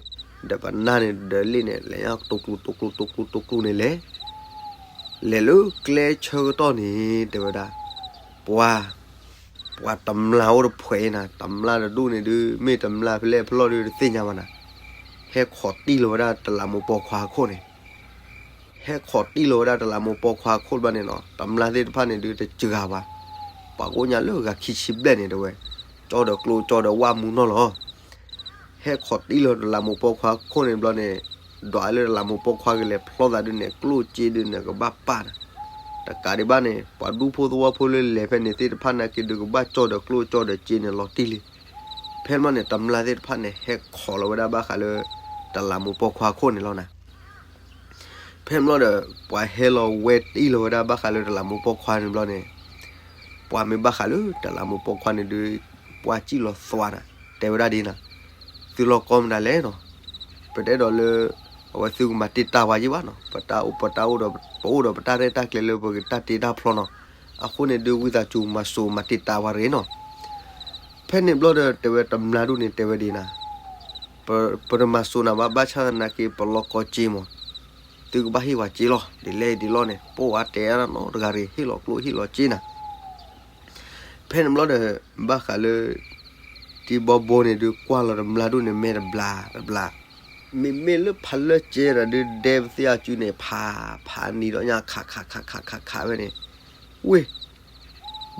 ဒီးပနၢ်န့ၣ် ဒီးလ့ၣ်န့ၣ် လဲၤညါတိၤကျူၤတိၤကျူၤတိၤကျူၤတိၤကျူၤန့ၣ်လဲၤ လဲၤလၢကျဲဆၢကတီၢ်န့ၣ် တဲဝဲဒၣ် ပှၤ ပှၤတမျာ်အိၣ်တဖှဲးအံၤနၤ, တမျာ်တဒူၣ်န့ၣ်ဒုး မ့ၢ်တမျာ်ဖဲလဲၣ်ဖဲလဲၣ်ဒုးတသ့ၣ်ညါဘၣ်နၤ, ဟဲခိးတံၢ်လီၤဝဲဒၣ်တလးမူးပိာ်ခွါအခိၣ်န့ၣ် ဟဲခိးတံၢ်လီၤဝဲဒၣ်တလးမူးပိာ်ခွါအခိၣ်ဘျီန့ၣ်နီၤ, တမျာ်သ့ၣ်တဖၣ်န့ၣ်ဒုးတစှၤဘၣ်, ပှၤကအိၣ်ညါလၢဂၤခံဆံဘျဲၣ်န့ၣ်တဲဝဲ, ကၠီဒီးကျိကၠီဒီးဝၣ်မူနီၢ်လီၤ. ဟဲခိးတံၢ်လီၤတလးမူးပိာ်ခွါအခိၣ်န့ၣ်ဘျီန့ၣ်, ဒွးလၢတလးမူးပိာ်ခွါကလဲၤဖျီသးဒုးန့ၣ် ကျိၣ်စ့ဒုးန့ၣ်ကဘၣ်ပာ်နၤ, တကးဒံးဘၣ်န့ၣ် ပှၤဒူဖိသဝီဖိလၢလဲၤဖဲန့ၣ်သ့ၣ်တဖၣ်န့ၣ်က့ၤဒုးကဘၣ်ကၠီဒီးကျိကၠီဒီးစ့န့ၣ်လီၤတံၢ်လံ. ဖဲမ့ၢ်န့ၣ် တမျာ်သ့ၣ်တဖၣ်န့ၣ် ဟဲခိးလီၤဝဲဒၣ်ဘၣ်ဃးလၢ တလးမူးပိာ်ခွါအခိၣ်န့ၣ်လီၤနၤ. ဖဲမ့ၢ်ဒီး ပှၤဟဲလီၤဝဲတံၢ်လီၤဝဲဒၣ်ဘၣ်ဃးလၢတလးမူးပိာ်ခွါန့ၣ်ဘျီန့ၣ်, ပှၤမ့ၢ်ဘၣ်ဃးလၢတလးမူးပိာ်ခွါန့ၣ်ဒုး ပှၤစံၣ်လီၤသွါနၤ, တဲဝဲဒၣ်ဒ်နၤ, သုလီၢ်ကီမတၤလဲၣ်နီၤ, ပတအဲၣ်ဒိးလၢ အဝဲသုကမၤတ့ၢ်တၢ်ဝဲယ့ၢ်ဘၣ်နီၤ, ပတၢ်အိၣ် ပတၢ်အိၣ်ဒီး ပအိၣ်ဒီးပတၢ်ရဲၣ်တၢ်ကျဲၤလၢပကတၢ်တ့တၢ်ဖျီနီၤ, အဃိန့ၣ်ဒုး ဝံသးစူၤမၤစိၤမၤတ့ၢ်တၢ်ဝဲတဂ့ၤနီၤ. ဖဲန့ၣ်ဘျီဒီး တဲဝဲတမျာ်ဒူၣ်န့ၣ် တဲဝဲဒ်နၤ, ပ ပတမၤစိၤနၤဘၣ် ဘၣ်ဆၣ်သနာ်က့ ပလီၢ်ကီစ့မး, သုကဘၣ်ဟ့ၣ်ဝဲစ့လီၤ, ဒ်လဲၣ်ဒ်လဲၣ်န့ၣ် ပှၤတဲအါနီတဂၤတဂ့ၤ ဟ့ၣ်လီၤကျိၣ်ဟ့ၣ်လီၤစ့နၤ. ဖဲန့ၣ်ဘျီဒီး ဘၣ်ဃးလၢ တံၤဘီဘိန့ၣ်ဒုးကွၢ်လီၤတမျၢ်ဒူၣ်န့ၣ် မဲာ်တဘျါတဘျါ, မ့မ့ၢ်လၢဖးလၢၢ်ကဲဒီးဒုး ဒဲပသ့ၣ်အစုန့ၣ် ဖးဖးနံၤဒီးညါ ခးခးခးခးခးဝဲန့ၣ်, ဝ့ၢ်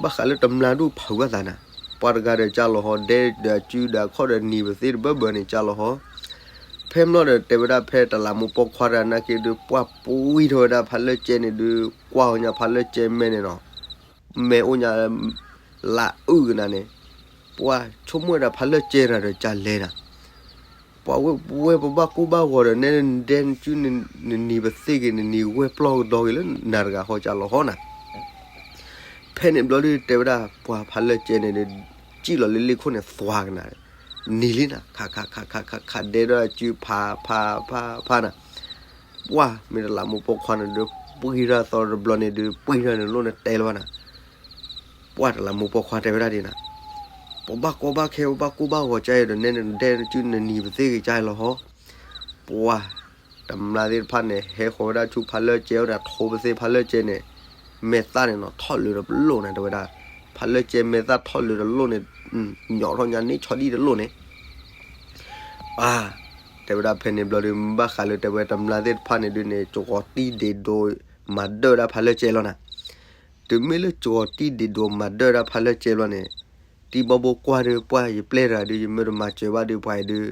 ဘၣ်ဃးလၢတမျၢ်ဒူၣ်ဖုးဘၣ်သးနၤ, ပှၤတဂၤဒီးကၢ်လီၤဟီ ဒဲဒီးအစုဒီးအခီၣ်ဒီးနံၤပသ့ၣ်တဘၢဘၢန့ၣ်ကၢ်လီၤဟီ. ဖဲမ့ၢ်ဒီးတဲဝဲဒၣ်ဖဲတလးမူပိာ်ခွါတဂၤနာ်က့ဒုး ပှၢ်ပှံထီၣ်ဝဲဒၣ်ဖးလၢၢ်ကဲန့ၣ်ဒုး ကွၢ်အီၤညါဖးလၢၢ်ကဲမဲာ်န့ၣ်နီၤ, မဲာ်အိၣ်ညါ လါအုၣ်ကနၤန့ၣ်, ပှၢ်ဆိကမိၣ်ဝဲဒၣ်ဖးလၢၢ်ကဲတဂၤဒီးကၢ်လဲၤနၤ ပှၤဝဲပဘၣ်ကိၢ်ဘၣ်ဂီၤဒီး နဲနဒဲနစု နနံၤပသ့ၣ်ဂ့ၤ နနံၤဝဲပျီၢ်ကဒီဂ့ၤလၢနၤတဂၤဃီကၢ်လီၤဟီနၤ. ဖဲန့ၣ်ဘျီဒုးတဲဝဲဒၣ် ပှၤဖးလၢၢ်ကဲန့ၣ်ဒုး စံၣ်လီၤလၢလ့ၣ်ခိၣ်န့ၣ်သွါကနၤ, နံၤလံနၤ ခးခးခးခးခးခး ဒဲဒီးအစုဖးဖးဖးဖးနၤ, ပှၢ်မ့ၢ်တလးမူပိာ်ခွါန့ၣ်ဒုး ပှံထီၣ်သီတဘျီန့ၣ်ဒုး ပှံထီၣ်န့ၣ်လိၣ်န့ၣ်တဲလၢၤဘၣ်နၤ. ပှၢ်တလးမူပိာ်ခွါတဲဝဲဒၣ်ဒ်နၤ, ပဘၣ်ကီဘၣ်ခဲ ပဘၣ်ကိၢ်ဘၣ်ဂီၤကၢ်ဒီး နဲနဒဲနစု နနံၤပသ့ၣ်ဂ့ၤကၢ်လီၤဟီ. ပှၢ်တမျၢ်သ့ၣ်တဖၣ်န့ၣ် ဟဲဃီၤဝဲဒၣ်ဆူဖးလၢၢ်ကဲဝဲဒၣ် ထိပသ့ၣ်ဖးလၢၢ်ကဲန့ၣ်, မဲာ်သၣ်န့ၣ်နီၤ ထီၣ်လၢၤတလိၣ်န့ၣ် တဲဝဲဒၣ်, ဖးလၢၢ်ကဲမဲာ်သၣ်ထီၣ်လၢၤတလိၣ်န့ၣ်, ညီၣ်ထီၣ်ညါန့ၣ်ဆီဒံၣ်တလိၣ်န့ၣ် အါ, တဲဝဲဒၣ်ဖဲန့ၣ်ဘျီဒီး ဘၣ်ဃးလၢတဲဝဲတမျၢ်သ့ၣ်တဖၣ်န့ၣ်ဒုးန့ၣ် ကဂီၤတံၢ်ဒ့းဒိးမၤဒၢၣ်ဝဲဒၣ်ဖးလၢၢ်ကဲလီၤနၤ. တုၤမ့ၢ်လၢကဂီၤတံၢ်ဒ့းဒိးမၤဒၢၣ်ဝဲဒၣ်ဖးလၢၢ်ကဲဘျီန့ၣ်, တံၤဘီဘိကွၢ်ဒီး ပှၢ်ယပျဲၢ်တဂၤဒုး ယမ့ၢ်တမၤစၢၤဘၣ်ဒီးပှၤအံၤဒုး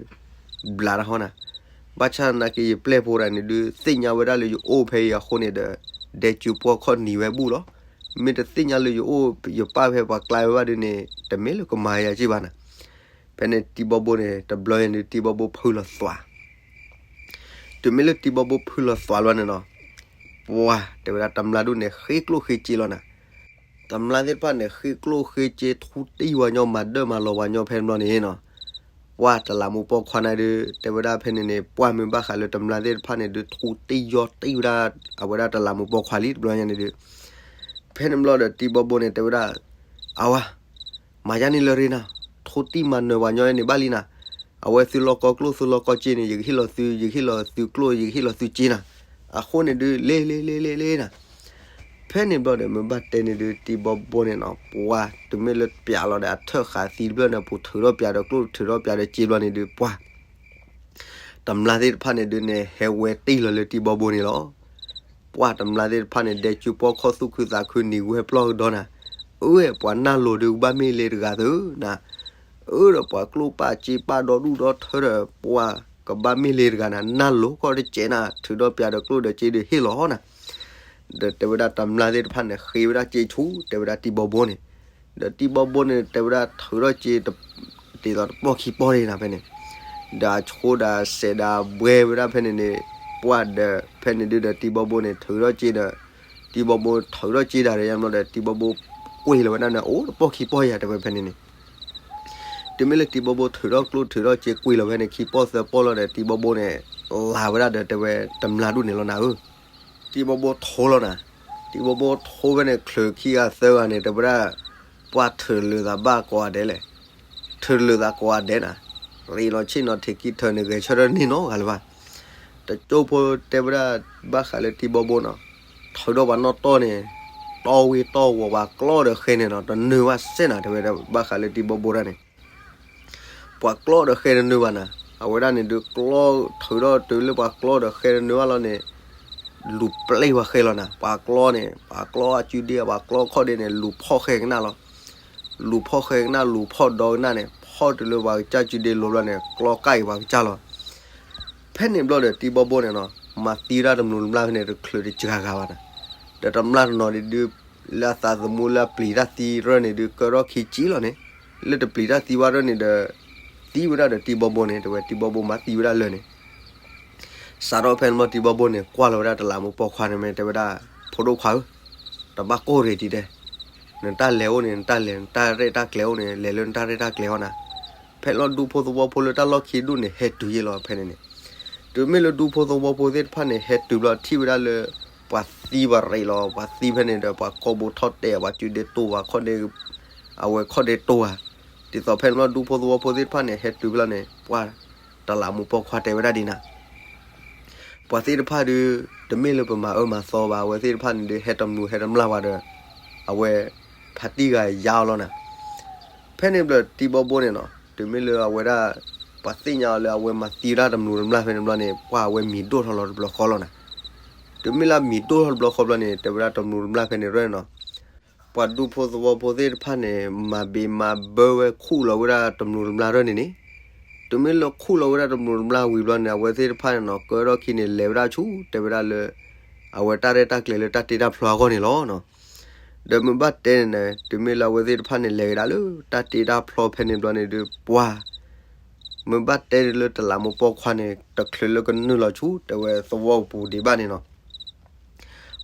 ဘျးတၢ်ဟီနၤ. ဘၣ်ဆၣ်သနာ်က့ယပျဲၢ်ဖိတဂၤန့ၣ်ဒုး သ့ၣ်ညါဝဲဒၣ်လၢယအိၣ်ဖဲအံၤအဃိန့ၣ်ဒီး ဒဲကၠူပှီၢ်ခီၣ်နံၤဝဲဘူၣ်လီၤ. မ့ၢ်တသ့ၣ်ညါလၢယအိၣ်ယပၢ်ဖဲပှၤကျါဝဲဘၣ်ဒုးန့ၣ် တမ့ၢ်လၢကမၤယၤက့ၢ်ဘၣ်နၤ. ဖဲန့ၣ်တံၤဘီဘိန့ၣ် တဘျီညါဒုး တံၤဘီဘိဖုးလီၤသွး တုၤမ့ၢ်လၢတံၤဘီဘိဖုးလီၤသွးလီၤန့ၣ်နီၤ, ပှၤတဲဝဲဒၣ်တမျၢ်ဒူၣ်န့ၣ် ဃ့ကျိၣ်ဃ့စ့လီၤနၤ. တမျၢ်သ့ၣ်တဖၣ်န့ၣ် ဃ့ကျိၣ်ဃ့စ့ ထူတံၢ်ဝဲညီ မၤဒၢၣ်မၤလီၤဝဲညီဖဲတဘျီန့ၣ်နီၤ, ပှၢ်တလးမူပိာ်ခွါန့ၣ်ဒုး တဲဝဲဒၣ်ဖဲန့ၣ်န့ၣ် ပှၢ်မ့ၢ်ဘၣ်ဃးလၢတမျၢ်သ့ၣ်တဖၣ်န့ၣ်ဒုး ထူတံၢ်ယီၢ်တံၢ်ဝဲဒၣ် အဝဲဒၣ်တလးမူပိာ်ခွါလံတဘျီညါန့ၣ်ဒုး ဖဲန့ၣ်ဘျီဒီးတံၤဘီဘိန့ၣ် တဲဝဲဒၣ်, အဝၤ မၤယါန့ၣ်လၢရ့နၤ, ထူတံၢ်မၤနၢၤပှၤညီန့ၣ်ဘၣ်လံနၤ, အဝဲသုလီၢ်ကီကျိၣ်သုလီၢ်ကီစ့န့ၣ် ယကဟ့ၣ်လီၤသု ယကဟ့ၣ်လီၤသုကျိၣ် ယကဟ့ၣ်လီၤသုစ့နၤ, အဃိန့ၣ်ဒုး လ့လ့လ့လ့လ့နၤ. ဖဲန့ၣ်ဘျီဒီး မ့ၢ်ဘၣ်တဲန့ၣ်ဒုး တံၤဘီဘိန့ၣ်နီၤ ပှၤတုၤမ့ၢ်လၢပျးလီၤဒီး အထၢၣ်ဃာ်သံတဖျၢၣ်န့ၣ် ပူၤထုးထီၣ်ပျးဒီးကျိၣ် ထုးထီၣ်ပျးဒီးစ့ဘျီန့ၣ်ဒုး ပှၢ် တမျၢ်သ့ၣ်တဖၣ်န့ၣ်ဒုးန့ၣ် ဟဲဝဲတ့ၢ်လီၤလၢတံၤဘီဘိန့ၣ်လီၤ. ပှၢ်တမျၢ်သ့ၣ်တဖၣ်န့ၣ် ဒဲကၠူပှီၢ်ခီၣ်သူၣ်ခုသးခုနံၤဝဲပျီၢ်ကဒီနၤ, အၢ ပှၤနၢ်လိၤဒုးကဘၣ်မ့ၢ်လ့တဂၤသုနၤ, အၢ ဒီးပှၤကျိၣ်ပာ်စ့ပာ်ဒီဒူၣ်ဒီထၢဒီး ပှၤကဘၣ်မ့ၢ်လ့တဂၤနၤ နၢ်လိၤကီၢ်တစဲးနၤ ထုးထီၣ်ပျးဒီးကျိၣ်ဒီးစ့ဒုးဟ့ၣ်လီၤနၤ. ဒီးတဲဝဲဒၣ်တမျၢ်သ့ၣ်တဖၣ်န့ၣ် ဃ့ဝဲဒၣ်စ့ဆူ တဲဝဲဒၣ်တံၤဘီဘိန့ၣ်, ဒီးတံၤဘီဘိန့ၣ် တဲဝဲဒၣ်ထုးထီၣ်စ့ ဒ်သိးတပီၢ်ခံပီၢ်ဒၣ်နၤဖဲန့ၣ်, ဒီးအဆိဒီးစဲးဒီးဘှဲဝဲဒၣ်ဖဲန့ၣ်န့ၣ်, ပှၢ်ဒီးဖဲန့ၣ်ဒုးဒီးတံၤဘီဘိန့ၣ် ထုးထီၣ်စ့ဒီး, တံၤဘီဘိထုးထီၣ်စ့ဒၣ်ဒီးယါဘျီဒီး တံၤဘီဘိကွံာ်လီၤဝဲဒၣ်န့ၣ် အိၣ်တပီၢ်ခံပီၢ်ယၤတဲဝဲဖဲန့ၣ်န့ၣ် တုၤမ့ၢ်လၢတံၤဘီဘိထုးထီၣ်ကျိၣ်ထုးထီၣ်စ့ကွံာ်လီၤဝဲန့ၣ် ခံပီၢ်သၢပီၢ်လီၤဒီး တံၤဘီဘိန့ၣ် လါဝဲဒၣ်ဒီးတဲဝဲတမျၢ်ဒူၣ်န့ၣ်လီၤနၤဧၢ, တံၤဘီဘိထိလီၤနၤ, တံၤဘီဘိထိဝဲန့ၣ် ချုးခံဂၤသၢဂၤန့ၣ် တဲဝဲဒၣ် ပှၢ်ထုးလိာ်သးဘၣ်ကိးဂၤဒဲးလဲၣ်, ထုးလိာ်သးကိးဂၤဒဲးနၤ, ရ့လီၤဆ့ၣ်နီၤထံးခံထၢန့ၣ် ဂဲၤဆၢထၢၣ်န့ၢ်နီတဂၤလၢၤဘၣ်. တကၠိဖိတဲဝဲဒၣ် ဘၣ်ဃးလၢတံၤဘီဘိနီၤ, ထုးထီၣ်ပှၤနီၣ်တီၢ်န့ၣ် တီၢ်ဝံၤတီၢ်ဝီၤ ပှၤကျီဒီးဃဲန့ၣ်နီၤ တနၢၤဘၣ်စဲးနၤ တဲဝဲဒၣ် ဘၣ်ဃးလၢတံၤဘီဘိဒၣ်န့ၣ် ပှၤကျီဒီးဃဲတနၢၤဘၣ်နၤ, အဝဲဒၣ်န့ၣ်ဒုးကျီ ထုးထီၣ်တုၤလၢပှၤကျီဒီးဃဲတနၢၤဘၣ်လီၤန့ၣ် လူၤပျဲပှၤဃဲလီၤနၤ, ပှၤကျီန့ၣ် ပှၤကျီအစုဒ့ ပှၤကျီခီၣ်ဒ့န့ၣ် လူၤဖီၣ်ဃဲကနၣ်လီၤ. လူၤဖီၣ်ဃဲကနၣ် လူၤဖီၣ်ဒီကနၣ်န့ၣ် ဖီၣ်တုၤလၢပှၤကစၢ်စုဒ့လိၤဘျီန့ၣ် ကျီကၢ်အံၤပှၤကစၢ်လီၤ. ဖဲန့ၣ်ဘျီဒီးတံၤဘီဘိန့ၣ်နီၤ မၤသံဝဲဒၣ်တမျိးတမျာ်ဖဲန့ၣ် တချုးတစှၤဂၤဘၣ်နၤ, ဒီးတမျာ်တနီၤဒုး လၢအသးသမူလၢအပျံၤတၢ်သံရၢၢ်န့ၣ်ဒုး ကၢထီၣ်ခံကံလီၤန့ၣ်, လၢတပျံၤတၢ်သံဘၣ်ရၢၢ်န့ၣ်ဒီး သံဝဲဒၣ်ဒီးတံၤဘီဘိန့ၣ် တဲဝဲတံၤဘီဘိမၤသံဝဲဒၣ်လၢာ်န့ၣ် စးထီၣ်ဖဲန့ၣ်ဘျီတံၤဘီဘိန့ၣ် ကွၢ်လီၤဝဲဒၣ်တလးမူပိာ်ခွါန့ၣ်မ့ၢ်တဲဝဲဒၣ် ဖိဒိၣ်ခွါဧၢ, တဘၣ်ကိၢ်ရ့ၤဒံးဒဲး, နတၢ်လဲၤအိၣ်န့ၣ် နတၢ်လဲၤ နတၢ်ရဲၣ်တၢ်ကျဲၤအိၣ်န့ၣ် လဲၤလၢနတၢ်ရဲၣ်တၢ်ကျဲၤအီၤနၤ, ဖဲလီၤဒူဖိသဝီဖိလၢတၢ်လီၢ်ခံဒူၣ်န့ၣ် ဟဲတုၤယ့ၢ်လီၤဖဲန့ၣ်န့ၣ်, တုၤမ့ၢ်လၢဒူဖိသဝီဖိသ့ၣ်တဖၣ်န့ၣ် ဟဲတုၤဘျီထံၣ်ဝဲဒၣ်လၢ ပှၤသံပှၤရ့းလီၤ ပှၤသံဖဲန့ၣ်ဒီး ပှၤကိာ်ဘိထီၣ်တဲာ် ပှၤစုဒ့တိၢ်ဝဲခီၣ်ဒ့ အဝဲခီၣ်ဒ့တိၢ်ဧါ, ဒ်သိးဖဲန့ၣ်ဘျီဒူဖိသဝီဖိသ့ၣ်တဖၣ်န့ၣ် ဟဲတုၤဖဲလီၤန့ၣ် ပှၢ်တလးမူပိာ်ခွါတဲဝဲဒၣ်ဒ်နၤ, ပှၤသ့ၣ်တဖၣ်ဒုး တမ့ၢ်လၢပမၤအၢမၤသီဘၣ် အဝဲသ့ၣ်တဖၣ်န့ၣ်ဒုး ဟဲတမျိးဟဲတမျာ်ပှၤဒီး အဝဲ ဖါတံၢ်ဂၤယါအီၤလီၤနၤ, ဖဲန့ၣ်ဘျီတံၤဘီဘိန့ၣ်နီၤ တုၤမ့ၢ်လၢအဝဲဒၣ် ပှၤသ့ၣ်ညါအီၤလၢအဝဲမၤသံဝဲဒၣ်တမျိးတမျာ်ဖဲန့ၣ်ဘျီန့ၣ် ပှၤအဝဲမံၤဒိၣ်ထီၣ်လီၤတဘျီဃီလီၤနၤ. တုၤမ့ၢ်လၢအမံၤဒိၣ်ထီၣ်တဘျီဃီဘျီန့ၣ် တဲဝဲဒၣ်တမျိးတမျာ်ဖဲန့ၣ်ရဲၣ်နီၤ ပှၤဒူဖိသဝီဖိသ့ၣ်တဖၣ်န့ၣ် မၤဘ့းမၤဘၢဝဲခူၣ်လီၤဝဲဒၣ်တမျိးတမျာ်ရဲၣ်န့ၣ်န့ၣ်, တုၤမ့ၢ်လၢခူၣ်လီၤဝဲဒၣ်တမျိးတမျာ်ဝံၤဘျီန့ၣ် အဝဲသ့ၣ်တဖၣ်န့ၣ်နီၤ ကၢထီၣ်ခံန့ၣ် လဲၤဝဲဒၣ်ဆူ တဲဝဲဒၣ်လၢ အဝဲတၢ်ရဲၣ်တၢ်ကျဲၤလၢတၢ်တ့တၢ်ဖျီအဂီၢ်န့ၣ်လီၤနီၤ. ဒီးမ့ၢ်ဘၣ်တဲန့ၣ် တုၤမ့ၢ်လၢအဝဲသ့ၣ်တဖၣ်န့ၣ် လဲၤကဒါလၢတၢ်တ့တၢ်ဖျီဖဲန့ၣ်ဘျီန့ၣ်ဒုး ပှၤ မ့ၢ်ဘၣ်တဲန့ၣ်လၢတလးမူးပိာ်ခွါန့ၣ် တချုးလၢကနုာ်လီၤဆူ တဲဝဲသဝီပူၤဒံးဘၣ်န့ၣ်နီၤ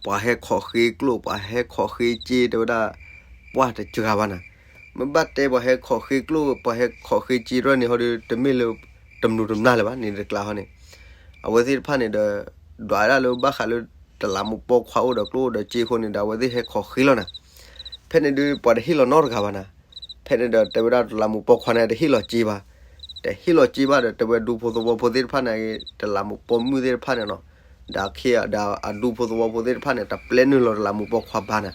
ပှၤဟဲခိးဃ့ကျိၣ် ပှၤဟဲခိးဃ့စ့ တဲဝဲဒၣ် ပှၤတစှၤဘၣ်နၤ. မ့ၢ်ဘၣ်တဲပှၤဟဲခိးဃ့ကျိၣ် ပှၤဟဲခိးဃ့စ့တဖၣ်န့ၣ်ဟီဒီး တမ့ၢ်လၢ တမျိးတမျာ်လၢၤဘၣ်န့ၣ်တကျါဟီန့ၣ်, အဝဲသ့ၣ်တဖၣ်န့ၣ်ဒီး ဒွးဒၣ်လၢဘၣ်ဃးလၢ တလးမူးပိာ်ခွါအိၣ်ဒီးကျိၣ်အိၣ်ဒီးစ့အဃိန့ၣ်ဒီး အဝဲသ့ၣ်ဟဲခိးဃ့လီၤနၤ. ဖဲန့ၣ်ဒုး ပှၤတဟ့ၣ်လီၤနီတဂၤဘၣ်နၤ. ဖဲန့ၣ်ဒီးတဲဝဲဒၣ်တလးမူးပိာ်ခွါန့ၣ် တဟ့ၣ်လီၤစ့ဘၣ်, တဟ့ၣ်လီၤစ့ဘၣ်ဒီး တဲဝဲဒူဖိသဝီဖိသ့ၣ်တဖၣ်န့ၣ် တလးမူးပိာ်မုၣ်သ့ၣ်တဖၣ်န့ၣ်နီၤ, ဒီးအခ့ဒီးအဒူဖိသဝီဖိသ့ၣ်တဖၣ်န့ၣ် တပျဲနုာ်လီၤတလးမူးပိာ်ခွါဘၣ်နၤ.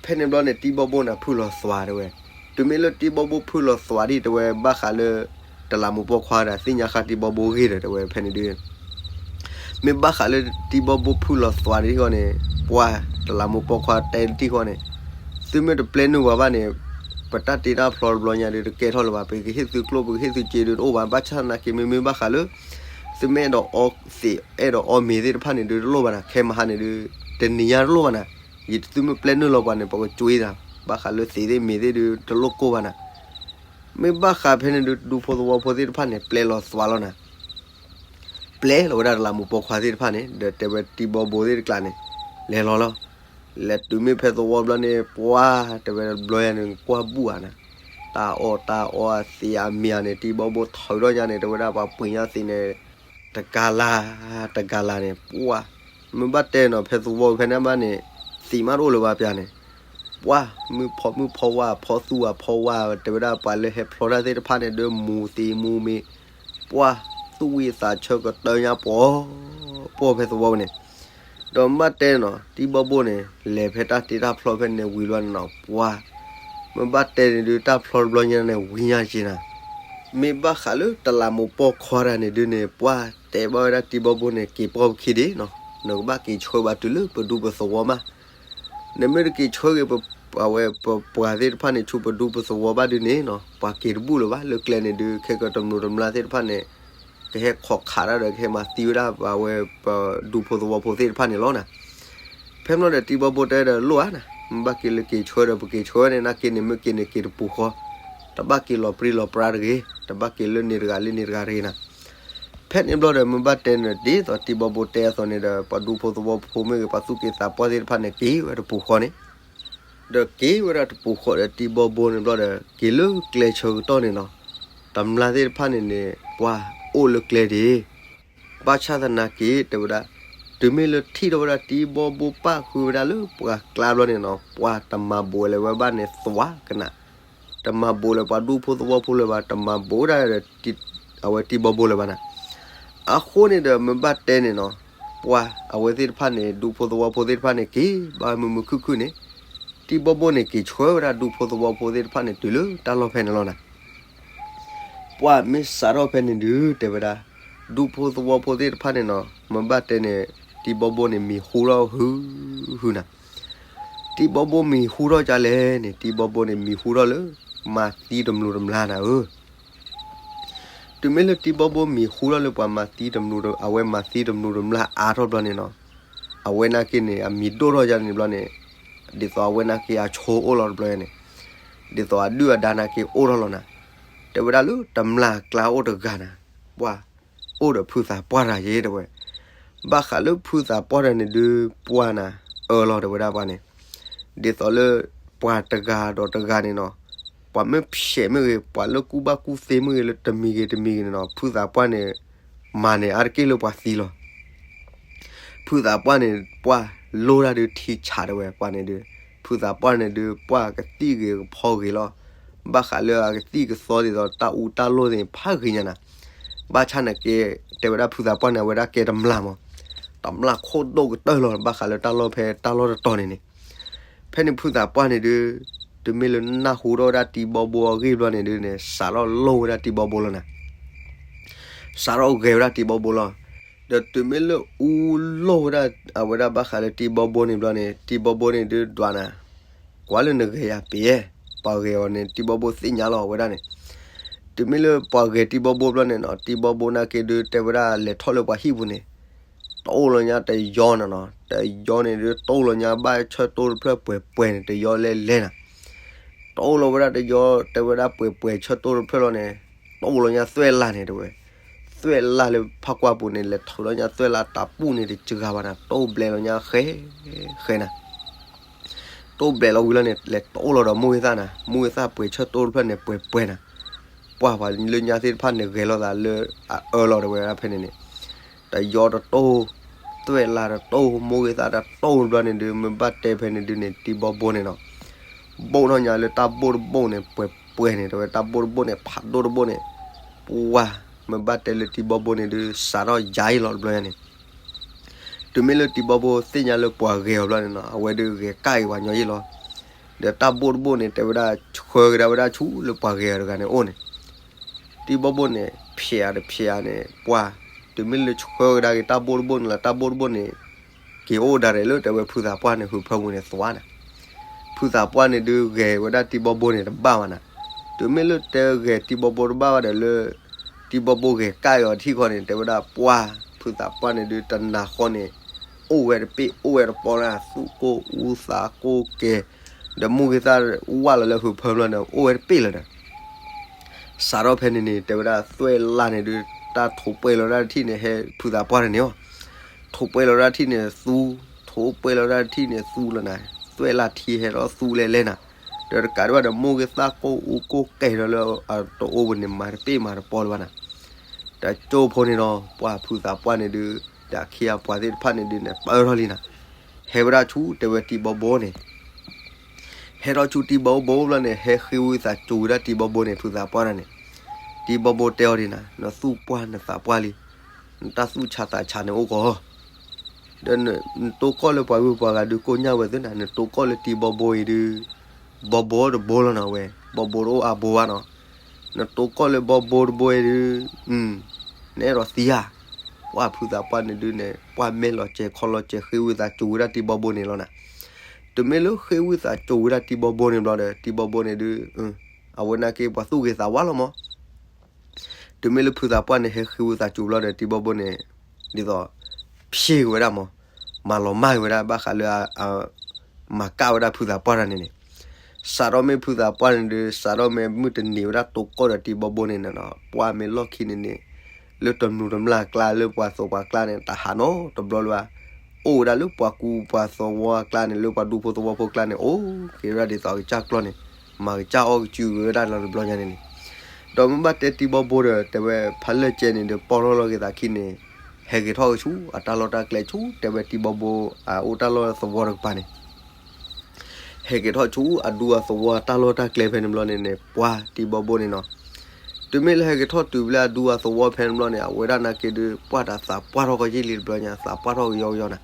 ဖဲန့ၣ်ဘျီန့ၣ် တံၤဘီဘိန့ၣ် ဖုၣ်လီၤသွးတဲဝဲ, တုၤမ့ၢ်လၢတံၤဘီဘိဖုၣ်လီၤသွးဒံးတဲဝဲ ဘၣ်ဃးလၢ တလးမူးပိာ်ခွါဒီး သ့ၣ်ညါဃာ်တံၤဘီဘိဂ့ၢ်ဒီးတဲဝဲ ဖဲန့ၣ်ဒုး မ့ၢ်ဘၣ်ဃးလၢတံၤဘီဘိဖုၣ်လီၤသွးဒံးဃီန့ၣ် ပှၤတလးမူးပိာ်ခွါတဲတံၢ်ဃီန့ၣ်, သုမ့ၢ်တပျဲနုာ်ပှၤဘၣ်န့ၣ် ပတၢ်တ့တၢ်ဖျီတဘျီညါဒုး တကဲထီၣ်လၢၤဘၣ်, ပကဟ့ၣ်သုကျိၣ် ပကဟ့ၣ်သုစ့ဒုးတအိၣ်ဘၣ်, ဘၣ်ဆၣ်သနာ်က့ မ့မ့ၢ်ဘၣ်ဃးလၢ သုမ့ၢ်အဲၣ်ဒိးအီသံး အဲၣ်ဒိးအီမ့ၤသ့ၣ်တဖၣ်န့ၣ်ဒုးတလိၣ်ဘၣ်နၤ, ခဲမဟါန့ၣ်ဒုး တနံၤညါတလိၣ်ဘၣ်နၤ, ယသုမ့ၢ်ပျဲနုာ်လီၤပှၤန့ၣ် ပကကွ့သး, ဘၣ်ဃးလၢသံးသ့ၣ်မ့ၤသ့ၣ်ဒုးတလိၣ်ကိၢ်ဘၣ်နၤ. မ့ၢ်ဘၣ်ဃးဖဲန့ၣ်ဒုး ဒူဖိသဝီဖိသ့ၣ်တဖၣ်န့ၣ် ပျဲလီၤသွးလီၤနၤ ပျဲလီၤဝဲဒၣ်တလးမူးပိာ်ခွါသ့ၣ်တဖၣ်န့ၣ် ဒီးတဲဝဲတံၤဘီဘိသ့ၣ်တကျါန့ၣ် လဲၤလီၤလီၤ. လဲၤတုၤမ့ၢ်ဖဲသဝီဘျီန့ၣ် ပှၤတဲဝဲတဘျီယါန့ၣ် ကွၢ်ဘူၣ်ဧါနၤ, တၢ်အီၣ်တၢ်အီအသံးအမ့ၤဧါန့ၣ် တံၤဘီဘိထုးထီၣ်ညါန့ၣ် တဲဝဲဒၣ်ပှၤပှ့ၤညါသံးန့ၣ် တကၤလၤ တကၤလၤန့ၣ် ပှၤ မ့ၢ်ဘၣ်တဲနီၤ ဖဲသဝီဖဲန့ၣ်ဘၣ်န့ၣ် သံးမးတအိၣ်လၢၤဘၣ်ပျၢၤန့ၣ် ပှၤ မုၢ်ဖီမုၢ်ဖီဝါ ဖီသူဝါဖီဝါ တဲဝဲဒၣ်ပှၤလၢဟဲဖျီတၢ်သ့ၣ်တဖၣ်န့ၣ် ဒုးမူၤသံးမူၤမ့ၤ, ပှၤ သူၣ်ဝံသးဆၢကတၢၢ်ညါပှီၤ ပှီၤဖဲသဝီန့ၣ်, ဒီးမ့ၢ်ဘၣ်တဲနီၤ တံၤဘီဘိန့ၣ် လဲၤဖဲတၢ်တ့တၢ်ဖျီဖဲန့ၣ်ဝံၤလီၤန့ၣ်နီၤ ပှၤ မ့ၢ်ဘၣ်တဲန့ၣ်ဒုး တၢ်ဖျီတဘျီညါန့ၣ် ဝံၤညါက့ၤနၤ, မ့ၢ်ဘၣ်ဃးလၢတလးမူးပိာ်ခွါတၢ်န့ၣ်ဒုးန့ၣ် ပှၤတဲဘၣ်ဝဲဒၣ်တံၤဘီဘိန့ၣ် က့ၤပိာ်ပခံဒံးနီၤ, နကဘၣ်က့ၤဆှၢဘၣ်တုၤလၢပဒူပသဝီမး နမ့ၢ်တက့ၤဆှၢက့ၤ အဝဲပပှၤသ့ၣ်တဖၣ်န့ၣ် ဆူပဒူပသဝီဘၣ်ဒုးန့ၣ်နီၤ ပှၤက့ၤတဘူၣ်လၢၤဘၣ် လၢကျဲန့ၣ်ဒုး ခဲကတမျိးတမျာ်သ့ၣ်တဖၣ်န့ၣ် ကဟဲခိးခးတၢ်ဒီး ကဟဲမၤသံဝဲဒၣ် အဝဲပဒူဖိသဝီဖိသ့ၣ်တဖၣ်န့ၣ်လီၤနၤ. ဖဲမ့ၢ်ဒီးတံၤဘီဘိတဲဒီးလိၣ်ဧါနၤ, မ့ၢ်ဘၣ်က့ၤလၢက့ၤဆှၢဒီး ပက့ၤဆှၢန့ၣ် နာ်က့န့ၣ် မ့ၢ်က့ၤန့ၣ်က့ၤတပူၤဃီ, တဘၣ်က့ၤလီၤပြံလီၤပြါတဂ့ၤ, တဘၣ်က့ၤလၢန့ၣ်တဂၤလၢန့ၣ်တဂၤတဂ့ၤနၤ. ဖဲန့ၣ်ဘျီဒီး မ့ၢ်ဘၣ်တဲန့ၣ် ဒ်သိးတံၤဘီဘိတဲအသိးန့ၣ်ဒီး ပှၤဒူဖိသဝီဖိမ့ၢ်ဂ့ၤ ပှၤသူၣ်က့သးပှၢ်သ့ၣ်တဖၣ်န့ၣ် က့ၤဝဲတပူၤဃီန့ၣ်, ဒီးက့ၤဝဲဒၣ်တပူၤဃီဒီး တံၤဘီဘိန့ၣ်ဘျီဒီး က့ၤလၢကျဲဆၢကတီၢ်န့ၣ်နီၤ, တမျာ်သ့ၣ်တဖၣ်န့ၣ်န့ၣ် ပှၤအိၣ်လၢကျဲဒၣ်, ဘၣ်ဆၣ်သနာ်က့ တဲဝဲဒၣ် တုၤမ့ၢ်လၢထံၣ်ထီၣ်ဝဲဒၣ်တံၤဘီဘိပၣ်ဃုာ်ဝဲဒၣ်လၢပှၤကျါဘျီန့ၣ်နီၤ ပှၤတမၤဘူးလဲၤဝဲဘၣ်န့ၣ်သွးကနၣ်, တမၤဘူးလၢပှၤဒူဖိသဝီဖိလၢၤဘၣ်, တမၤဘူးဒၣ်ဒီး အဝဲတံၤဘီဘိလၢၤဘၣ်နၤ. အဃိန့ၣ်ဒီး မ့ၢ်ဘၣ်တဲန့ၣ်နီၤ, ပှၤအဝဲသ့ၣ်တဖၣ်န့ၣ် ဒူဖိသဝီဖိသ့ၣ်တဖၣ်န့ၣ် က့ၤဘၣ်မုာ်မုာ်ခုၣ်ခုၣ်န့ၣ်, တံၤဘီဘိန့ၣ် က့ၤဆှၢဝဲဒၣ်ဒူဖိသဝီဖိသ့ၣ်တဖၣ်န့ၣ် တုၤလၢတၢ်လီၢ်ဖဲန့ၣ်လီၤနၤ. ပှၤမ့ၢ်စးထီၣ်ဖဲန့ၣ်ဒုး တဲဝဲဒၣ် ဒူဖိသဝီဖိသ့ၣ်တဖၣ်န့ၣ်နီၤ မ့ၢ်ဘၣ်တဲန့ၣ် တံၤဘီဘိန့ၣ် မံၤဟူထီၣ်ဟုၣ်ဟုၣ်နၤ. တံၤဘီဘိမံၤဟူထီၣ်ဒ်လဲၣ်န့ၣ် တံၤဘီဘိန့ၣ် မံၤဟူထီၣ်လၢ မၤသံတမျိးတမျာ်နၤဧၢ. တုၤမ့ၢ်လၢတံၤဘီဘိမံၤဟူထီၣ်လၢပှၤမၤသံတမျိး အဝဲမၤသံတမျိးတမျာ်အါထီၣ်ဘျီန့ၣ်နီၤ, အဝဲနာ်က့န့ၣ် အမံၤဒိၣ်ထီၣ်ဒ်န့ၣ်ဘျီန့ၣ်, ဒ်သိးအဝဲနာ်က့အဆိအိၣ်လီၤတဘျီန့ၣ်, ဒ်သိးအဒုၣ်အဒါနာ်က့အိၣ်ထီၣ်လီၤနၤ. တဲဝဲဒၣ်လၢတမျာ်ကျါအိၣ်တဂၤနၤ, ပှၤ အိၣ်ဒီးဖုသးပှၢ်တဂၤယဲတဲဝဲ. ဘၣ်ဃးလၢဖုသးပှၢ်တဂၤန့ၣ်ဒုး ပှၤနၤ အၢၣ်လီၤတဲဝဲဒၣ်ပှၤန့ၣ်, ဒ်သိးလၢ ပှၤတဂၤဒီးတဂၤန့ၣ်နီၤ, ပှၤမ့ၢ်ဖျဲးမ့ၢ်ဂ့ၤ ပှၤလၢကူၣ်ဘၣ်ကူၣ်သ့မ့ၢ်ဂ့ၤ လၢတမံၤဂ့ၤတမံၤဂ့ၤန့ၣ်နီၤ ဖုသးပှၢ်န့ၣ် မၤန့ၢ်အါတက့ၢ်လၢပှၤသံလီၤ. ဖုသးပှၢ်န့ၣ် ပှၤလိၣ်တၢ်ဒုးထံဆးတဲဝဲ ပှၤန့ၣ်ဒုး, ဖုသးပှၢ်န့ၣ်ဒုး ပှၤကသံၣ်ဂ့ၤကဖီဂ့ၤလီၤ. ဘၣ်ဃးလၢအကသံၣ်ကသီဒ်သိးတၢ်အူတၢ်လိၣ်သ့ၣ်ဖးဂ့ၤညါနၤ. ဘၣ်ဆၣ်နာ်က့ တဲဝဲဒၣ်ဖုသးပှၢ်န့ၣ် အဝဲဒၣ်ကဲတမျာ်မး, တမျာ်ခိၣ်ဒိၣ်ကတၢၢ်လီၤ ဘၣ်ဃးလၢတၢ်လီၢ်ဖဲတၢ်လီၢ်တတီၤန့ၣ်န့ၣ်. ဖဲန့ၣ်ဖုသးပှၢ်န့ၣ်ဒုး တုၤမ့ၢ်လၢနၢ်ဟူထီၣ်ဝဲဒၣ်တံၤဘီဘိအဂ့ၢ်ဘျီန့ၣ်ဒုန့ၣ် စးထီၣ်လိၣ်ဝဲဒၣ်တံၤဘီဘိလီၤနၤ. စးထီၣ်ဂဲၤဝဲဒၣ်တံၤဘီဘိလီၤ. ဒီးတုၤမ့ၢ်လၢအူလိၣ်ဝဲဒၣ် အဝဲဒၣ်ဘၣ်ဃးလၢတံၤဘီဘိန့ၣ်ဘျီန့ၣ် တံၤဘီဘိန့ၣ်ဒုဒွးနၤ, ကွၢ်လၢနဂဲၤယၤပ့ၤ, ပှၤဂဲၤအီၤန့ၣ် တံၤဘီဘိသ့ၣ်ညါလီၤဝဲဒၣ်န့ၣ်. တုၤမ့ၢ်လၢပှၤဂဲၤတံၤဘီဘိဘျီန့ၣ်နီၤ တံၤဘီဘိနာ်က့ဒု တဲဝဲဒၣ်လဲၤထီၣ်လၢပှၤဟံၣ်ပူၤန့ၣ် တအိၣ်လီၤညါတယီနၤနီၤ, တယီန့ၣ်ဒု တအိၣ်လီၤညါဘၣ်ဆၢတိၢ်တဖျၢၣ်ပှဲၤပှဲၤန့ၣ် တယီလဲၤလဲၤနၤ. တအိၣ်လီၤဝဲဒၣ်တယီ တဲဝဲဒၣ်ပှဲၤပှဲၤဆၢတိၢ်တဖျၢၣ်လီၤန့ၣ် တအိၣ်လီၤညါသွဲၣ်လၢ်န့ၣ်တဲဝဲ, သွဲၣ်လၢ်လၢဖးကွၢ်ပူၤန့ၣ် လဲၤထီၣ်လီၤညါသွဲၣ်လၢ်တၢ်ပူၤန့ၣ်တစှၤဘၣ်နၤ, တအိၣ်ဘျဲးလီၤညါဃဲ ဃဲနၤ. တအိၣ်ဘျဲးလီၤဝံၤလီၤန့ၣ် လဲၤတအိၣ်လီၤဒီးမိၢ်ဂ့ၤသၣ်နၤ, မိၢ်ဂ့ၤသၣ်ပှဲၤဆၢတိၢ်တဖျၢၣ်န့ၣ် ပှဲၤပှဲၤနၤ. ပှၢ်ပှၤလၢညါသ့ၣ်တဖၣ်န့ၣ်ဂဲၤလိာ်သးလၢအအၢလီၤတဲဝဲဒၣ်ဖဲန့ၣ်န့ၣ်, တယီတတိၢ်, သွဲၣ်လၢ်တတိၢ်, မိၢ်ဂ့ၤသၣ်တတိၢ်ဘျီန့ၣ်ဒု မ့ၢ်ဘၣ်တဲဖဲန့ၣ်ဒုန့ၣ် တံၤဘီဘိန့ၣ်နီၤ ဘိၣ်ထီၣ်ညါလၢတၢ်ဘိၣ်တဘိၣ်န့ၣ် ပှဲၤပှဲၤန့ၣ် တဲဝဲတၢ်ဘိၣ်တဘိၣ်န့ၣ် ဖးဒိၣ်တဘိၣ်န့ၣ်, ပှၢ်, မ့ၢ်ဘၣ်တဲလၢတံၤဘီဘိန့ၣ်ဒု စးထီၣ်ယါအံၤလီၤတဘျီညါန့ၣ်. တုၤမ့ၢ်လၢတံၤဘီဘိသ့ၣ်ညါလၢပှၤဂဲၤအီၤဘျီန့ၣ်နီၤ အဝဲဒုဂဲၤကၣ်အံၤပှၤညီယံၤလီၤ. ဒီးတၢ်ဘိၣ်တဘိၣ်န့ၣ် တဲဝဲဒၣ်ဆှၢကဒါဝဲဒၣ်ဆူလၢပှၤဂဲၤအီၤတဂၤန့ၣ်အိၣ်န့ၣ် တံၤဘီဘိန့ၣ် ဖျဲးအါတဖျဲးအါန့ၣ် ပှၢ်, တုၤမ့ၢ်လၢဆှၢကဒါက့ၤတၢ်ဘိၣ်တဘိၣ်န့ၣ်လီၤ တၢ်ဘိၣ်တဘိၣ်န့ၣ် က့ၤအိၣ်ဒၣ်ရဲၣ်လၢတဲဝဲဖုသးပှၢ်န့ၣ် ဟုးဖၢပူၤန့ၣ်သွါနၤ. ဖုသးပှၢ်န့ၣ်ဒုဂဲၤဝဲဒၣ်တံၤဘီဘိန့ၣ်တဘၣ်ဘၣ်နၤ. တုၤမ့ၢ်လၢတဲဂဲၤတံၤဘီဘိတဘၣ်ဘၣ်ဒီးလၢ တံၤဘီဘိဂဲၤကၣ်အီၤတထံၣ်ဃီန့ၣ် တဲဝဲဒၣ်ပှၢ်, ဖုသးပှၢ်န့ၣ်ဒုတနၤဃီန့ၣ် အိၣ်ဝဲတပ့ၢ်အိၣ်ဝဲတပီၢ်လၢ သူၣ်ကိၢ်အူသးကိၢ်ကဲၤ, ဒီးမိၢ်ဂ့ၤသၣ်ဝၢ်လီၤလၢဟုးဖၢဘျီန့ၣ် အိၣ်ဝဲတပ့ၢ်လၢၤဒီး စးထီၣ်ဖဲန့ၣ်န့ၣ် တဲဝဲဒၣ်သွဲၣ်လၢ်န့ၣ်ဒု တၢ်ထိးပှဲၤလီၤဒၣ်တထံၣ်န့ၣ် ဟဲဖုသးပှၢ်တန့ၣ်အီၤ, ထိးပှဲၤလီၤဒၣ်တထံၣ်န့ၣ်သူ, ထိးပှဲၤလီၤဒၣ်တထံၣ်န့ၣ်သူလီၤနၤ, သွဲၣ်လၢ်ထံဟဲထီၣ်သူလဲၣ်လဲၣ်နၤ, ဒီးတကးဒံးဘၣ်ဒီးမိၢ်ဂ့ၤသၣ်ကိၢ်အူကိၢ်ကဲၤဒီးလၢအတအိၣ်ပူၤန့ၣ် မၤတပ့ၢ်မၤတပီၢ်လၢၤဘၣ်နၤ. တကၠိဖိန့ၣ်ဒီး ပှၢ်ဖုသးပှၢ်န့ၣ်ဒု ဒီးအခ့အပှၤသ့ၣ်တဖၣ်န့ၣ်ဒုန့ၣ် ပၢၢ်ထီၣ်လံနၤ, ဟဲဝဲဒၣ်ဆူတဲဝဲတံၤဘီဘိန့ၣ် ဟဲထီၣ်ဆူတံၤဘီဘိဘျီန့ၣ် ဟဲဃ့ဝံသးစူၤဝဲဒၣ်တံၤဘီဘိန့ၣ် ဖုသးပှၢ်တန့ၣ်, တံၤဘီဘိတဲအီၤဒ်နၤ နသူၣ်ပှၢ်နသးပှၢ်လံ, နတၢ်သူၣ်ဆါသးဆါန့ၣ်အိၣ်ကီး, ဒီးနတိကီၢ်လၢပှၤဂုၤပှၤဂၤဒုကိၢ်ညါဝဲသ့နၤ, နတိကီၢ်လၢတံၤဘီဘိအံၤဒု ဘီဘိတဘိလီၤနၤဝဲ, ဘီဘိတအိၣ်အါဘိဘၣ်နီၤ, နတိကီၢ်လၢဘီဘိတဘိအံၤဒု နအဲၣ်ဒိးသံဧါ. ပှၢ်ဖုသးပှၢ်န့ၣ်ဒုန့ၣ် ပှၢ်မ့ၢ်လီၤစဲၤခီလီၤစဲၤဃ့ဝံသးစူၤဝဲဒၣ်တံၤဘီဘိန့ၣ်လီၤနၤ. တုၤမ့ၢ်လၢဃ့ဝံသးစူၤဝဲဒၣ်တံၤဘီဘိန့ၣ်ဘျီဒီး တံၤဘီဘိန့ၣ်ဒု အဝဲနာ်က့ပှၤသူၣ်ဂ့ၤသးဝါလီၤမး တုၤမ့ၢ်လၢဖုသးပှၢ်န့ၣ် ဟဲဃ့ဝံသးစူၤဘျီဒီး တံၤဘီဘိန့ၣ် ဒ်သိး ဖျ့က့ၤဝဲဒၣ်မး, မၤလီၤမၢ်က့ၤဝဲဒၣ် ဘၣ်ဃးလၢ မၤကၣ်ဝဲဒၣ်ဖုသးပှၢ်တန့ၣ်န့ၣ်, စးထီၣ်မ့ၢ်ဖုသးပှၢ်န့ၣ်ဒု စးထီၣ်မ့ၢ်မုၢ်တနံၤဝဲဒၣ်တိကီၢ်ဒီးတံၤဘီဘိန့ၣ်နီၤ, ပှၢ်မ့ၢ်လီၢ်ခံန့ၣ်န့ၣ် လၢတမျိးတမျာ်ကျါ လၢပှၤသိးပှၤကျါန့ၣ် တဟးနီတဘျီလၢၤဘၣ်, အိၣ်ဝဲဒၣ်လၢပှၤကူပှၤသဝီအကျါန့ၣ် လၢပှၤဒူဖိသဝီဖိကျါန့ၣ် အိၣ်က့ၤဝဲဒၣ်ဒ်သိးအကစၢ်ကျီၢ်န့ၣ်, မၤကစၢ်အီၣ်ကစုက့ၤဝဲဒၣ်လီၤတဘျီညါန့ၣ်န့ၣ်, ဒီးမ့ၢ်ဘၣ်တဲတံၤဘီဘိဒီး တဲဝဲဖးလၢၢ်ကဲန့ၣ်ဒီး ပီၢ်ထီၣ်လီၤက့ၤသးခံန့ၣ် ဟဲက့ၤထီၣ်က့ၤဆူအတၢ်လီၢ်တၢ်ကျဲဆူ တဲဝဲတံၤဘီဘိ အအိၣ်တၢ်လီၢ်သဝီတကပၤန့ၣ် ဟဲက့ၤထီၣ်ဆူအဒူအသဝီအတၢ်လီၢ်တၢ်ကျဲဖဲန့ၣ်ဘျီန့ၣ်န့ၣ် ပှၢ်တံၤဘီဘိန့ၣ်နီၤ, တုၤမ့ၢ်လၢဟဲက့ၤထီၣ်တုၤလၢအဒူအသဝီဖဲန့ၣ်ဘျီန့ၣ် အဝဲဒၣ်နာ်က့ဒုး ပှၢ်တၢ်သးပှၢ်ထီၣ်ကယံာ်လံတဘျီညါ သးပှၢ်ထီၣ်ကယီကယီနၤ,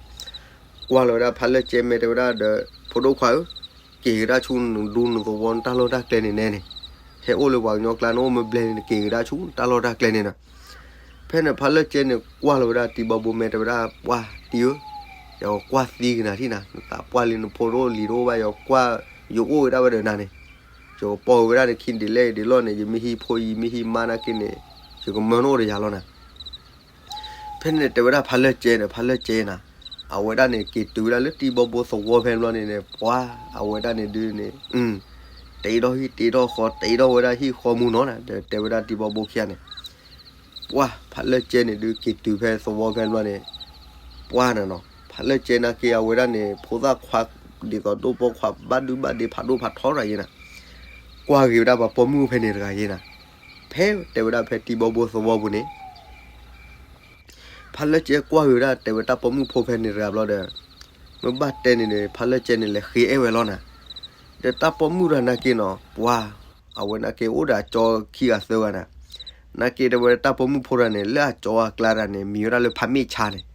ကွၢ်လီၤဝဲဒၣ်ဖးလၢၢ်ကဲမဲာ်တဲဝဲဒၣ်ဒီး ဖိဒိၣ်ခွါဧၢ က့ၤကဒါဆူနဒူနသဝီနတၢ်လီၢ်တၢ်ကျဲန့ၣ်နဲန့ၣ်, ဟဲအိၣ်လၢပှၤကညီကျါနအိၣ်မ့ၢ်ဘျဲၣ်န့ၣ် နက့ၤကဒါဆူနတၢ်လီၢ်တၢ်ကျဲန့ၣ်နီၤ, ဖဲန့ၣ်ဖးလၢၢ်ကဲန့ၣ် ကွၢ်လီၤဝဲဒၣ်တံၤဘီဘိမဲာ်တဲဝဲဒၣ် ပှၢ်တံၤဧၢ, ယကကွၢ်သံကနၤထံၣ်နၤ နသးပှၢ်လံနဖိတအိၣ်လံၤတအိၣ်ဘၣ် ယကွၢ် ယအိၣ်ဝဲဒၣ်ဝဲဒီးနၤန့ၣ်, ယကပိာ်ဝဲဒၣ်နခံဒ်လဲၣ်ဒ်လဲၣ်န့ၣ် ယမ့ၢ်ဟံးဖိယမ့ၢ်ဟံးမါနာ်က့န့ၣ် ယကမၢနအိၣ်ဒီးယၤလီၤနၤ ဖဲန့ၣ်တဲဝဲဒၣ်ဖးလၢၢ်ကဲဒီး ဖးလၢၢ်ကဲနၤ, အဝဲဒၣ်န့ၣ် က့ၤတုၤဝဲဒၣ်လၢတံၤဘီဘိသဝီဖဲန့ၣ်ဘျီန့ၣ်န့ၣ် ပှၢ် အဝဲဒၣ်န့ၣ်ဒုးန့ၣ် တ့ထီၣ်ဟံၣ်တ့ထီၣ်ဃီ တ့ထီၣ်ဝဲဒၣ်ဟံၣ်ဃီမူနီၤနၤ ဒီးတဲဝဲဒၣ်တံၤဘီဘိခံဂၤန့ၣ် ပှၢ် ဖးလၢၢ်ကဲန့ၣ်ဒုး က့ၤတုၤဖဲသဝီဖဲန့ၣ်ဘျီန့ၣ် ပှၢ်နၤနီၤ ဖးလၢၢ်ကဲနာ်က့ အဝဲဒၣ်န့ၣ် ဖိသၣ်ခွါ ဒ်သိးဒိၣ်ပိာ်ခွါ ဘၣ်ဒုဘၣ်ဒ့ဖးဒိၣ်ဖးထီတဂၤယ့နၤ, ကွၢ်ဂ့ၤဝဲဒၣ်ပှၤပိာ်မုၣ်ဖဲန့ၣ်တဂၤယ့နၤ, ဖဲတဲဝဲဒၣ်ဖဲတံၤဘီဘိသဝီပူၤန့ၣ် ဖးလၢၢ်ကဲကွၢ်ဂ့ၤဝဲဒၣ်တဲဝဲတၢ်ပိာ်မုၣ်ဖိဖဲန့ၣ်တဂၤဘျီဒီး မ့ၢ်ဘၣ်တဲန့ၣ်န့ၣ် ဖးလၢၢ်ကဲန့ၣ် လဲၤဃ့အဲၣ်ဝဲလီၤနၤ, ဒီးတၢ်ပိာ်မုၣ်တဂၤနာ်က့နီၤ ပှၢ် အဝဲနာ်က့အိၣ်ဒီးအကၠီခံဂၤသၢဂၤနၤ, နာ်က့တဲဝဲတၢ်ပိာ်မုၣ်ဖိတဂၤန့ၣ် လၢအကၠီအကျါတဂၤန့ၣ် မံၤဝဲဒၣ်လၢဖးမ့ၣ်ဆါန့ၣ်,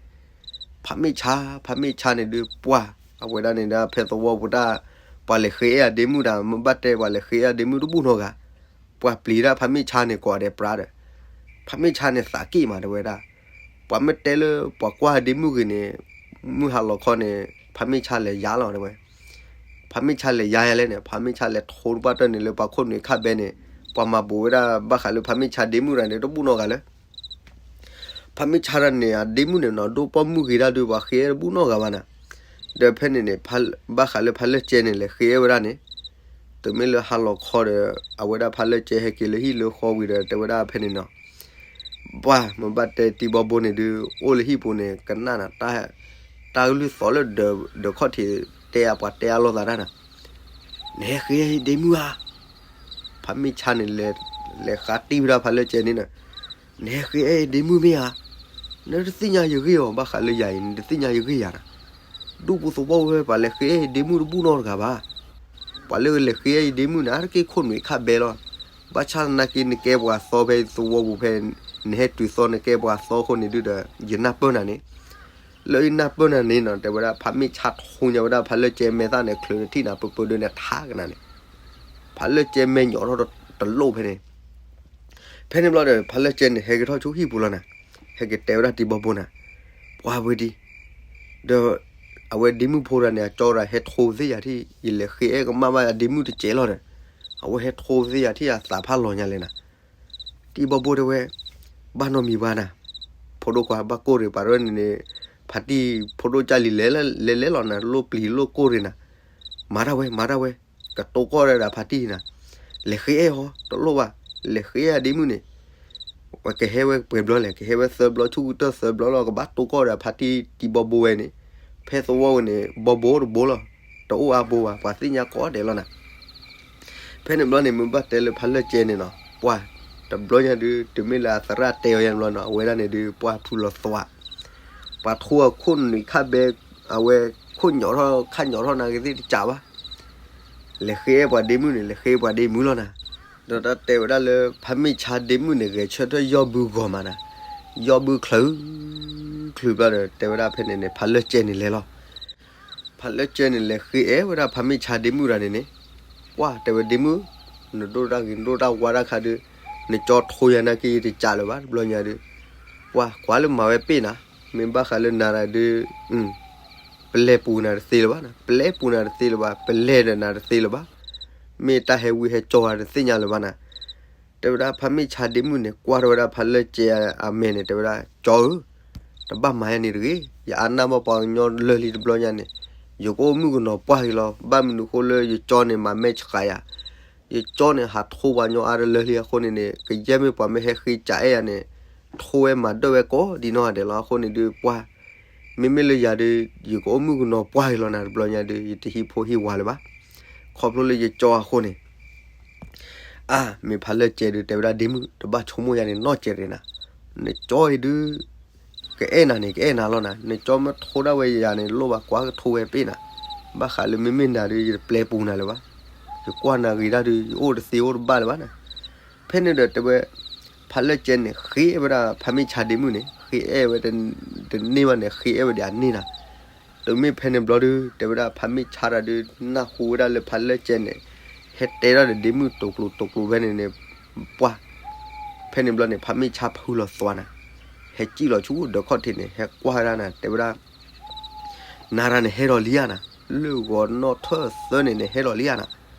ဖးမ့ၣ်ဆါ ဖးမ့ၣ်ဆါန့ၣ်ဒုး ပှၢ် အဝဲဒၣ်န့ၣ်ဒီးဖဲသဝီပူၤတၢ် ပှၤလဲၤဃ့အဲၣ်အဒ့မုၣ်တၢ် မ့ၢ်ဘၣ်တဲပှၤလဲၤဃ့အဲၣ်အဒ့မုၣ်တဘူၣ်နီတဂၤ, ပှၤပျံၤဒၣ်ဖးမ့ၢ်ဆါန့ၣ်ကိးဂၤဒဲးပြါဒီး, ဖးမ့ၢ်ဆါန့ၣ်သးက့ၣ်မးတဲဝဲဒၣ်, ပှၤမ့ၢ်တဲလၢပှၤကွၢ်အဒ့မုၣ်ဂ့ၤန့ၣ်, မုၢ်ဟါလီၤခီန့ၣ်, ဖးမ့ၢ်ဆါလဲၤယါလီၤတဲဝဲ ဖးမ့ၢ်ဆါလဲၤယါယါလဲၣ်န့ၣ် ဖးမ့ၢ်ဆါလဲၤထိတပှၢ်တၢၢ်န့ၣ်လၢပှၤခိၣ်နူာ်ခၣ်ဘဲန့ၣ်, ပှၤမၤဘူးဝဲဒၣ်ဘၣ်ဃးလၢဖးမ့ၢ်ဆါဒ့မုၣ်တၢ်န့ၣ် တဘူၣ်နီတဂၤလၢ ဖးမ့ၢ်ဆါတၢ်န့ၣ် အဒ့မုၣ်န့ၣ်နီၤ ဒိၣ်ပိာ်မုၣ်ဂ့ၤဒၣ်ဒုး ပှၤဃ့အဲၣ်တဘူၣ်နီတဂၤဘၣ်နၤ, ဒီးဖဲန့ၣ်န့ၣ်, ဘၣ်ဃးလၢဖးလၢၢ်ကဲန့ၣ် လဲၤဃ့အဲၣ်ဝဲဒၣ်န့ၣ်, တုၤမ့ၢ်လၢဟါလီၤခီဒီး, အဝဲဒၣ်ဖးလၢၢ်ကဲဟဲက့ၤလၢဟံၣ်လၢဃီဝံၤဒီး တဲဝဲဒၣ်ဖဲန့ၣ်နီၤ ပှၢ်မ့ၢ်ဘၣ်တဲတံၤဘီဘိန့ၣ်ဒုး အိၣ်လၢဟံၣ်ပူၤန့ၣ် ကနၣ်နၤ, တၢ်ကလုၢ်သီလၢဒၢးခီၣ်ထံးတဲအပှၤတဲအလီၤသးတၢ်နၤ, နဟဲဃ့အဲၣ်ဒ့မုၣ်ဧါ, ဖးမ့ၢ်ဆါန့ၣ်, လဲၤဃးတံၢ်ဝဲဒၣ်ဖးလၢၢ်ကဲန့ၣ်နၤ, နဟဲဃ့အဲၣ်ဒ့မုၣ်မ့ၢ်ဧါ, နတသ့ၣ်ညါယဂ့ၢ်အီၤ ဘၣ်ဃးလၢယၤအံၤ နတသ့ၣ်ညါယဂ့ၢ်ယၤနၤ, ဒူၣ်ပူၤသဝီပူၤဖဲ ပှၤလဲၤဃ့အဲၣ်ဒ့မုၣ်တဘူၣ်နီတဂၤဘၣ် ပှၤလၢလဲၤဃ့အဲၣ်ဒ့မုၣ်န့ၣ် တက့ၢ်ခိၣ်နူာ်ခၣ်ဘဲလီၤ, ဘၣ်ဆၣ်သနာ်က့နကဲပှၤသီဖဲသဝီပူၤဖဲ, နဟဲတုၤသီနကဲပှၤသီအဃိန့ၣ်ဒုးဒီး ယနၢ်ပၢၢ်နၤန့ၣ်, လၢယနၢ်ပၢၢ်နၤန့ၣ်နီၤ တဲဝဲဒၣ်ဖးမ့ၢ်ဆါထိညါဝဲဒၣ်ဖးလၢၢ်ကဲမဲာ်သၣ်န့ၣ် ချုးတထံၣ်နၤ ပၢၢ်ပၢၢ်ဒုးန့ၣ်ထါကနၤန့ၣ်, ဖးလၢၢ်ကဲမဲာ်ညိးထီၣ်တလိၣ်ဖဲန့ၣ် ဖဲန့ၣ်ဘျီဒီး ဖးလၢၢ်ကဲန့ၣ် ဟဲက့ၤထီၣ်ဆူဟံၣ်ပူၤလီၤနၤ, ဟဲက့ၤတဲဝဲဒၣ်တံၤဘီဘိနၤ, ပှၢ်ဝဲဒံ, ဒီး, အဝဲဒ့မုၣ်ဖိတဂၤန့ၣ် အကၠီတဂၤဟဲထိသ့ၣ်ယၤထံၣ် ယလဲၤဃ့အဲၣ်ကမၣ်ဘၣ်အဒ့မုၣ်တစဲးလီၤဒီး, အဝဲဟဲထိသ့ၣ်ယၤထံၣ်အသးဖးလီၤညါလဲၣ်နၤ, တံၤဘီဘိတဲဝဲ, ဘၣ်နီတမံၤဘၣ်နၤ, ဖိဒိၣ်ခွါ ဘၣ်ကိၢ်ရ့ၤပှၤတဝဲန့ၣ်န့ၣ်, ဖါတံၢ်ဖိဒိၣ်ကၢ်လံၤလဲၤလဲၤလီၤနၤ လိၣ်ပျံၤလိၣ်ကိၢ်ရ့ၤနၤ, မၤတၢ်ဝဲ မၤတၢ်ဝဲ, ကတိၤကီၢ်ဒီးဖါတံၢ်နၤ, လဲၤဃ့အဲၣ်အီၤ တလိၣ်ဘၣ်, လဲၤဃ့အဲၣ်အဒ့မုၣ်န့ၣ် ကဟဲဝဲပှဲၤဘျီလဲၣ်, ကဟဲဝဲသၢဘျီ ဆူကတၢၢ်သၢဘျီလီၤ ကဘၣ်တိၤကီၢ်ဒီးဖါတံၢ်တံၤဘီဘိဝဲန့ၣ်, ဖဲသဝီဝဲန့ၣ် ဘီဘိတဘိလီၤ, တအိၣ်အါဘိဘၣ် ပှၤသ့ၣ်ညါကိးဂၤဒဲးလီၤနၤ, ဖဲန့ၣ်ဘျီန့ၣ် မ့ၢ်ဘၣ်တဲလၢဖးလၢၢ်ကဲန့ၣ်နီၤ ပှၢ်, တဘျီညါဒုး တုၤမ့ၢ်လၢအသရၣ်တဲအီၤယါန့ၣ်ဘျီနီၤ အဝဲဒၣ်န့ၣ်ဒုး ပှၢ်ဖုလီၤသွး, ပှၤထိအခိၣ်နူာ်ခၣ်ဘဲ, အဝဲခိၣ်ညိးထီၣ်ခၣ်ညိးထီၣ်နၤဂ့ၤသ့ၣ်တကးဘၣ် လဲၤဃ့အဲၣ်ပှၤဒ့မုၣ်န့ၣ် လဲၤဃ့ပှၤဒ့မုၣ်လီၤနၤ, ဒီးတၢ်တဲဝဲဒၣ်လၢ ဖးမ့ၢ်ဆါဒ့မုၣ်န့ၣ် ဂဲၤဆၢထၢၣ်ယီၢ်ဘုဂီၤမးနၤ, ယီၢ်ဘုချုး, ချုးဘျီဒီး တဲဝဲဒၣ်ဖဲန့ၣ်န့ၣ် ဖးလၢၢ်ကဲန့ၣ်လဲၤလီၤ, ဖးလၢၢ်ကဲန့ၣ် လဲၤဃ့အဲၣ်ဝဲဒၣ်ဖးမ့ၢ်ဆါဒ့မုၣ်တဂၤန့ၣ်န့ၣ်, ပှၢ်တဲဝဲဒ့မုၣ်, နဒိၣ်တၢ်ဂ့ၤ နဒိၣ်တၢ်ဝါတၢ်ခါဒုး, နကၠီထိယၤနာ်က့ၤယတကးလၢၤဘၣ် တဘျီညါဒုး, ပှၢ်ကွၢ်လၢမၤဝဲပ့ၢ်နၤ, မ့ၢ်ဘၣ်ဃးလၢနၤတၢ်ဒုး ပလဲၤပူၤနၤတသ့လၢၤဘၣ်နၤ, ပလဲၤပူၤနၤတသ့လၢၤဘၣ်, ပလဲၤဒီးနၤတသ့လၢၤဘၣ်, မ့ၢ်တၢ်ဟဲဝံဟဲကၠီတသ့ၣ်ညါလၢၤဘၣ်နၤ, တဲဝဲဒၣ်ဖးမ့ၢ်ဆါဒ့မုၣ်န့ၣ် ကွၢ်ထီၣ်ဝဲဒၣ်ဖးလၢၢ်ကဲအမဲာ်န့ၣ် တဲဝဲဒၣ် ကၠီဧၢ, တဘၣ်မၤယါန့ၣ်တဂ့ၤ, ယအါနၢ်ဘၣ်ပှၤကညီလၢာ်လံတဘျီညါန့ၣ်, ယကအိၣ်မုၣ်ကနီၤပှၢ်က့ၤလီၤ, ဘၣ်မနုၤအဃိလၢယကၠီန့ၣ် မၤမဲာ်ဆှးယၤ, ယကၠီန့ၣ် ဟးထိပှၤကညီအါတလၢာ်လံအဃိန့ၣ်န့ၣ် ကယဲၢ်မ့ၢ်ပှၤမ့ၢ်ဟဲဃ့ကးအဲၣ်ယၤန့ၣ်, ထိဝဲမၤဒၢၣ်ဝဲကိးဒံးနီၢ်ဂၤဒဲးလီၤ, အဃိန့ၣ်ဒုးပှၢ်, မ့မ့ၢ်လၢယၤဒုး ယကအိၣ်မုၣ်ကနီၤပှၢ်က့ၤလီၤနၤတဘျီညါဒုး ယတဟံးဖိဟံးဝၤလၢၤဘၣ်, ခီဖျိလၢယကၠီအဃိန့ၣ် အါ မ့ၢ်ဖးလၢၢ်ကဲဒုး တဲဝဲဒၣ်ဒ့မုၣ် တဘၣ်ဆိကမိၣ်ယါန့ၣ်နီတစဲးရ့ၣ်နၤ, နကၠီအံၤဒုး ကအဲၣ်နၤန့ၣ် ကအဲၣ်နၤလီၤနၤ, နကၠီမ့ၢ်ထိဒၣ်ဝဲယၤန့ၣ် လိၣ်ဘၣ်ကွၢ်ကထိဝဲပ့ၢ်နၤ, ဘၣ်ဃးလၢမ့မ့ၢ်နၤဒုး ယတပျဲပူၤနၤလၢၤဘၣ်, ယကွၢ်နၤဂ့ၤဒၣ်ဒုး ယအိၣ်တသ့အိၣ်တဘၣ်လၢၤဘၣ်နၤ, ဖဲန့ၣ်ဒီးတဲဝဲ ဖးလၢၢ်ကဲန့ၣ် ဃ့ဝဲဒၣ်ဖးမ့ၢ်ဆါဒ့မုၣ်န့ၣ် ဃ့အဲၣ်ဝဲ တန့ၢ်ဘၣ်န့ၣ် ဃ့အဲၣ်ဝဲဒၣ်အန့ၢ်နၤ တုၤမ့ၢ်ဖဲန့ၣ်ဘျီဒုး တဲဝဲဒၣ်ဖးမ့ၢ်ဆါတၢ်ဒုး နၢ်ဟူဝဲဒၣ်လၢဖးလၢၢ်ကဲန့ၣ် ဟဲတဲဒၣ်ဒီးဒ့မုၣ်တိာ်ကျိၤတိာ်ကျိၤဖဲန့ၣ်န့ၣ် ပှၢ်, ဖဲန့ၣ်ဘျီန့ၣ် ဖးမ့ၢ်ဆါဖုလီၤသွါနၤ, ဟဲစံၣ်လီၤဆူဒၢးခီၣ်ထံးန့ၣ် ဟဲကွၢ်ဝဲဒၣ်နၤ တဲဝဲဒၣ် နၤတၢ်န့ၣ်ဟဲလီၤလံဧါနၤ, လၢဂီၤနီၣ်ထၢၣ်သၢန့ၣ် နဟဲလီၤလံဧါနၤ,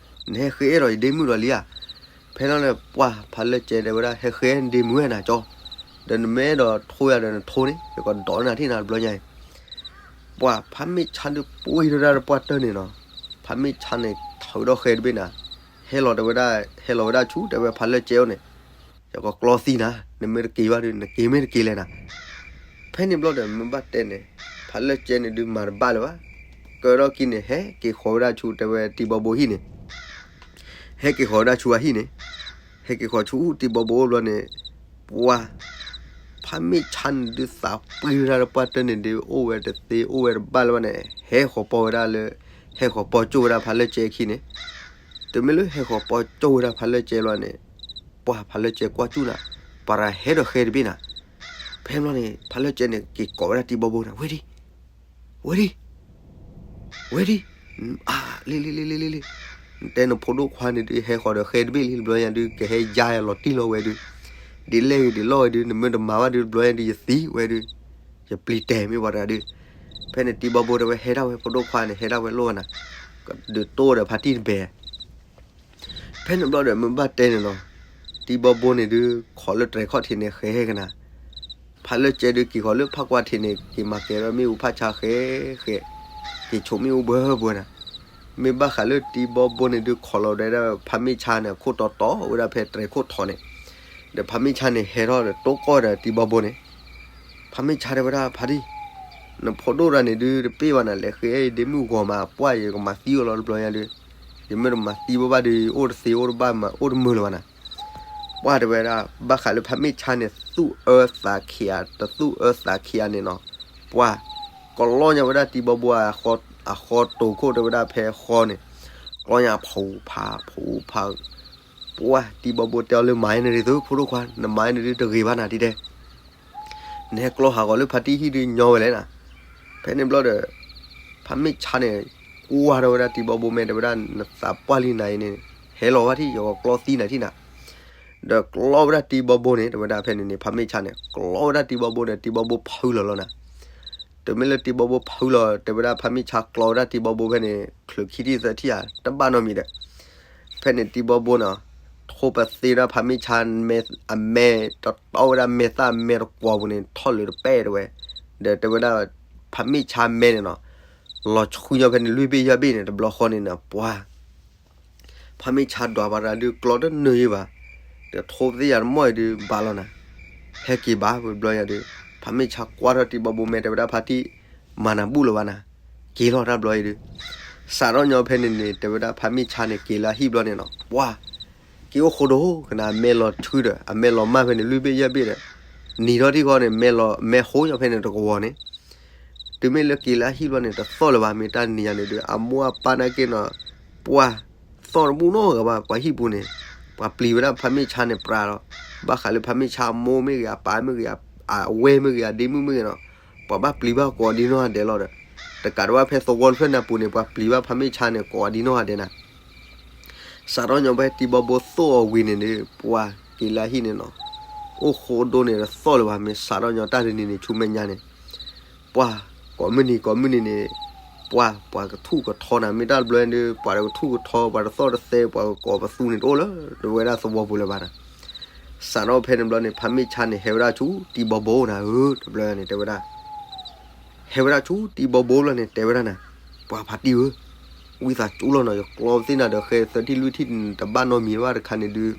နဟဲဃ့အဲၣ်ဒီးယဒ့မုၣ်လီၤလံဧါ, ဖဲလီၤန့ၣ် ပှၢ်ဖးလၢၢ်ကဲတဲဝဲဒၣ် ဟဲဃ့အဲၣ်နဒ့မုၣ်ဝဲနၤကၠီ, ဒီးနမ့ၢ်အဲၣ်ဒိးထိယၤဒီးနထိန့ၣ် ယကဒိးနၤထံၣ်နၤတဘျီညါအံၤ ပှၢ်ဖးမ့ၢ်ဆါဒုးပှ့ၤထီၣ်ဒၣ်တပှၢ်တၢၢ်န့ၣ်နီၤ, ဖးမ့ၢ်ဆါန့ၣ် ထုးဒီးဃဲတဘ့ၣ်နၤ, ဟဲလီၤတဲဝဲဒၣ် ဟဲလီၤဝဲဒၣ်ဆူ တဲဝဲဖးလၢၢ်ကဲအိၣ်န့ၣ်, ယကကျီသံနၤ, နမ့ၢ်တက့ၤဘၣ်ဒုး နက့ၤမ့ၢ်တက့ၤလဲၣ်နၤ, ဖဲန့ၣ်ဘျီဒီး မ့ၢ်ဘၣ်တဲန့ၣ် ဖးလၢၢ်ကဲန့ၣ်ဒုးမၤတဘၣ်လၢၤဘၣ်, ကၢထီၣ်ခံန့ၣ် ဟဲက့ၤဃီၤဝဲဒၣ်ဆူတဲဝဲတံၤဘီဘိဟံၣ်န့ၣ် ဟဲက့ၤဃီၤဝဲဒၣ်ဆူအဟံၣ်န့ၣ်, ဟဲက့ၤဃီၤဆူတံၤဘီဘိအိၣ်ဘျီန့ၣ်, ပှၢ်, ဖးမ့ၢ်ဆါန့ၣ်ဒုးသးပှ့ၤဝဲဒၣ်တပှၢ်တၢၢ်န့ၣ်ဒုး အိၣ်ဝဲတသ့အိၣ်ဝဲတဘၣ်လၢၤဘၣ်န့ၣ် ဟဲဃီၤပီၢ်ဝဲဒၣ်လၢ, ဟဲဃီၤပီၢ်ကၠိၣ်ဝဲဒၣ်ဖးလၢၢ်ကဲအခံန့ၣ်, တုၤမ့ၢ်လၢဟဲဃီၤပီၢ်ကၠိၣ်ဝဲဒၣ်ဖးလၢၢ်ကဲလီၤန့ၣ်, ပှၢ်ဖးလၢၢ်ကဲကွၢ်ကၠူၣ်နၤ, ပှၤတဟဲဒီးဃဲတဘ့ၣ်နၤ, ဖဲန့ၣ်ဘျီန့ၣ် ဖးလၢၢ်ကဲန့ၣ် က့ၤကိးဝဲဒၣ်တံၤဘီဘိနၤ ဝဲဒံ ဝဲဒံ ဝဲဒံ, အါ, လံလံလံလံလံလံ, နတဲနဖိဒိၣ်ခွါန့ၣ်ဒုး ဟဲဃီၤဒီးဃဲတဘ့ၣ်လံတဘျီညါဒုး ကဟဲယါလီၤတံၢ်လီၤဝဲဒုး, ဒ်လဲၣ်ဂ့ၤဒ်လဲၣ်ဂ့ၤဒုး နမ့ၢ်တမၤဘၣ်ဒုးတဘျီညါဒုး ယသံဝဲဒုး, ယပျံၤတဲာ်မ့ၢ်ပှၤတဂၤဒုး, ဖဲန့ၣ်တံၤဘီဘိတဲဝဲဟဲဒၣ်ဝဲဖိဒိၣ်ခွါန့ၣ် ဟဲဒၣ်ဝဲလိၣ်ဝဲနၤ, ဒုးတိၢ်ဒီးဖါတံၢ်တဘဲ ဖဲန့ၣ်ဘျီဒီး မ့ၢ်ဘၣ်တဲန့ၣ်နီၤ, တံၤဘီဘိန့ၣ်ဒုး ခိးလၢတြဲၤခီၣ်ထံးန့ၣ် ဃဲဟဲကနၤ, ဖးလၢကဲဒုး က့ၤဃီၤလၢဖးကွၢ်ထံးန့ၣ် က့ၤမၤကဲၤဝဲမ့ၣ်အူဖးဆါဃဲဃဲ, က့ၤဆိးမ့ၣ်အူဘှၢဘှၢနၤ, မ့ၢ်ဘၣ်ဃးလၢတံၤဘီဘိန့ၣ်ဒုး ခိးလီၤဒဲဒၣ်ဖးမ့ၢ်ဆါန့ၣ် အခိၣ်တီတီဝဲဒၣ်ဖဲတြဲၤခိၣ်ထံးန့ၣ်, ဒီးဖးမ့ၢ်ဆါန့ၣ် ဟဲထီၣ်ဒီးတိၢ်ကီၢ်ဒီးတံၤဘီဘိန့ၣ်, ဖးမ့ၢ်ဆါတဲဝဲဒၣ် ဖါတံၢ် နဖိဒိၣ်တဂၤန့ၣ်ဒုး တပ့ၢ်ဘၣ်နၤ လဲၤဃ့အဲၣ်ဒ့မုၣ်ဂီၤမး ပှၢ်ယကမၤသံအီၤလီၤတဘျီညါဒုး, ယမ့ၢ်တမၤသံဘၣ်ဘၣ်ဒုး အိၣ်တသ့အိၣ်တဘၣ်မး အိၣ်တမုာ်လၢၤဘၣ်နၤ, ပှၢ်တဲဝဲဒၣ် ဘၣ်ဃးလၢဖးမ့ၢ်ဆါန့ၣ် သူၣ်အၢသးခံးဧါ တသူၣ်အၢသးခံးဧါန့ၣ်နီၤ, ပှၢ် ကလီညါဝဲဒၣ်တံၤဘီဘိ အဃီတိၤခိၣ်တဲဝဲဒၣ်ဖဲဃီန့ၣ်, ကလီညါဖူဖးဖူဖး, ပှၢ်တံၤဘီဘိတဲအီၤလၢမၤန့ၣ်ဒ်သိး ဖိဒိၣ်ခွါ နမၤန့ၣ်ဒုးတဂ့ၤဘၣ်နၤဒ်တဲ နဟဲကျီဟးဂီၤလၢဖါတံၢ်ဟံၣ်ဒုးညီဝဲလဲၣ်နၤ, ဖဲန့ၣ်ဘျီဒီး ဖးမ့ၢ်ဆါန့ၣ် ကွၢ်ထီၣ်ဝဲဒၣ်တံၤဘီဘိမဲာ်တဲဝဲဒၣ် နသးပှၢ်လံနၤအံၤန့ၣ် ဟဲလီၤဝဲထံၣ် ယကကျီသံနၤထံၣ်နၤ, ဒီးကျီဝဲဒၣ်တံၤဘီဘိန့ၣ် တဲဝဲဒၣ်ဖဲန့ၣ်န့ၣ် ဖးမ့ၢ်ဆါန့ၣ် ကျီဝဲဒၣ်တံၤဘီဘိဒီး တံၤဘီဘိဖုလီၤလီၤနၤ တုၤမ့ၢ်လၢတံၤဘီဘိဖုလီၤ တဲဝဲဒၣ်ဖးမ့ၢ်ဆါကျီဝဲဒၣ်တံၤဘီဘိဖဲန့ၣ် ချုးခံထံၣ်သၢထံၣ်ဧါ တဘၣ်နီတမံၤဒီး ဖဲန့ၣ်တံၤဘီဘိန့ၣ် ထိပသ့ဒၣ်ဖးမ့ၢ်ဆါ အမဲာ်တတီဝဲဒၣ်မဲာ်သၣ်မဲာ်တကွီၤပူၤန့ၣ် ထီၣ်လၢတပဲၢ်တဲဝဲ, ဒီးတဲဝဲဒၣ် ဖးမ့ၢ်ဆါမဲာ်န့ၣ်နီၤ လီၤဆှံညီဖဲန့ၣ် လွံၢ်ဘ့ၣ်ယဲၢ်ဘ့ၣ်န့ၣ် တဘျီဃီန့ၣ်နီၤ ပှၤ ဖးမ့ၢ်ဆါဒွးပှၤတဂၤဒုးကျီတန့ၢ်ယံၤဘၣ်, ဒီးထိပသ့ယၤတမီၢ်အံၤဒုးဘၣ်လီၤနၤ, ဟဲက့ၤဘၣ်ဝဲတဘျီညါဒုး, ဖးမ့ၢ်ဆါကွၢ်ထီၣ်တံၤဘီဘိမဲာ်တဲဝဲဒၣ်ဖါတံၢ် မၤနၤဘူၣ်လၢၤဘၣ်နၤ, က့ၤလီၤတၢ်ဘျီအံၤဒုး, စးထီၣ်ညီဖဲန့ၣ်န့ၣ် တဲဝဲဒၣ်ဖးမ့ၢ်ဆါန့ၣ် က့ၤလၢအဟံၣ်ဘျီန့ၣ်နီၤ ပှၤ က့ၤအိၣ်ဃိဒိၣ်ကနၤ အမဲာ်လီၤဆှံဒီး အမဲာ်လီၤမၢ်ဖဲန့ၣ် လွံၢ်ဘ့ၣ်ယဲၢ်ဘ့ၣ်ဒီး, နံၤထီၣ်ထံၣ်ဃီန့ၣ် မဲာ်လီၤ မဲာ်ဟိညီဖဲန့ၣ်တကဝီၤန့ၣ် တုၤမ့ၢ်လၢက့ၤလၢအဟံၣ်ဘျီန့ၣ် တသီၣ်လၢၤဘၣ် မ့ၢ်တၢ်နံၤညါန့ၣ်ဒုး အမိၢ်အပၢ်နာ်က့နီၤ, ပှၤ သီၣ်တဘူၣ်နီတဂၤဘၣ် ပှၤဟံၣ်ပူၤန့ၣ်, ပှၤပျံၤဝဲဒၣ်ဖးမ့ၢ်ဆါန့ၣ်ပြးလီၤ, ဘၣ်ဃးလၢဖးမ့ၢ်ဆါအမိၢ်မ့ၢ်ဂ့ၤ အပၢ်မ့ၢ်ဂ့ၤ အဝဲၢ်မ့ၢ်ဂ့ၤ အဒ့မုၣ်မ့ၢ်ဂ့ၤနီၤ, ပှၤဘၣ်ပျံၤဘၣ်ကိးဒ်နီၢ်ဂၤဒဲးလီၤဒီး, တကးဒံးဘၣ်ဖဲသဝီတဖျၢၣ်န့ၣ်အပူၤန့ၣ် ပှၤပျံၤဘၣ်ဖးမ့ၢ်ဆါန့ၣ်ကိးဒ်နီၢ်ဂၤဒဲးနၤ စးထီၣ်ညီဖဲတံၤဘီဘိသိၣ်အီၤဝံၤန့ၣ်ဒီး ပှၤက့ၤလၢအဟံၣ်န့ၣ်နီၤ, အိၣ်ဃိဒိၣ်န့ၣ်တသီၣ်လၢၤဘၣ် မ့ၢ်စးထီၣ်ညီတၢ်တနံၤန့ၣ် ဆူမဲာ်ညါန့ၣ်, ပှၤ ကိးမုၢ်နံၤကိးမုၢ်နံၤန့ၣ်, ပှၤ ပှၤကထူၣ်ကထီနၤ မ့ၢ်တၢ်တဘျီဒီး ပှၤတကထူၣ်ကထီ ပှၤတသီၣ်တသဲ ပှၤကကိးပသူန့ၣ်တအိၣ်လၢ တဝဲဒၣ်သဝီပူၤလၢၤဘၣ်နၤ, စးထီၣ်ဖဲန့ၣ်ဘျီန့ၣ် ဖးမ့ၢ်ဆါန့ၣ် ဟဲဝဲဒၣ်ဆူတံၤဘီဘိနၤဧၢ တဘျီန့ၣ် တဲဝဲဒၣ် ဟဲဝဲဒၣ်ဆူတံၤဘီဘိဘျီန့ၣ် တဲဝဲဒၣ်နၤ, ပှၤဖါတံၢ်ဧၢ, ဝံသးစူၤလီၤနီၤ ယကျီသ့ၣ်နၤဒီးဃဲသၢထံၣ်လွံၢ်ထံၣ်တဘၣ်နီတမံၤဘၣ်တခါန့ၣ်ဒုး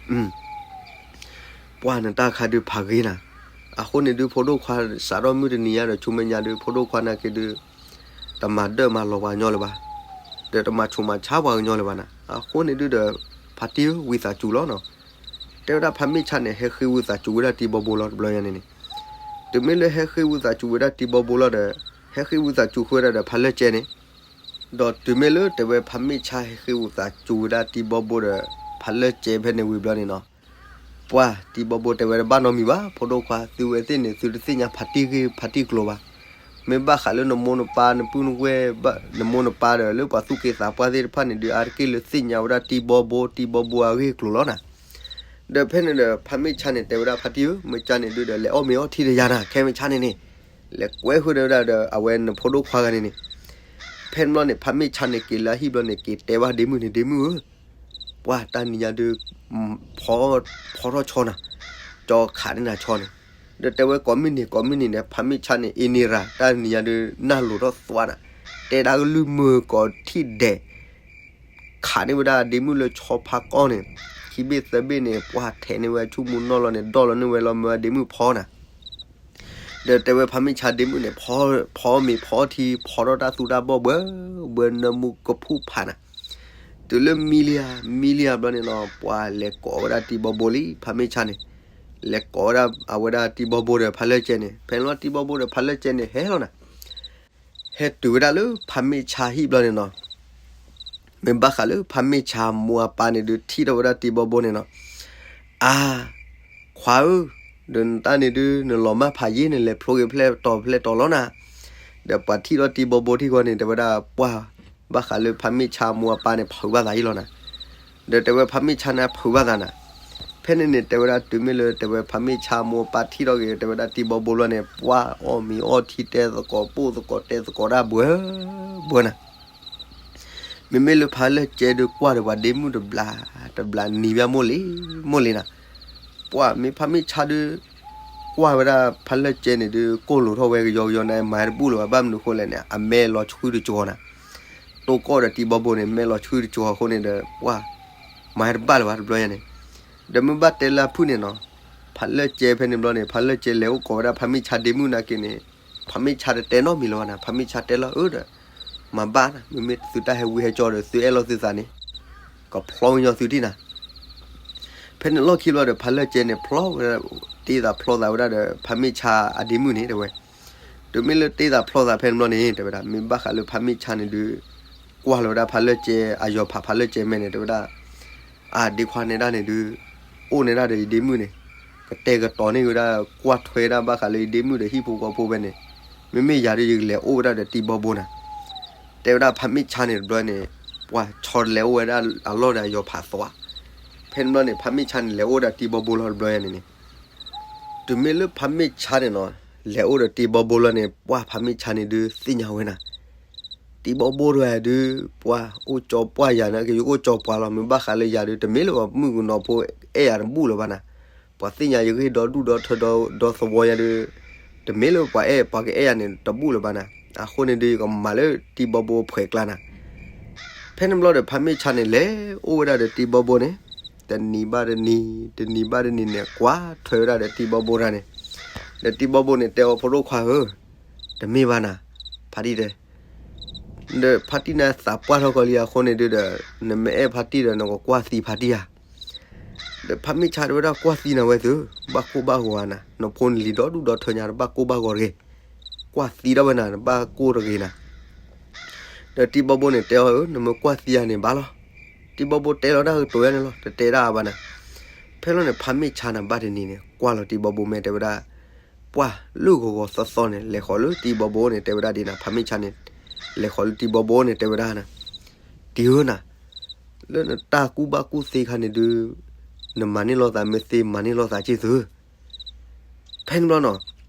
ပှၤနတၢ်ခါဒုးဖးဂ့ၤနၤ, အဃိန့ၣ်ဒုး ဖိဒိၣ်ခွါ စးထီၣ်မုၢ်တနံၤညါဒီး ဆူမဲာ်ညါဒုး ဖိဒိၣ်ခွါနာ်က့ဒုး တမၤဒၢၣ်မၤလီၤပှၤကညီလၢၤဘၣ်, ဒီးတမၤဆူးမၤဆါပှၤကညီလၢၤဘၣ်နၤ, အဃိန့ၣ်ဒုးဒီး ဖါတံၢ်ဧၢ ဝံသးစူၤလီၤနီၤ, တဲဝဲဒၣ်ဖးမ့ၢ်ဆါန့ၣ် ဟဲဃ့ဝံသးစူၤဝဲဒၣ်တံၤဘီဘိလီၤ တဘျီညါန့ၣ်န့ၣ်, တုၤမ့ၢ်လၢဟဲဃ့ဝံသးစူၤဝဲဒၣ်တံၤဘီဘိလီၤဒီး ဟဲဃ့ဝံသးစူၤဃုာ်ဝဲဒၣ်ဒီးဖးလၢကဲန့ၣ်, ဒီးတုၤမ့ၢ်လၢတဲဝဲဖးမ့ၢ်ဆါဟဲဃ့ဝံသးစူၤဝဲဒၣ်တံၤဘီဘိဒီး ဖးလၢကဲဖဲန့ၣ်ဝံၤဘျီန့ၣ်နီၤ, ပှၤတံၤဘီဘိတဲဝဲတဘၣ်နီတမံၤဘၣ် ဖိဒိၣ်ခွါ သုဝဲသ့ၣ်န့ၣ် သုတသ့ၣ်ညါဖးတံၢ်ဂ့ၢ်ဖးတံၢ်ကျိၤဘၣ်, မ့ၢ်ဘၣ်ဃးလၢနမိၢ်နပၢ်နပုၢ်နဝဲၢ် နမိၢ်နပၢ်ဒီးလၢပှၤသူၣ်က့သးပှၢ်သ့ၣ်တဖၣ်န့ၣ်ဒုး အါတက့ၢ်လၢသ့ၣ်ညါဝဲဒၣ်တံၤဘီဘိ တံၤဘီဘိအဂ့ၢ်ကျိၤလီၤနၤ, ဒီးဖဲန့ၣ်ဒီး ဖးမ့ၢ်ဆါန့ၣ် တဲဝဲဒၣ်ဖါတံၢ်ဧၢ မ့ၢ်ကါန့ၣ်ဒုးဒီး လဲၤအီၣ်မ့ၤအီထံတယၤနၤ ခဲမ့ၢ်ဆါန့ၣ်န့ၣ်, လဲၤကွဲဃုာ်ဒီးဝဲဒၣ်ဒီး အဝဲနဖိဒိၣ်ခွါဂၤန့ၣ်န့ၣ်, ဖဲန့ၣ်ဘျီန့ၣ် ဖးမ့ၢ်ဆါန့ၣ် က့ၤလၢအဟံၣ်ဘျီန့ၣ် က့ၤတဲဘၣ်ဒ့မုၣ်န့ၣ် ဒ့မုၣ်ဧၢ, ပှၤတၢ်နံၤညါဒုး ဖီထီၣ်ဆီနၤ, ကၠီခးန့ၢ်နၤဆီန့ၣ်, ဒီးတဲဝဲကိးမုၢ်နံၤကိးမုၢ်နံၤန့ၣ် ဖးမ့ၢ်ဆါန့ၣ် အ့န့ၢ်ရၤ တၢ်နံၤညါဒုး နၢ်လိၤထီၣ်သွါနၤ, တဲဒၣ်ကလုၢ်မုာ်ကိးထံၣ်ဒဲး ခးန့ၢ်ဝဲဒၣ်ဒ့မုၣ်လၢဆီဖါကီၢ်န့ၣ်, ခံဘ့ၣ်သၢဘ့ၣ်န့ၣ် ပှၤထဲးန့ၢ်ဝဲဆူမူနီၢ်လီၤန့ၣ် ဒီၣ်လီၤန့ၢ်ဝဲလီၤမၢဒ့မုၣ်ဖီနၤ, ဒီးတဲဝဲဖးမ့ၢ်ဆါဒ့မုၣ်န့ၣ် ဖီမ့ၤဖီထံ ဖီထီၣ်တၢ်သူတၢ်ဘီၣ်ဘှဲ ဘှဲနၢမူကဖူၣ်ဖးနၤ, တုၤလၢမံလံဧါ မံလံဧါဘျီန့ၣ်နီၤ ပှၤလဲၤကိးဝဲဒၣ်တံၤဘီဘိလံ ဖးမ့ၢ်ဆါန့ၣ်, လဲၤကိးဝဲဒၣ်အဝဲဒၣ်တံၤဘီဘိဒီးဖးလၢကဲန့ၣ် ဖဲန့ၣ်လီၤတံၤဘီဘိဒီးဖးလၢကဲန့ၣ် ဟဲလီၤနၤ ဟဲတုၤဝဲဒၣ်လၢဖးမ့ၢ်ဆါဟံၣ်ဘျီန့ၣ်နီၤ, မ့ၢ်ဘၣ်ဃးလၢဖးမ့ၢ်ဆါမိၢ်အပၢ်န့ၣ်ဒုးထံၣ်ထီၣ်ဝဲဒၣ်တံၤဘီဘိန့ၣ်နီၤ, အါ, ခွါဧၢ, ဒီးနတၢ်န့ၣ်ဒုး နလီၤမၢ်ဖးယံာ် နလဲၤဖျိက့ၤဖျဲၣ်တီၤဖျဲၣ်တီၤလီၤနၤ, ဒီးပှၤထံၣ်ထီၣ်တံၤဘီဘိထံၣ်ဃီန့ၣ် တဲဝဲဒၣ်ပှၤ, ဘၣ်ဃးလၢဖးမ့ၢ်ဆါအမိၢ်အပၢ်န့ၣ် ဖုးဘၣ်သးအံၤလီၤနၤ. ဒီးတဲဝဲဖးမ့ၢ်ဆါန့ၣ်ဖုးဘၣ်သးနၤ. ဖဲန့ၣ်န့ၣ် တဲဝဲဒၣ်တုၤမ့ၢ်လၢတဲဝဲဖးမ့ၢ်ဆါအမိၢ်အပၢ်ထံၣ်ထီၣ်က့ၤ တဲဝဲဒၣ်တံၤဘီဘိလီၤန့ၣ် ပှၤအီၣ်မ့ၤအီထံတဲသကိးပိၢ်သကိးတဲသကိးတၢ်ဘှဲဘှဲနၤ. မ့မ့ၢ်လၢဖးလၢၢ်ကဲဒုးကွၢ်ဒီးပှၤဒ့မုၣ်တဘျီ တဘျီနံၤဘၣ်မိၢ်လံမိၢ်လံနၤ. ပှၤမ့ၢ်ဖးမ့ၢ်ဆါဒုး ကွၢ်ဝဲဒၣ်ဖးလၢၢ်ကဲန့ၣ်ဒုး ကိၢ်လိာ်ထီၣ်ဝဲကယီကယီန့ၣ် မၤတဘူၣ်လၢၤဘၣ် ဘၣ်မနုၤဃိလဲၣ်န့ၣ် အမဲာ်လီၤဆှုတကီၤနၤ. တိၢ်ကီၢ်ဒီးတံၤဘီဘိန့ၣ် မဲာ်လီၤဆှုတကီၤအဃိန့ၣ်ဒီး ပှၤမၤတဘၣ်လၢၤဘၣ်တဘျီညါန့ၣ်. ဒီးမ့ၢ်ဘၣ်တဲလၢအဖုၣ်န့ၣ်နီၤ, ဖးလၢၢ်ကဲဖဲန့ၣ်ဘျီန့ၣ် ဖးလၢၢ်ကဲလဲၤအိၣ်ကိးဝဲဒၣ်ဖးမ့ၢ်ဆါဒ့မုၣ်နာ်က့န့ၣ် ဖးမ့ၢ်ဆါတတဲနီတမံၤလၢၤဘၣ်နၤ. ဖးမ့ၢ်ဆါတဲလီၤအၢဒီး မၤဘၣ်နၤ, မ့မ့ၢ်သုတၢ်ဟဲဝံဟဲကၠီဒီး သုအဲၣ်လီၤသုသးန့ၣ် ကဖျီကညီသုထံၣ်နၤ. ဖဲန့ၣ်လီၢ်ခံဘျီဒီး ဖးလၢၢ်ကဲန့ၣ် ဖျီဝဲဒၣ် တ့သးဖျီသးဝဲဒၣ်ဒီး ဖးမ့ၢ်ဆါအဒ့မုၣ်န့ၣ် တဲဝဲ. တုၤမ့ၢ်လၢတ့သးဖျီသးဖဲန့ၣ်ဘျီန့ၣ် တဲဝဲဒၣ် မ့ၢ်ဘၣ်ဃးလၢဖးမ့ၢ်ဆါန့ၣ်ဒုး ကွၢ်လီၤဝဲဒၣ်ဖးလၢၢ်ကဲ အယီၤဖးဖးလၢၢ်ကဲမဲာ်န့ၣ် တဲဝဲဒၣ် အဒ့ခွါနဲဒၣ်န့ၣ်ဒုး အိၣ်နဲဒၣ်ဒီးယဒ့မုၣ်န့ၣ် ကတဲာ်ကတီၤန့ၢ်ဝဲဒၣ် ကွၢ်ထွဲဒၣ်ဘၣ်ဃးလၢယဒ့မုၣ်ဒီးဟံၣ်ဖိဃီဖိဖဲန့ၣ်, မ့မ့ၢ်ယၤဒုးယကလဲၤအိၣ်ဝဲဒၣ်ဒီးတံၤဘီဘိနၤ. တဲဝဲဒၣ်ဖးမ့ၢ်ဆါန့ၣ်တဘျီန့ၣ် ပှၤဆီတလဲအိၣ်ဝဲဒၣ်အလီၢ်ဒီးအယီၤဖးသီ. ဖဲန့ၣ်ဘျီန့ၣ် ဖးမ့ၢ်ဆါန့ၣ် လဲၤအိၣ်ဒီးတံၤဘီဘိလီၤတဘျီယၤန့ၣ်န့ၣ် တုၤမ့ၢ်လၢဖးမ့ၢ်ဆါန့ၣ်နီၤ လဲၤအိၣ်ဒီးတံၤဘီဘိလီၤန့ၣ် ပှၤဖးမ့ၢ်ဆါန့ၣ်ဒုးသ့ၣ်ညါဝဲနၤ. တံၤဘီဘိတဂၤဒုး ပှၤအိၣ်ကၠီပှၢ်ယၤန့ၣ် ကယအိၣ်ကၠီပှၢ်လီၤ. မ့ၢ်ဘၣ်ဃးလၢယၤဒုး တမ့ၢ်လၢပှၤမုၣ်ကနီၤဖိအဲၣ်ယၤတဘူၣ်လၢၤဘၣ်နၤ. ပှၤသ့ၣ်ညါယဂ့ၢ်ဒီဒူၣ်ဒီထၢဒီသဝီညါဒုး တမ့ၢ်လၢပှၤအဲၣ်ပှၤကအဲၣ်ယၤန့ၣ် တဘူၣ်လၢၤဘၣ်နၤ. အဃိန့ၣ်ဒုး ယကမၤလၢတံၤဘီဘိဖှဲးကျါနၤ. ဖဲန့ၣ်ဘျီဒီး ဖးမ့ၢ်ဆါန့ၣ် လဲၤအိၣ်ဝဲဒၣ်ဒီးတံၤဘီဘိန့ၣ် တနံၤဘၣ်တနံၤ တနံၤဘၣ်တနံၤန့ၣ် ကွၢ်ထွဲဝဲဒၣ်ဒီးတံၤဘီဘိတဂၤန့ၣ်, ဒီးတံၤဘီဘိန့ၣ် တဲအီၤ ဖိဒိၣ်ခွါဧၢ, တမ့ၢ်ဘၣ်နၤ, ဖါတံၢ်တဲ, ဒီးဖါတံၢ်န့ၣ်သးပှၢ်ထီၣ်ကီးလံအဃိန့ၣ်ဒုးဒီး နမ့ၢ်အဲၣ်ဖါတံၢ်ဒီး နကကွၢ်သံဖါတံၢ်ဧါ. ဒီးဖါမ့ၢ်ဆါတဲဝဲဒၣ် ကွၢ်သံနၤဝဲသု, ဘၣ်ကိၢ်ဘၣ်ဂီၤဧါနၤ, နဖိနလံၤဒီဒူၣ်ဒီထၢညါ တဘၣ်ကိၢ်ဘၣ်ဂီၤတဂ့ၤ, ကွၢ်သံဒၣ်ဝဲနၤ နဘၣ်ကိၢ်တဂ့ၤနၤ. ဒီးတံၤဘီဘိန့ၣ်တဲအီၤဧၢ, နမ့ၢ်ကွၢ်သံယၤန့ၣ်ဘၣ်လီၤ. တံၤဘီဘိတဲလီၤတၢ်ကတိၤယါန့ၣ်လီၤ, တတဲဒၣ်အါဘၣ်နၤ. ဖဲလီၤန့ၣ် ဖါမ့ၢ်ဆါနၤဘၣ်တနံၤန့ၣ် ကွၢ်လီၤတံၤဘီဘိမဲာ်တဲဝဲဒၣ်, ပှၢ်လၢဂီၤဂီၤသီသီန့ၣ် လဲၤဃီၤလၢတံၤဘီဘိန့ၣ် တဲဝဲဒၣ်ဒ်နၤ, ဖါမ့ၢ်ဆါန့ၣ် လဲၤဃီၤလၢတံၤဘီဘိန့ၣ် တဲဝဲဒၣ်နၤ, တံၤဧၢနၤ, လၢနတၢ်ကူၣ်ဘၣ်ကူၣ်သ့ခါန့ၣ်ဒုး နမၤန့ၢ်လိာ်သးမ့ၢ်သ့ မၤန့ၢ်လိာ်သးက့ၢ်သု. ဖဲန့ၣ်ဘျီနီၤ,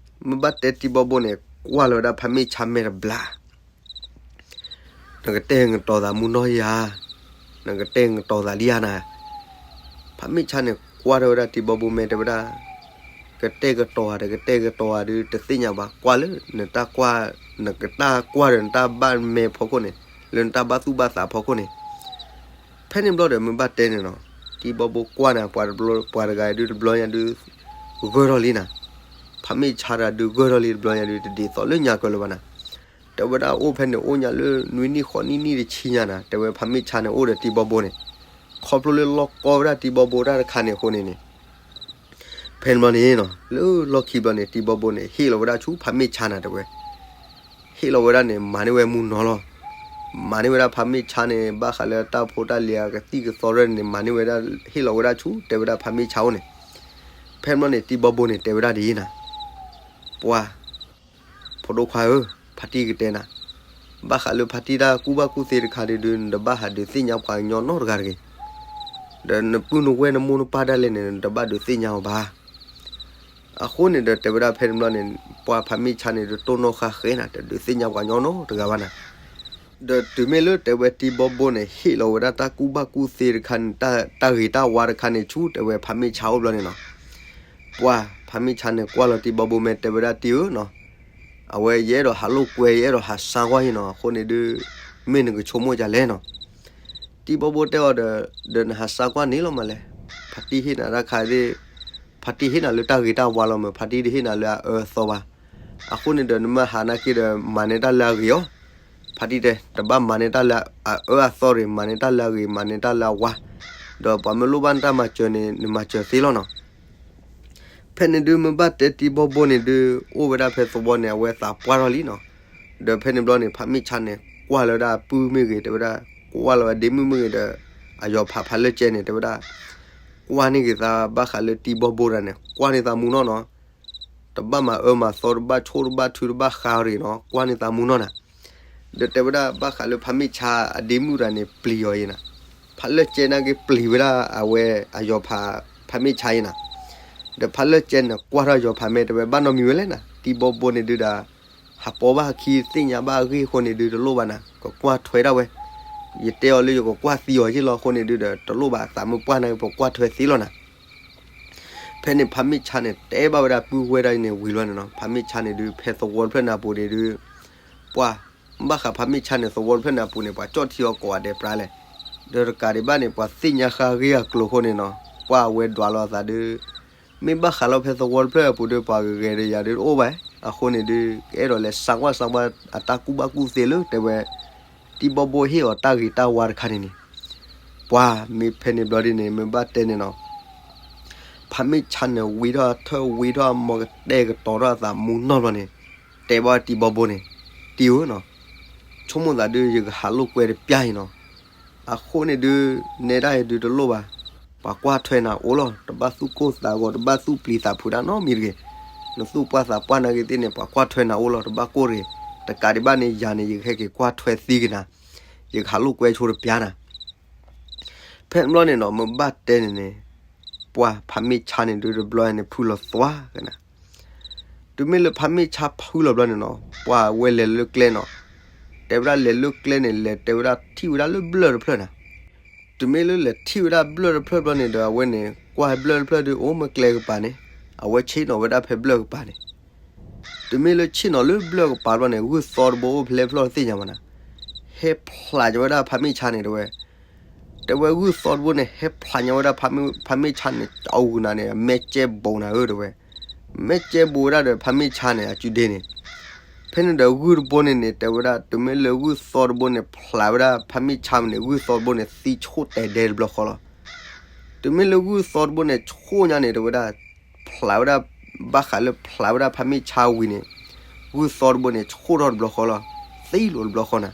မ့ၢ်ဘၣ်တဲတံၤဘီဘိန့ၣ် ကွၢ်လီၤဝဲဒၣ်ဖါမ့ၢ်ဆါမဲာ်တဘျီ, နကတဲာ်ကတီၤသးမူနီၢ်ဧါ, နကတဲာ်ကတီၤသးလံဧါနၤ. ဖါမ့ၢ်ဆါန့ၣ် ကွၢ်ထီၣ်ဝဲဒၣ်တံၤဘီဘိမဲာ်တဲဝဲဒၣ်, ကတဲာ်ကတီၤဧါ တကတဲာ်ကတီၤဧါဒုး တသ့ၣ်ညါဘၣ်, ကွၢ်လၢနတၢ်ကွၢ်, နကတၢ်ကွၢ်ဒီးနတၢ်ဘၣ်မဲာ်ဖီခိၣ်န့ၣ်, လၢနတၢ်ဘၣ်သူၣ်ဘၣ်သးဖီခိၣ်န့ၣ်. ဖဲန့ၣ်ဘျီဒီး မ့ၢ်ဘၣ်တဲန့ၣ်နီၤ, တံၤဘီဘိကွၢ်နၤ ပှၤတဘျီ ပှၤတဂၤဒုးတဘျီညါဒုး ဂၢၢ်ထီၣ်လံနၤ. ဖါမ့ၢ်ဆါတဂၤဒုးဂၢၢ်ထီၣ်လံတဘျီညါဒုး တဒ်သိးလၢညါကၢၤလၢၤဘၣ်နၤ. တဲဝဲဒၣ်အိၣ်ဖဲန့ၣ် အိၣ်ညါလၢနွံနံၣ်ဃိးနံၣ်နံၣ်တဆံညါနၤ, တဲဝဲဖါမ့ၢ်ဆါန့ၣ်အိၣ်ဒီးတံၤဘီဘိန့ၣ်, ခီဖျိလၢလီၢ်ကီဝဲဒၣ်တံၤဘီဘိတၢ်တခါန့ၣ်အဃိန့ၣ်န့ၣ်, ဖဲန့ၣ်ဘျီန့ၣ်နီၤ လၢလီၢ်ခံဘျီန့ၣ် တံၤဘီဘိန့ၣ် ဟ့ၣ်လီၤဝဲဒၣ်ဆူဖါမ့ၢ်ဆါနၤတဲဝဲ ဟ့ၣ်လီၤဝဲဒၣ်န့ၣ် မၤန့ၢ်ဝဲမူနီၤလီၤ. မၤန့ၢ်ဝဲဒၣ်ဖါမ့ၢ်ဆါန့ၣ် ဘၣ်ဃးလၢတၢ်ဖိတၢ်လံၤအကသံၣ်ကသီရဲၣ်န့ၣ် မၤန့ၢ်ဝဲဒၣ် ဟ့ၣ်လီၤဝဲဒၣ်ဆူ တဲဝဲဒၣ်ဖါမ့ၢ်ဆါအိၣ်န့ၣ်. ဖဲန့ၣ်ဘျီန့ၣ် တံၤဘီဘိန့ၣ် တဲဝဲဒၣ်ဒ်အံၤနၤ, ပှၤ ဖိဒိၣ်ခွါဧၢ, ဖါတံၢ်ကတဲနၤ, ဘၣ်ဃးလၢဖါတံၢ်တၢ်ကူၣ်ဘၣ်ကူၣ်သ့တခါဒုး နတဘၣ်ဟးဒုးသ့ၣ်ညါပှၤကညီနီတဂၤတဂ့ၤ. ဒီးနပုၢ်နဝဲၢ်နမိၢ်နပၢ်ဒၣ်လဲာ်န့ၣ် နတဘၣ်ဒုးသ့ၣ်ညါအီၤဘၣ်. အဃိန့ၣ်ဒီး တဲဝဲဒၣ်ဖဲန့ၣ်ဘျီန့ၣ် ပှၤဖါမ့ၢ်ဆါန့ၣ် တတိၢ်နီၣ်ဃာ်ဃဲနၤ တဒုးသ့ၣ်ညါပှၤကညီနီတဂၤဘၣ်နၤ. ဒီးတုၤမ့ၢ်လၢတဲဝဲတံၤဘီဘိန့ၣ် ဟ့ၣ်လီၤဝဲဒၣ်တၢ်ကူၣ်ဘၣ်ကူၣ်သ့တခါန့ၣ် တၢ်ဂ့ၤတၢ်ဝါတခါန့ၣ်ဆူ တဲဝဲဖါမ့ၢ်ဆါအိၣ်ဘျီန့ၣ်နီၤ. ပှၤဖါမ့ၢ်ဆါန့ၣ် ကွၢ်လီၤတံၤဘီဘိမဲာ်တဲဝဲဒၣ် တံၤဧၢနီၤ, အဝဲယအဲၣ်ဒိးဟးလိာ်ကွဲ ယအဲၣ်ဒိးဟးဆါကွၢ်ဟံၣ်နီၤ, အဃိန့ၣ်ဒုး မ့ၢ်နကဆိကမိၣ်ဒ်လဲၣ်နီၤ. တံၤဘီဘိတဲအီၤဒီး ဒီးနဟးဆါကွၢ်န့ၣ်လီၤမးလဲၣ်. ဖါတံၢ်ဟ့ၣ်နၤတၢ်ခါသ့ၣ်, ဖါတံၢ်ဟ့ၣ်နၤလၢတၢ်ဂ့ၤတၢ်ဝါလီၤမး, ဖါတံၢ်တဟ့ၣ်နၤလၢအအၢအသီဘၣ်. အဃိန့ၣ်ဒီး နမ့ၢ်ဟးနာ်က့ဒီး မၤန့ၢ်တၢ်လၢအဂ့ၤအီၤ. ဖါတံၢ်တဲ တဘၣ်မၤန့ၢ်တၢ်လၢအအၢအသီရ့ၣ်, မၤန့ၢ်တၢ်လၢအဂ့ၤ, မၤန့ၢ်တၢ်လၢအဝါ, ဒီးပှၤမ့ၢ်လိၣ်ဘၣ်နတၢ်မၤစၢၤန့ၣ် နမၤစၢၤသ့လီၤနီၤ. ဖဲန့ၣ်ဒုး မ့ၢ်ဘၣ်တဲတံၤဘီဘိန့ၣ်ဒုး အိၣ်ဝဲဒၣ်ဖဲသဝီန့ၣ် အဝဲသးပှၢ်ထီၣ်လံနီၤ. ဒီးဖဲန့ၣ်ဘျီန့ၣ် ဖါမ့ၢ်ဆါန့ၣ် ကွၢ်လီၤဝဲဒၣ်ပုၢ်မ့ၢ်ဂ့ၤ တဲဝဲဒၣ်, ကွၢ်လီၤဝဲဒ့မုၣ်မ့ၢ်ဂ့ၤဒီး အယီၤဖးဖးလၢကဲန့ၣ် တဲဝဲဒၣ်, ကွၢ်န့ၢ်က့ၤသးဘၣ်ဃးလၢတံၤဘီဘိတဂၤန့ၣ် ကွၢ်န့ၢ်သးမူနီၢ်နီၤ. တဘၣ်မၤအၢမၤသီ, တဘၣ်ဆိၣ်တဘၣ်ထုတဘၣ်ဃါရ့ၣ်နီၤ, ကွၢ်န့ၢ်သးမူနီၢ်နၤ. ဒီးတဲဝဲဒၣ်ဘၣ်ဃးလၢဖးမ့ၢ်ဆါအဒ့မုၣ်တဂၤန့ၣ် ပျံၤအီၤအံၤနၤ, ဖးလၢကဲနာ်က့ပျံၤဝဲဒၣ်အဝဲအယီၤဖး ဖးမ့ၢ်ဆါအံၤနၤ, ဒီးဖးလၢကဲန့ၣ်ကွၢ်ထီၣ်ယီၤဖးမဲာ်တဲဝဲ ဘၣ်နီတမံၤဝဲလဲၣ်နၤ, တံၤဘီဘိန့ၣ်ဒုဒီး ဟးပိာ်ဘၣ်အခံသ့ၣ်ညါဘၣ်အဂ့ၢ်အဃိန့ၣ်ဒုတလိၣ်ဘၣ်နၤ, ကကွၢ်ထွဲဒၣ်ဝဲ, ယတဲအီၤလၢယကကွၢ်သံအီၤယ့ၢ်လီၤအဃိန့ၣ်ဒုဒီး တလိၣ်ဘၣ်သးမုၢ်ပှၢ်န့ၣ် ပကွၢ်ထွဲသ့လီၤနၤ. ဖဲန့ၣ်ဖးမ့ၢ်ဆါန့ၣ် တဲဘၣ်ဝဲဒၣ်ပုၢ်ဝဲၢ်ဒၣ်အံၤန့ၣ်ဝံၤလီၤန့ၣ်နီၤ, ဖးမ့ၢ်ဆါန့ၣ်ဒု ဖဲသဝီတဖျၢၣ်န့ၣ်အပူၤန့ၣ်ဒု ပှၢ်, ဘၣ်ဃးဖးမ့ၢ်ဆါန့ၣ် သဝီတဖျၢၣ်န့ၣ်အပူၤန့ၣ် ပှၤကၠီၣ်ထံအီၤကိးဂၤဒဲးပြါလဲၣ်, ဒီးတကးဒံးဘၣ်န့ၣ် ပှၤသ့ၣ်ညါဃာ်ဂ့ၢ်အကျိၤအဃိန့ၣ်နီၤ, ပှၢ်အဝဲဒွးလီၤအသးဒု မ့ၢ်ဘၣ်ဃးလီၤဖဲသဝီတဖျၢၣ်အပူၤဒု ပှၤဂဲၤဂဲၤဒီးယၤဒုတအိၣ်ဘၣ်, အဃိန့ၣ်ဒု ကအဲၣ်ဒိးလဲၤစါကွၢ်စါကွၢ်အတၢ်ကူၣ်ဘၣ်ကူၣ်သ့လၢတဲဝဲ တံၤဘီဘိဟ့ၣ်အီၤတၢ်ဂ့ၤတၢ်ဝါတခါန့ၣ်န့ၣ်, ပှၢ်မ့ၢ်ဖဲန့ၣ်ဘျီဒ်န့ၣ် မ့ၢ်ဘၣ်တဲန့ၣ်နီၤ, ဖးမ့ၢ်ဆါန့ၣ် ဝံထီၣ်ထၢၣ်ဝံထီၣ်မီၤကတဲာ်ကတီၤထီၣ်အသးမူနီၢ်ဘျီန့ၣ်, တဲဘၣ်တံၤဘီဘိန့ၣ်, တံၤဧၢနီၤ, ဆိကမိၣ်သးဒု ယကဟးလိာ်ကွဲတပျၢ်အံၤနီၤ, အဃိန့ၣ်ဒု နဲဒၣ်အံၤဒုတလိၣ်ဘၣ်, ပှၤကွၢ်ထွဲနၤအိၣ်လီၤ, တဘၣ်သူၣ်ကိၢ်သးဂီၤ တဘၣ်သူၣ်ပျံၤသးဖုးတၢ်နီတမံၤတဂ့ၤ, နသူၣ်ပှၢ်သးပှၢ်နာ်က့သ့ၣ်န့ၣ် ပှၤကွၢ်ထွဲနၤအိၣ်လီၤ, တဘၣ်ကိၢ်တဂ့ၤ, တကးဒံးဘၣ်န့ၣ် ယၤန့ၣ် ယကဟဲက့ၤကွၢ်ထွဲသံက့ၤနၤ, ယကဟးလိာ်ကွဲဆိတပျၢ်နၤ ဖဲန့ၣ်ဘျီန့ၣ်နီၤ မ့ၢ်ဘၣ်တဲန့ၣ်န့ၣ်, ပှၢ်ဖးမ့ၢ်ဆါန့ၣ်ဒုတဘျီန့ၣ် ဖုလီၤသွါကနၤ, တုၤမ့ၢ်လၢဖးမ့ၢ်ဆါဖုလီၤဘျီန့ၣ်နီၤ ပှၢ်ဝဲလဲၤလၢကျဲနီၤ, တဲဝဲဒၣ်လဲၤလၢကျဲန့ၣ် လဲၤတဲဝဲဒၣ်ထံၣ်ဝဲဒၣ်လၢဘျၢၣ်တဖျၢၣ်နၤ, တုၤမ့ၢ်လၢလဲၤထံၣ်ဝဲဒၣ်ဘျၢၣ်တဖျၢၣ်ဘျီန့ၣ်ဒီး အဝဲန့ၣ် ကွၢ်ဘျၢၣ်တဖျၢၣ်ဒု အိၣ်မ့ၢ်ကျဲကပၤန့ၣ်, အဝဲဆ့ၣ်နီၤဝဲဒၣ်ဖဲဘျၢၣ်ကပၤန့ၣ် တုၤမ့ၢ်လၢဆ့ၣ်နီၤလၢဘျၢၣ်ကပၤဘျီန့ၣ် ဂုၢ်သီတဘိအိၣ်ဖဲလဲၣ်ဖျီၣ်တသ့ၣ်ညါဘၣ်နၤ, ဟဲဖျးညါဝဲဒၣ်ဖးမ့ၢ်ဆါန့ၣ်တဲဝဲ, တဲဝဲဂုၢ်သီတဘိန့ၣ် ဟဲဖျးညါဝဲဒၣ်ဖးမ့ၢ်ဆါန့ၣ် အဂုၤနၤန့ၣ် အမဲာ်ကဲဘူးနၤဧၢတဲဝဲ, မဲာ်ကဲဘူးဝဲဒၣ်ဒီးဖးမ့ၢ်ဆါန့ၣ် အစုဒ့န့ၣ်, ဖဲန့ၣ်ဒီးဂုၢ်တဘိန့ၣ်န့ၣ် တဲဝဲဒၣ် တုၤမ့ၢ်လၢဂုၢ်သီတဘိန့�် ဖျးဝဲဒၣ်ဖးမ့ၢ်ဆါန့ၣ် ဂုၢ်သီတဘိန့ၣ် သံဆိၣ်တဲာ်ဒဲတဘျီဃီလီၤ. တုၤမ့ၢ်လၢဂုၢ်သီတဘိန့ၣ် ဆိၣ်ညါန့ၣ် တဲဝဲဒၣ် ဖျးဝဲဒၣ် ဘၣ်ဃးလၢဖျးဝဲဒၣ်ဖးမ့ၢ်ဆါဝံၤန့ၣ်, ဂုၢ်သီတဘိန့ၣ် ဆိၣ်ထီၣ်တဘျီဃီလီၤ. သံလိာ်တဘျီဃီနၤ.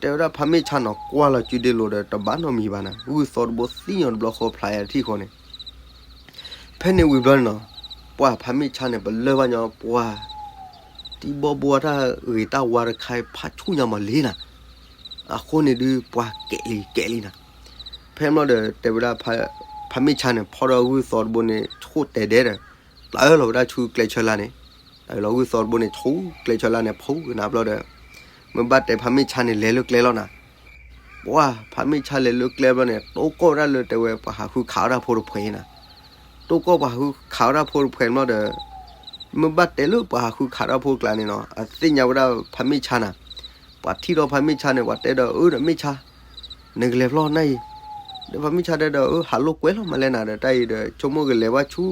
တဲဝဲဒၣ်ဖးမ့ၢ်ဆါနီၤ ကွၢ်လီၤစုဒ့လိာ်ဒီး တဘၣ်နီတမံၤဘၣ်နၤ, ဂုၢ်သီတဘိသံညီတဘျီဃီဖျးယၤထံၣ်ဃီန့ၣ် ဖဲန့ၣ်ဝံၤဘျီန့ၣ်နီၤ, ပှၢ်ဖးမ့ၢ်ဆါန့ၣ် ပလၢၢ်ဘၣ်ညီ ပှၢ် တံၤဘီဘိတၢ်ဂ့ၤတၢ်ဝါတခါအံၤ ဖးဆူၣ်ညါမးလံနၤ. အဃိန့ၣ်ဒုး ပှၢ်ကဲးလံ ကဲးလံနၤ. ဖဲမ့ၢ်ဒီး တဲဝဲဒၣ် ဖးမ့ၢ်ဆါန့ၣ် ဖီၣ်ဒီးဂုၢ်သီတဘိန့ၣ် ဆိၣ်တဲာ်ဒဲဒီး ပျၢ်အၢၣ်လီၤဝဲဒၣ်ဆူကျဲဆၢလါန့ၣ်, ပျၢ်အၢၣ်လီၤဂုၢ်သီတဘိန့ၣ် ဆူကျဲဆၢလါန့ၣ် ဖူကနၣ်ဘျီဒီး မ့ၢ်ဘၣ်တဲဖးမ့ၢ်ဆါန့ၣ် လဲၤလၢကျဲလီၤနၤ. ပှၢ်ဖးမ့ၢ်ဆါလဲၤလၢကျဲဘျီန့ၣ် တိၢ်ကီၢ်ဝဲဒၣ်လၢတဲဝဲပှၤဟးဃုခးအီၣ်တၢ်ဖိတဖှဲးနၤ. တိၢ်ကီၢ်ပှၤဟးဃုခးအီၣ်တၢ်ဖိတဖှဲးဘျီဒီး မ့ၢ်ဘၣ်တဲလၢပှၤဟးဃုခးတၢ်ဖိကျါန့ၣ်နီၤ အသ့ၣ်ညါဝဲဒၣ်ဖးမ့ၢ်ဆါနၤ. ပှၤထံၣ်ဒီးဖးမ့ၢ်ဆါန့ၣ် ပှၤတဲဒီး အၢ ဒီးမ့ၢ်ဆါ နကလဲၤဖျီနၢ်အံၤ. ဒီးဖးမ့ၢ်ဆါတဲဒီး အၢ ဟးလိာ်ကွဲလီၤမးလဲၣ်နၤဒီး တၢ်အံၤဒီး ဆိကမိၣ်ကလဲၤဘၣ်ဆူ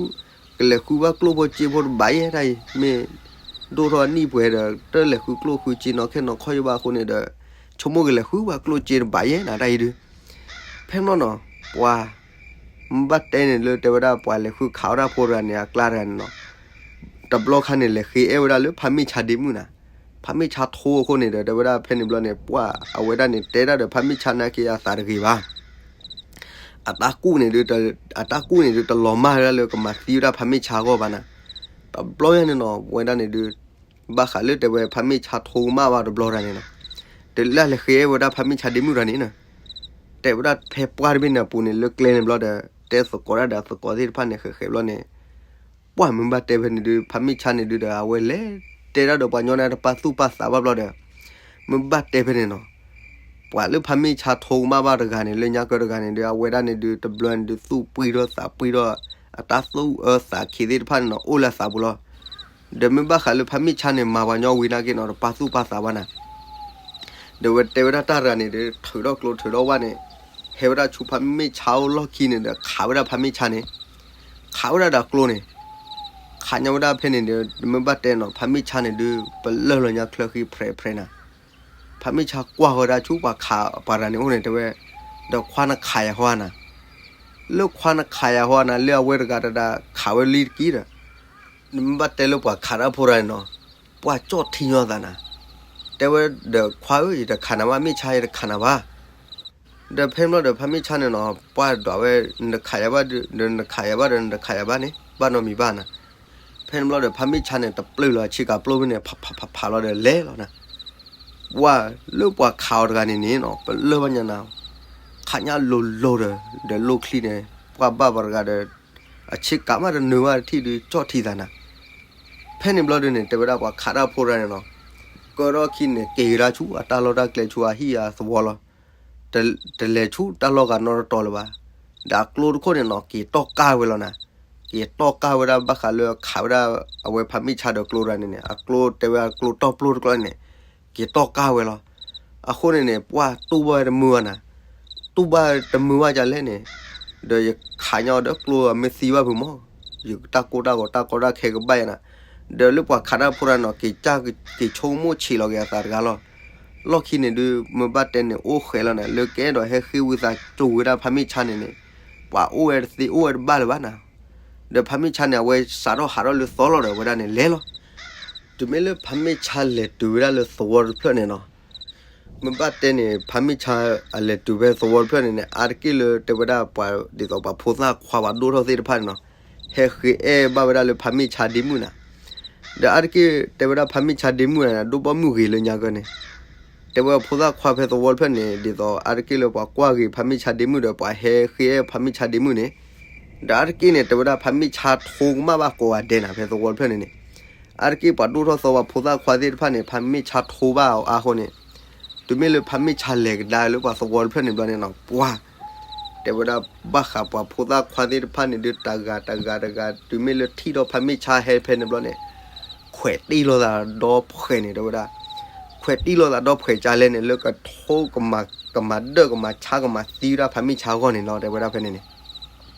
ကလဲၤဃုဘၣ်ကျိၣ်ဖိစ့ဖိတဘၣ်ယဲၢ်တၢ်အံၤ မ့ၢ်ဒိၣ်ထီၣ်အနံၣ်ပှဲၤဒီး တလဲၤဃုကျိၣ်ဃုစ့နီၢ်ခဲနီၢ်ခီၣ်ယဘၣ်အဃိန့ၣ်ဒီး ဆိကမိၣ်ကလဲၤဃုဘၣ်ကျိၣ်စ့တဘၣ်ယဲၢ်နၤတၢ်အံၤဒုး. ဖဲမ့ၢ်နီၤ ပှၤ မ့ၢ်ဘၣ်တဲန့ၣ်လၢတဲဝဲဒၣ်ပှၤလဲၤဃုခးအီၣ်တၢ်ဖိတဂၤန့ၣ် အကျါတဂၤန့ၣ်နီၤ တဘျီခါန့ၣ် လဲၤဃ့အဲၣ်ဝဲဒၣ်လၢဖးမ့ၢ်ဆါဒ့မုၣ်နၤ. ဖးမ့ၢ်ဆါထိအဃိန့ၣ်ဒီး တဲဝဲဒၣ်ဖဲန့ၣ်ဘျီန့ၣ် ပှၢ်အဝဲဒၣ်န့ၣ် တဲဒၣ်ဒီးဖးမ့ၢ်ဆါနာ်က့အသးတဂ့ၤဘၣ်. အတၢ်ကူၣ်န့ၣ်ဒုး အတၢ်ကူၣ်န့ၣ်ဒုး တလီၤမၢ်ဝဲဒၣ်လၢကမၤသံဝဲဒၣ်ဖးမ့ၢ်ဆါအဂီၢ်ဘၣ်နၤ. တဘျီယဲန့ၣ်နီၤ ဝဲဒၣ်န့ၣ်ဒုး ဘၣ်ဃးလၢတဲဝဲဖးမ့ၢ်ဆါထိကမၣ်ဘၣ်တဘျီတဂၤန့ၣ်နီၤ တလၢလဲၤဃ့အဲၣ်ဝဲဒၣ်ဖးမ့ၢ်ဆါဒ့မုၣ်တဂၤန့ၣ်နီၤ. တဲဝဲဒၣ်ဖဲပှၢ်တဘ့ၣ်န့ၣ်အပူၤန့ၣ် လၢကျဲန့ၣ်ဘျီဒီး တဲသကိးတၢ်ဒီးသကိးသ့ၣ်တဖၣ်န့ၣ် ဃဲးဃဲးဘျီန့ၣ် ပှၢ်မ့ၢ်ဘၣ်တဲဖဲန့ၣ်ဒုး ဖးမ့ၢ်ဆါန့ၣ်ဒုးဒီး အဝဲလဲၤတဲတၢ်ဒီးပှၤညီန့ၣ်တပာ်သူၣ်ပာ်သးဘၣ်ဘျီဒီး မ့ၢ်ဘၣ်တဲဖဲန့ၣ်နီၤ ပှၤလၢဖးမ့ၢ်ဆါထိကမၣ်ဘၣ်တဂၤန့ၣ် လၢညါကၢတဂၤန့ၣ်ဒုး အဝဲဒၣ်န့ၣ်ဒုး တဘျီန့ၣ်ဒုး သူၣ်ပှံၢ်ထီၣ်သးပှံၢ်ထီၣ် အတၢ်သူၣ်အၢသးခံသ့ၣ်တဖၣ်န့ၣ်နီၤ အိၣ်လၢအသးပူၤလီၤ. ဒီးမ့ၢ်ဘၣ်ဃးလၢဖးမ့ၢ်ဆါန့ၣ် မၤပှၤညီဝံၤနာ်က့နီၤ တပာ်သူၣ်ပာ်သးဘၣ်နၤ. ဒီးဝဲတဲဝဲဒၣ်တၢ်တဂၤန့ၣ်ဒုး ထုးထီၣ်ကျိထုးထီၣ်ဝၣ်န့ၣ် ဟဲဝဲဒၣ်ဆူဖးမ့ၢ်ဆါအိၣ်လီၢ်ခံန့ၣ်ဒီး ခးဝဲဒၣ်ဖးမ့ၢ်ဆါန့ၣ် ခးဝဲဒၣ်ဒီးကျိန့ၣ် ခးညါဝဲဒၣ်ဖဲန့ၣ်ဒီး မ့ၢ်ဘၣ်တဲနီၤ ဖးမ့ၢ်ဆါန့ၣ်ဒုး ပလၢၢ်လီၤညါချၢဃံဖြဲးဖြဲးနၤ. ဖးမ့ၢ်ဆါကွၢ်ဃီၤဒၣ်ဆူပှၤခးပှၤတဂၤန့ၣ်အိၣ်န့ၣ်တဲဝဲ ဒီးခွါနခးယၤဟီဧါနၤ. လၢခွါနခးယၤဟီဧါနၤ လၢအဝဲတဂၤတဂၤခးဝဲလံတက့ၢ်ဒီး နမ့ၢ်ဘၣ်တဲလၢပှၤခးတၢ်ဖိတဂၤန့ၣ်နီၤ ပှၢ်ကၠီၣ်ထံညီသးနၤ. တဲဝဲဒီးခွါဧၢ ယတခးနၤဘၣ် မ့ၢ်ဆါယတခးနၤဘၣ်. ဒီးဖဲမ့ၢ်ဒီးဖးမ့ၢ်ဆါန့ၣ်နီၤ ပှၢ်ဒွးဝဲ နတခးယၤဘၣ်ဒီး နတခးယၤဘၣ်ဒီး နတခးယၤဘၣ်န့ၣ် ဘၣ်နီတမံၤဘၣ်နၤ. ဖဲန့ၣ်ဘျီဒီးဖးမ့ၢ်ဆါန့ၣ် တပျုၢ်လီၤဆ့ကၤပျိဖဲန့ၣ် ဖးဖးဖးဖးလီၤဒီးလဲၤလီၤနၤ. ပှၢ်လၢပှၤခးအီၤတဂၤန့ၣ်န့ၣ်နီၤ ပလၢၢ်ဘၣ်ညါနၤ, ခးညါလိၤလိၤဒီး ဒီးလိၣ်ချံန့ၣ် ပှၢ်ဘၣ်ပှၤတဂၤဒီး အဆ့ကၤမးတနုာ်ဘၣ်တထံၣ်ဒုးကၠီၣ်ထံသးနၤ. ဖဲန့ၣ်ဘျီဒုန့ၣ် တဲဝဲဒၣ်ပှၤခးတၢ်ဖိတဂၤန့ၣ်နီၤ, ကၢထီၣ်ခံန့ၣ် က့ၤကဒါဆူအတၢ်လီၢ်တၢ်ကျဲဆူအဟံၣ်အသဝီလီၤ. တလဲၤဆူတၢ်လီၢ်ဂၤနီတတီၤလၢၤဘၣ်. ဒီးအကျိတခိၣ်န့ၣ်နီၤ က့ၤတီၢ်ကၢ်ဝဲလီၤနၤ. က့ၤတီၢ်ကၢ်ဝဲဒၣ်ဘၣ်ဃးလၢခးဝဲဒၣ်အဝဲဖးမ့ၢ်ဆါဒီးကျိတဂၤန့ၣ်န့ၣ် အကျိတဲဝဲအကျိတီၢ်ပျိၢ်တကျိန့ၣ် က့ၤတီၢ်ကၢ်ဝဲလီၤ. အဃိန့ၣ်န့ၣ် ပှၢ်တူၢ်ဘၣ်ဝဲတမုာ်ဘၣ်နၤ, တူၢ်ဘၣ်တမုာ်ဘၣ်ဒ်လဲၣ်န့ၣ်, ဒီးယခးညီဒီးကျိအမ့ၢ်သံဘၣ်ဖုးမး, ယတၢ်ကိၢ်တၢ်ဂီၤတၢ်ကီတၢ်ခဲကဘၣ်ယၤနၤ. ဒီးလၢပှၤခးတၢ်ဖိတဂၤနီၤ က့ၤကၢ်က့ၤဆိကမိၣ်ဆံးလီၤက့ၤအသးတဂၤလီၤ. လီၢ်ခံန့ၣ်ဒုး မ့ၢ်ဘၣ်တဲန့ၣ် အိၣ်ဃဲးလီၤနၤ လၢကအဲၣ်ဒိးဟဲဃ့ဝံသးစူၤဝဲဒၣ်ဖးမ့ၢ်ဆါန့ၣ်န့ၣ်, ပှၤအိၣ်ဝဲတသ့အိၣ်ဝဲတဘၣ်လၢၤဘၣ်နၤ. ဒီးဖးမ့ၢ်ဆါန့ၣ် အဝဲစးထီၣ်ဟးထီၣ်လၢသီလီၤဒီး အဝဲဒၣ်န့ၣ်လဲၤလီၤ. တုၤမ့ၢ်လၢဖးမ့ၢ်ဆါလဲၤတုၤဝဲဒၣ်လၢသဝီတဖျၢၣ်န့ၣ်နီၤ, မ့ၢ်ဘၣ်တဲန့ၣ် ဖးမ့ၢ်ဆါအလဲၤတုၤဖဲသဝီတဖျၢၣ်န့ၣ်န့ၣ် အါတက့ၢ်လၢတဲဝဲဒၣ်ပှၤဒ်သိးပှၤဖိသၣ်ခွါပှၤဒိၣ်ထီၣ်သ့ၣ်တဖၣ်န့ၣ်နီၤ, ဟဲဃ့အဲၣ်ဘၣ်ဝဲဒၣ်လၢဖးမ့ၢ်ဆါဒ့မုၣ်နၤ. ဒီးအါတက့ၢ်တဲဝဲဒၣ်ဖးမ့ၢ်ဆါဒ့မုၣ်နၤ ဒိၣ်ဘီမုၢ်ဂ့ၤလၢညါကၢန့ၣ် တဲဝဲဖိသၣ်ခွါဖဲသဝီတဖျၢၣ်န့ၣ် ဒ်သိးအါတက့ၢ်လၢပှၤကွၢ်ဂ့ၤဖးမ့ၢ်ဆါဒ့မုၣ်ဒီး ပှၤဟဲဃ့အဲၣ်ဖးမ့ၢ်ဆါဒ့မုၣ်န့ၣ်, ဒီးအါတက့ၢ်န့ၣ် တဲဝဲဒၣ်ဖးမ့ၢ်ဆါထိကမၣ်ဘၣ်ကိးဂၤဒဲးနၤ ဖဲသဝီတဖျၢၣ်န့ၣ်န့ၣ်, အါတက့ၢ်ပှၤဒိၣ်ထီၣ်သီပှၤဖိသၣ်ခွါသ့ၣ်တဖၣ်န့ၣ် ဖးမ့ၢ်ဆါထိဘၣ်အီၤအါဃိန့ၣ်, တုၤမ့ၢ်လၢဖးမ့ၢ်ဆါလဲၤကဒါလၢပှၤသဝီတဖျၢၣ်န့ၣ်ဘျီန့ၣ်နီၤ ပှၤ တဲဝဲဒၣ်ဘၣ်ဃးပှၤဖိသၣ်ခွါသ့ၣ်တဖၣ်န့ၣ်ဒုး တဂၤတဂၤတဂၤ တုၤမ့ၢ်လၢထံၣ်ဒီးဖးမ့ၢ်ဆါဟဲဖဲန့ၣ်ဘျီန့ၣ် ခွဲးတံၢ်လိာ်သးဒီဖှဲးန့ၣ် တဲဝဲဒၣ်, ခွဲးတံၢ်လိာ်သးဒီဖှဲးကလဲၣ်န့ၣ် လၢကထိကမၤ ကမၤဒၢၣ်ကမၤဆါကမၤသံဝဲဒၣ်ဖးမ့ၢ်ဆါအဂီၢ်န့ၣ်လီၤ တဲဝဲဒၣ်ဖဲန့ၣ်န့ၣ်.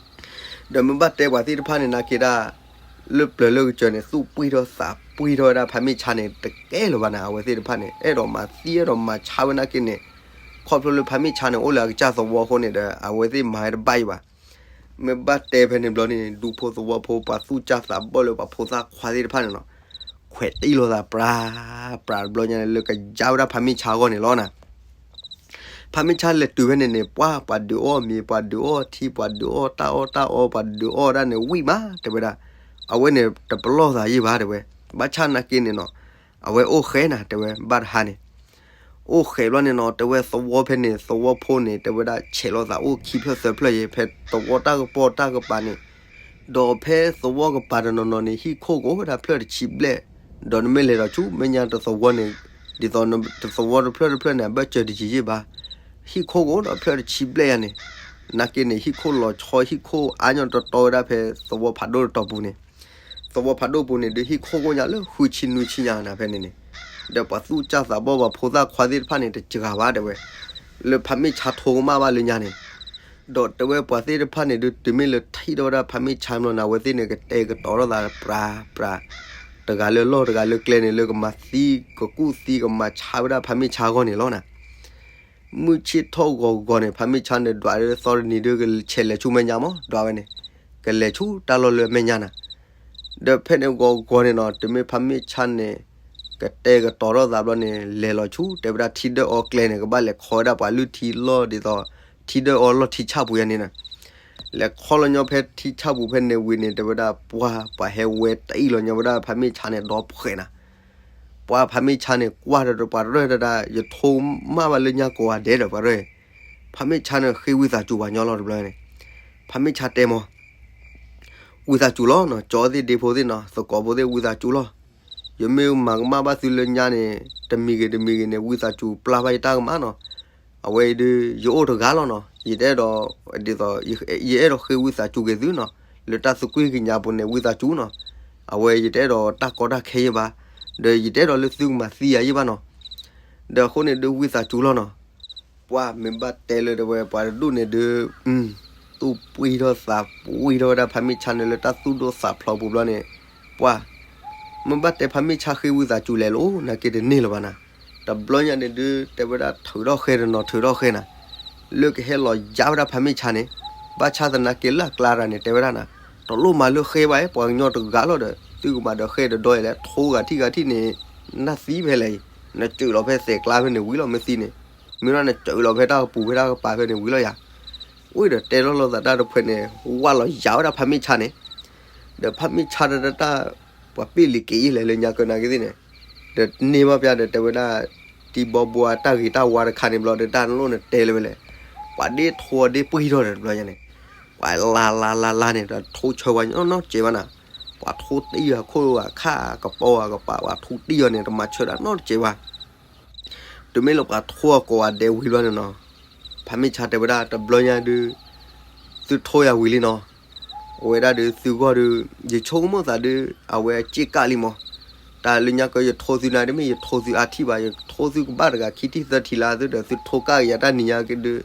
ဒီးမ့ၢ်ဘၣ်တဲပှၤသ့ၣ်တဖၣ်န့ၣ် နာ်က့ဒၣ် လၢပျၢၤလၢကစၢၤန့ၣ် သူၣ်ပှံၢ်ထီၣ်သးပှံၢ်ထီၣ်ဝဲဒၣ်ဖးမ့ၢ်ဆါန့ၣ် တကဲလၢၤဘၣ်နၤ အဝဲသ့ၣ်တဖၣ်န့ၣ် အဲၣ်ဒိးမၤသံအဲၣ်ဒိးမၤဆါဝဲနာ်က့န့ၣ်, ခီဖျိလၢဖးမ့ၢ်ဆါန့ၣ် အိၣ်လၢအကစၢ်သဝီအဃိန့ၣ်ဒီး အဝဲသ့ၣ်မၤဝဲတဘၣ်အံၤဘၣ်. မ့ၢ်ဘၣ်တဲဖဲန့ၣ်ဘျီန့ၣ် ဒူဖိသဝီဖိပှၤသူၣ်စၢ်သးဘီၣ်လၢပှၤဖိသၣ်ခွါသ့ၣ်တဖၣ်န့ၣ်လီၤ, ခွဲးတံၢ်လိာ်သးပြး ပြးတဘျီညါန့ၣ် လၢကယါဝဲဒၣ်ဖးမ့ၢ်ဆါအဂီၢ်န့ၣ်လီၤနၤ. ဖးမ့ၢ်ဆါလဲၤတုၤဖဲန့ၣ်န့ၣ် ပှၤ ပှၤဒုးအီၣ်မ့ၤ ပှၤဒုးအီၣ်ထံ ပှၤဒုးအီၣ်တၢ်အီၣ်တၢ်အီ ပှၤဒုးအီၣ်ဒၣ်န့ၣ်ဝံၣ်မး တဲဝဲဒၣ်, အဝဲန့ၣ်တပလီၢ်သးယံၣ်ဘၣ် တဲဝဲ, ဘၣ်ဆၣ်နာ်က့န့ၣ်နီၤ, အဝဲအိၣ်ဃဲနၤ တဲဝဲ ဘၣ်တဟါန့ၣ် အိၣ်ဃဲးဘျီန့ၣ်နီၤ တဲဝဲသဝီဖဲန့ၣ် သဝီဖိန့ၣ် တဲဝဲဒၣ်ဆဲးလိာ်သးအိၣ်ခံဖျၢၣ်သၢဖျၢၣ်ယဲ ဖဲသဝီတၢ်ကပီၤတၢ်ကပၤန့ၣ်, ဒီးဖဲသဝီကပၤတနီၤနီၤန့ၣ် ဟံၣ်ခိၣ်ကအိၣ်ဝဲဒၣ်ဖျၢၣ်တဆံဘျဲၣ်, ဒီးနမ့ၢ်လဲၤဒီးဆူမဲာ်ညါတသဝီန့ၣ်, ဒ်သိးတသဝီတဖျၢၣ်တဖျၢၣ်န့ၣ် အဘၢၣ်စၢၤတယံာ်ယံာ်ဘၣ်, ဟံၣ်ခိၣ်ကအိၣ်ဒီးဖျၢၣ်တဆံဘျဲၣ်ယါန့ၣ်, နာ်က့န့ၣ် ဟံၣ်ခိၣ်လီၤဆီ ဟံၣ်ခိၣ်အါညီတတီဝဲဒၣ်ဖဲသဝီဖးဒိၣ်တတီၤပူၤန့ၣ် သဝီဖးဒိၣ်ပူၤန့ၣ် ဒုးဟံၣ်ခိၣ်ကိၣ်ညါလၢဃုဆံနွံဆံညါနၤဖဲန့ၣ်န့ၣ်, ဒီးပှၤသူၣ်စၢ်သးဘီၣ်ပှၤဖိသၣ်ခွါသ့ၣ်တဖၣ်န့ၣ် တစှၤဘၣ်တဲဝဲ, လၢဖးမ့ၢ်ဆါထိကမၣ်ဘၣ်လၢညါန့ၣ်, ဒီးတဲဝဲပှၤသ့ၣ်တဖၣ်န့ၣ် ဒုးတုၤမ့ၢ်လၢထံၣ်ထီၣ်ဝဲဒၣ်ဖးမ့ၢ်ဆါဘျီန့ၣ် အဝဲသ့ၣ်န့ၣ်ကတဲာ်ကတီၤထီၣ်သးပြးပြး, တဂၤလၢလီၢ်တဂၤလၢကျဲန့ၣ် လၢကမၤသံကကူၣ်သံကမၤဆါဝဲဒၣ်ဖးမ့ၢ်ဆါအဂီၢ်န့ၣ်လီၤနၤ. မုၢ်ဆ့ၣ်ထီၣ်ဂီၤဂီၤန့ၣ် ဖးမ့ၢ်ဆါန့ၣ် ဒွးဒ်သီတနံၤဒုး ကဆဲးလဲၤဆူမဲာ်ညါမး ဒွးဝဲန့ၣ်, ကလဲၤဆူတၢ်လီၢ်လၢမဲာ်ညါနၤ. ဒီးဖဲန့ၣ်ဂီၤဂီၤန့ၣ်နီၤ တုၤမ့ၢ်ဖးမ့ၢ်ဆါန့ၣ် ကတဲာ်ကတီၤထီၣ်သးဘျီန့ၣ် လဲၤလီၤဆူ တဲဝဲဒၣ်ထံဒၢၣ်အီကျဲန့ၣ် ကဘၣ်လဲၤခီဝဲဒၣ်ပှၤလုၢ်ထံလီၢ်ဒ်သိး ထံဒၢၣ်အီလီၢ်ထံဆၣ်ပူၤယါန့ၣ်နၤ. လဲၤခီလီၤညီဖဲထံဆၣ်ပူၤဖဲန့ၣ်ဝံၤန့ၣ် တဲဝဲဒၣ်ပှၤ ပှၤဟဲဝဲတအံၣ်လီၤညီဝဲဒၣ်ဖးမ့ၢ်ဆါန့ၣ် ဒီဖှဲးနၤ. ပှၤဖးမ့ၢ်ဆါန့ၣ် ကွၢ်ဒီးပှၤရဲၣ်တဒၣ် ယထိကမၣ်ဘၣ်လၢညါကိးဂၤဒဲးဒီးပှၤရဲၣ်, ဖးမ့ၢ်ဆါန့ၣ်ဃ့ဝံသးစူၤပှၤညီလီၤတဘျီန့ၣ်, ဖးမ့ၢ်ဆါတဲမး ဝံသးစူၤလီၤနီၤ, ကၠီသ့ၣ်ဒ့ဖိသ့ၣ်နီၤ သကိးဖိသ့ၣ် ဝံသးစူၤလီၤ. ယမ့ၢ်မၤကမၣ်ဘၣ်သုလၢညါန့ၣ် တမံၤဂ့ၤတမံၤဂ့ၤန့ၣ် ဝံသးစူၤပျၢ်ဘၣ်ယတၢ်ကမၣ်နီၤ. အဝဲအံၤဒုး ယအိၣ်တဂၤလီၤနီၤ, ယတအဲၣ်ဒိး ဒ်သိး ယအဲၣ်ဒိးဃ့ဝံသးစူၤက့ၤသုနီၤ, လၢတၢ်သကွံၢ်ကညးပူၤန့ၣ် ဝံသးစူၤနီၤ. အဝဲယတအဲၣ်ဒိးတၢ်ကီတၢ်ခဲယဲၢ်ဘၣ်, ဒီးယတအဲၣ်ဒိးလၢသုကမၤသံယၤယဲၢ်ဘၣ်နီၤ. ဒီးအဃိန့ၣ်ဒုးဝံသးစူၤလီၤနီၤ. ပှၤမ့ၢ်ဘၣ်တဲလၢတဝဲ ပှၤတဒူၣ်န့ၣ်ဒုး သူၣ်ပှံၢ်ထီၣ်သးပှံၢ်ထီၣ်ဝဲဒၣ်ဖးမ့ၢ်ဆါန့ၣ်လၢတၢ်သူၣ်ဒိၣ်သးဖျိးပူၤဘျီန့ၣ်, ပှၤ မ့ၢ်ဘၣ်တဲဖးမ့ၢ်ဆါဃ့ဝံသးစူၤလဲၤလိာ် နာ်က့တန့ၢ်လၢၤဘၣ်နၤ. တဘျီညါန့ၣ်ဒုး တဲဝဲဒၣ်ထုးထီၣ်ဃဲတနီၤထုးထီၣ်ဃဲနၤ, လၢကဟဲလီၤယါဝဲဒၣ်ဖးမ့ၢ်ဆါန့ၣ်, ဘၣ်ဆၣ်သနာ်က့လၢအကျါတဂၤန့ၣ် တဲဝဲဒၣ်နၤ, တလိၣ်မၤလၢဃဲဘၣ် ပှၤကညီတဂၤလီၤဒီး သုကမၤဒီးဃဲတဒီးလဲၣ် ထိဂၤထံၣ်ဂၤထံၣ်န့ၣ်, နၢ်သံဖဲလဲၣ်အံၤ, နစၢၤလီၤဖဲသဲးကျါဖဲန့ၣ်ဝံၤလီၤမ့ၢ်သံန့ၣ်, မ့ၢ်ဒၣ်နစၢၤလီၤဖဲတၢ်ကပူၤဖဲတၢ်ကပၤဖဲန့ၣ်ဝံၤလီၤယၤ. အိၣ်ဒီးတဲထီၣ်လိာ်သးတၢ်တဖှဲးန့ၣ် ဝၢ်လီၤယါဝဲဒၣ်ဖးမ့ၢ်ဆါန့ၣ်, ဒီးဖးမ့ၢ်ဆါတၢ်တၢ် ပှၤပ့ၢ်လံၤက့ၤယဲၢ်လဲၣ်လၢညါကနာ်က့သ့ၣ်န့ၣ်, ဒီးန့ၢ်ဘၣ်ပျၢ်ဒီးတဲဝဲဒၣ်, ထ တံၤဘီဘိအတၢ်ဂ့ၤတၢ်ဝါတခါန့ၣ်ဘျီဒီး တၢ်နလိၣ်န့ၣ်တဲလၢၤဝဲလဲၣ်, ပှၤဒ့ထိအီၤဒ့ပှံၢ်ထီၣ်ဒီးတဘျီညါန့ၣ်, ပှၤလါလါလါလါန့ၣ် ဒီးထိဆၢဝဲညီနီတစဲးဘၣ်နၤ, ပှၤထိတံၢ်အခိၣ်အခါကပီၤအကပၤ ပှၤထိတံၢ်အီၤန့ၣ် တမၤဆၢဒၣ်နီတစဲးဘၣ်. တုၤမ့ၢ်လၢပှၤထိအကိးဂၤဒဲးဝံၤဘျီန့ၣ်နီၤ, ဖးမ့ၢ်ဆါတဲဝဲဒၣ်တဘျီညါဒုး သုထိယၤဝံၤလံနီၤ, အဝဲဒၣ်ဒုးသုဂီၢ်ဒုး ယဆိကမိၣ်သးဒုး အဝဲစ့ၢ်ကၣ်လံမး, တၢ်လၢညါကၢယထိသုနၤ တမ့ၢ်ယထိသုအါထံၣ်ဘၣ်, ယထိသုကဘၣ်တဂၤခံထံၣ်သၢထံၣ်လၢသုဒီး သုထိကၣ်က့ၤယၤတၢ်နံၤညါက့ဒုး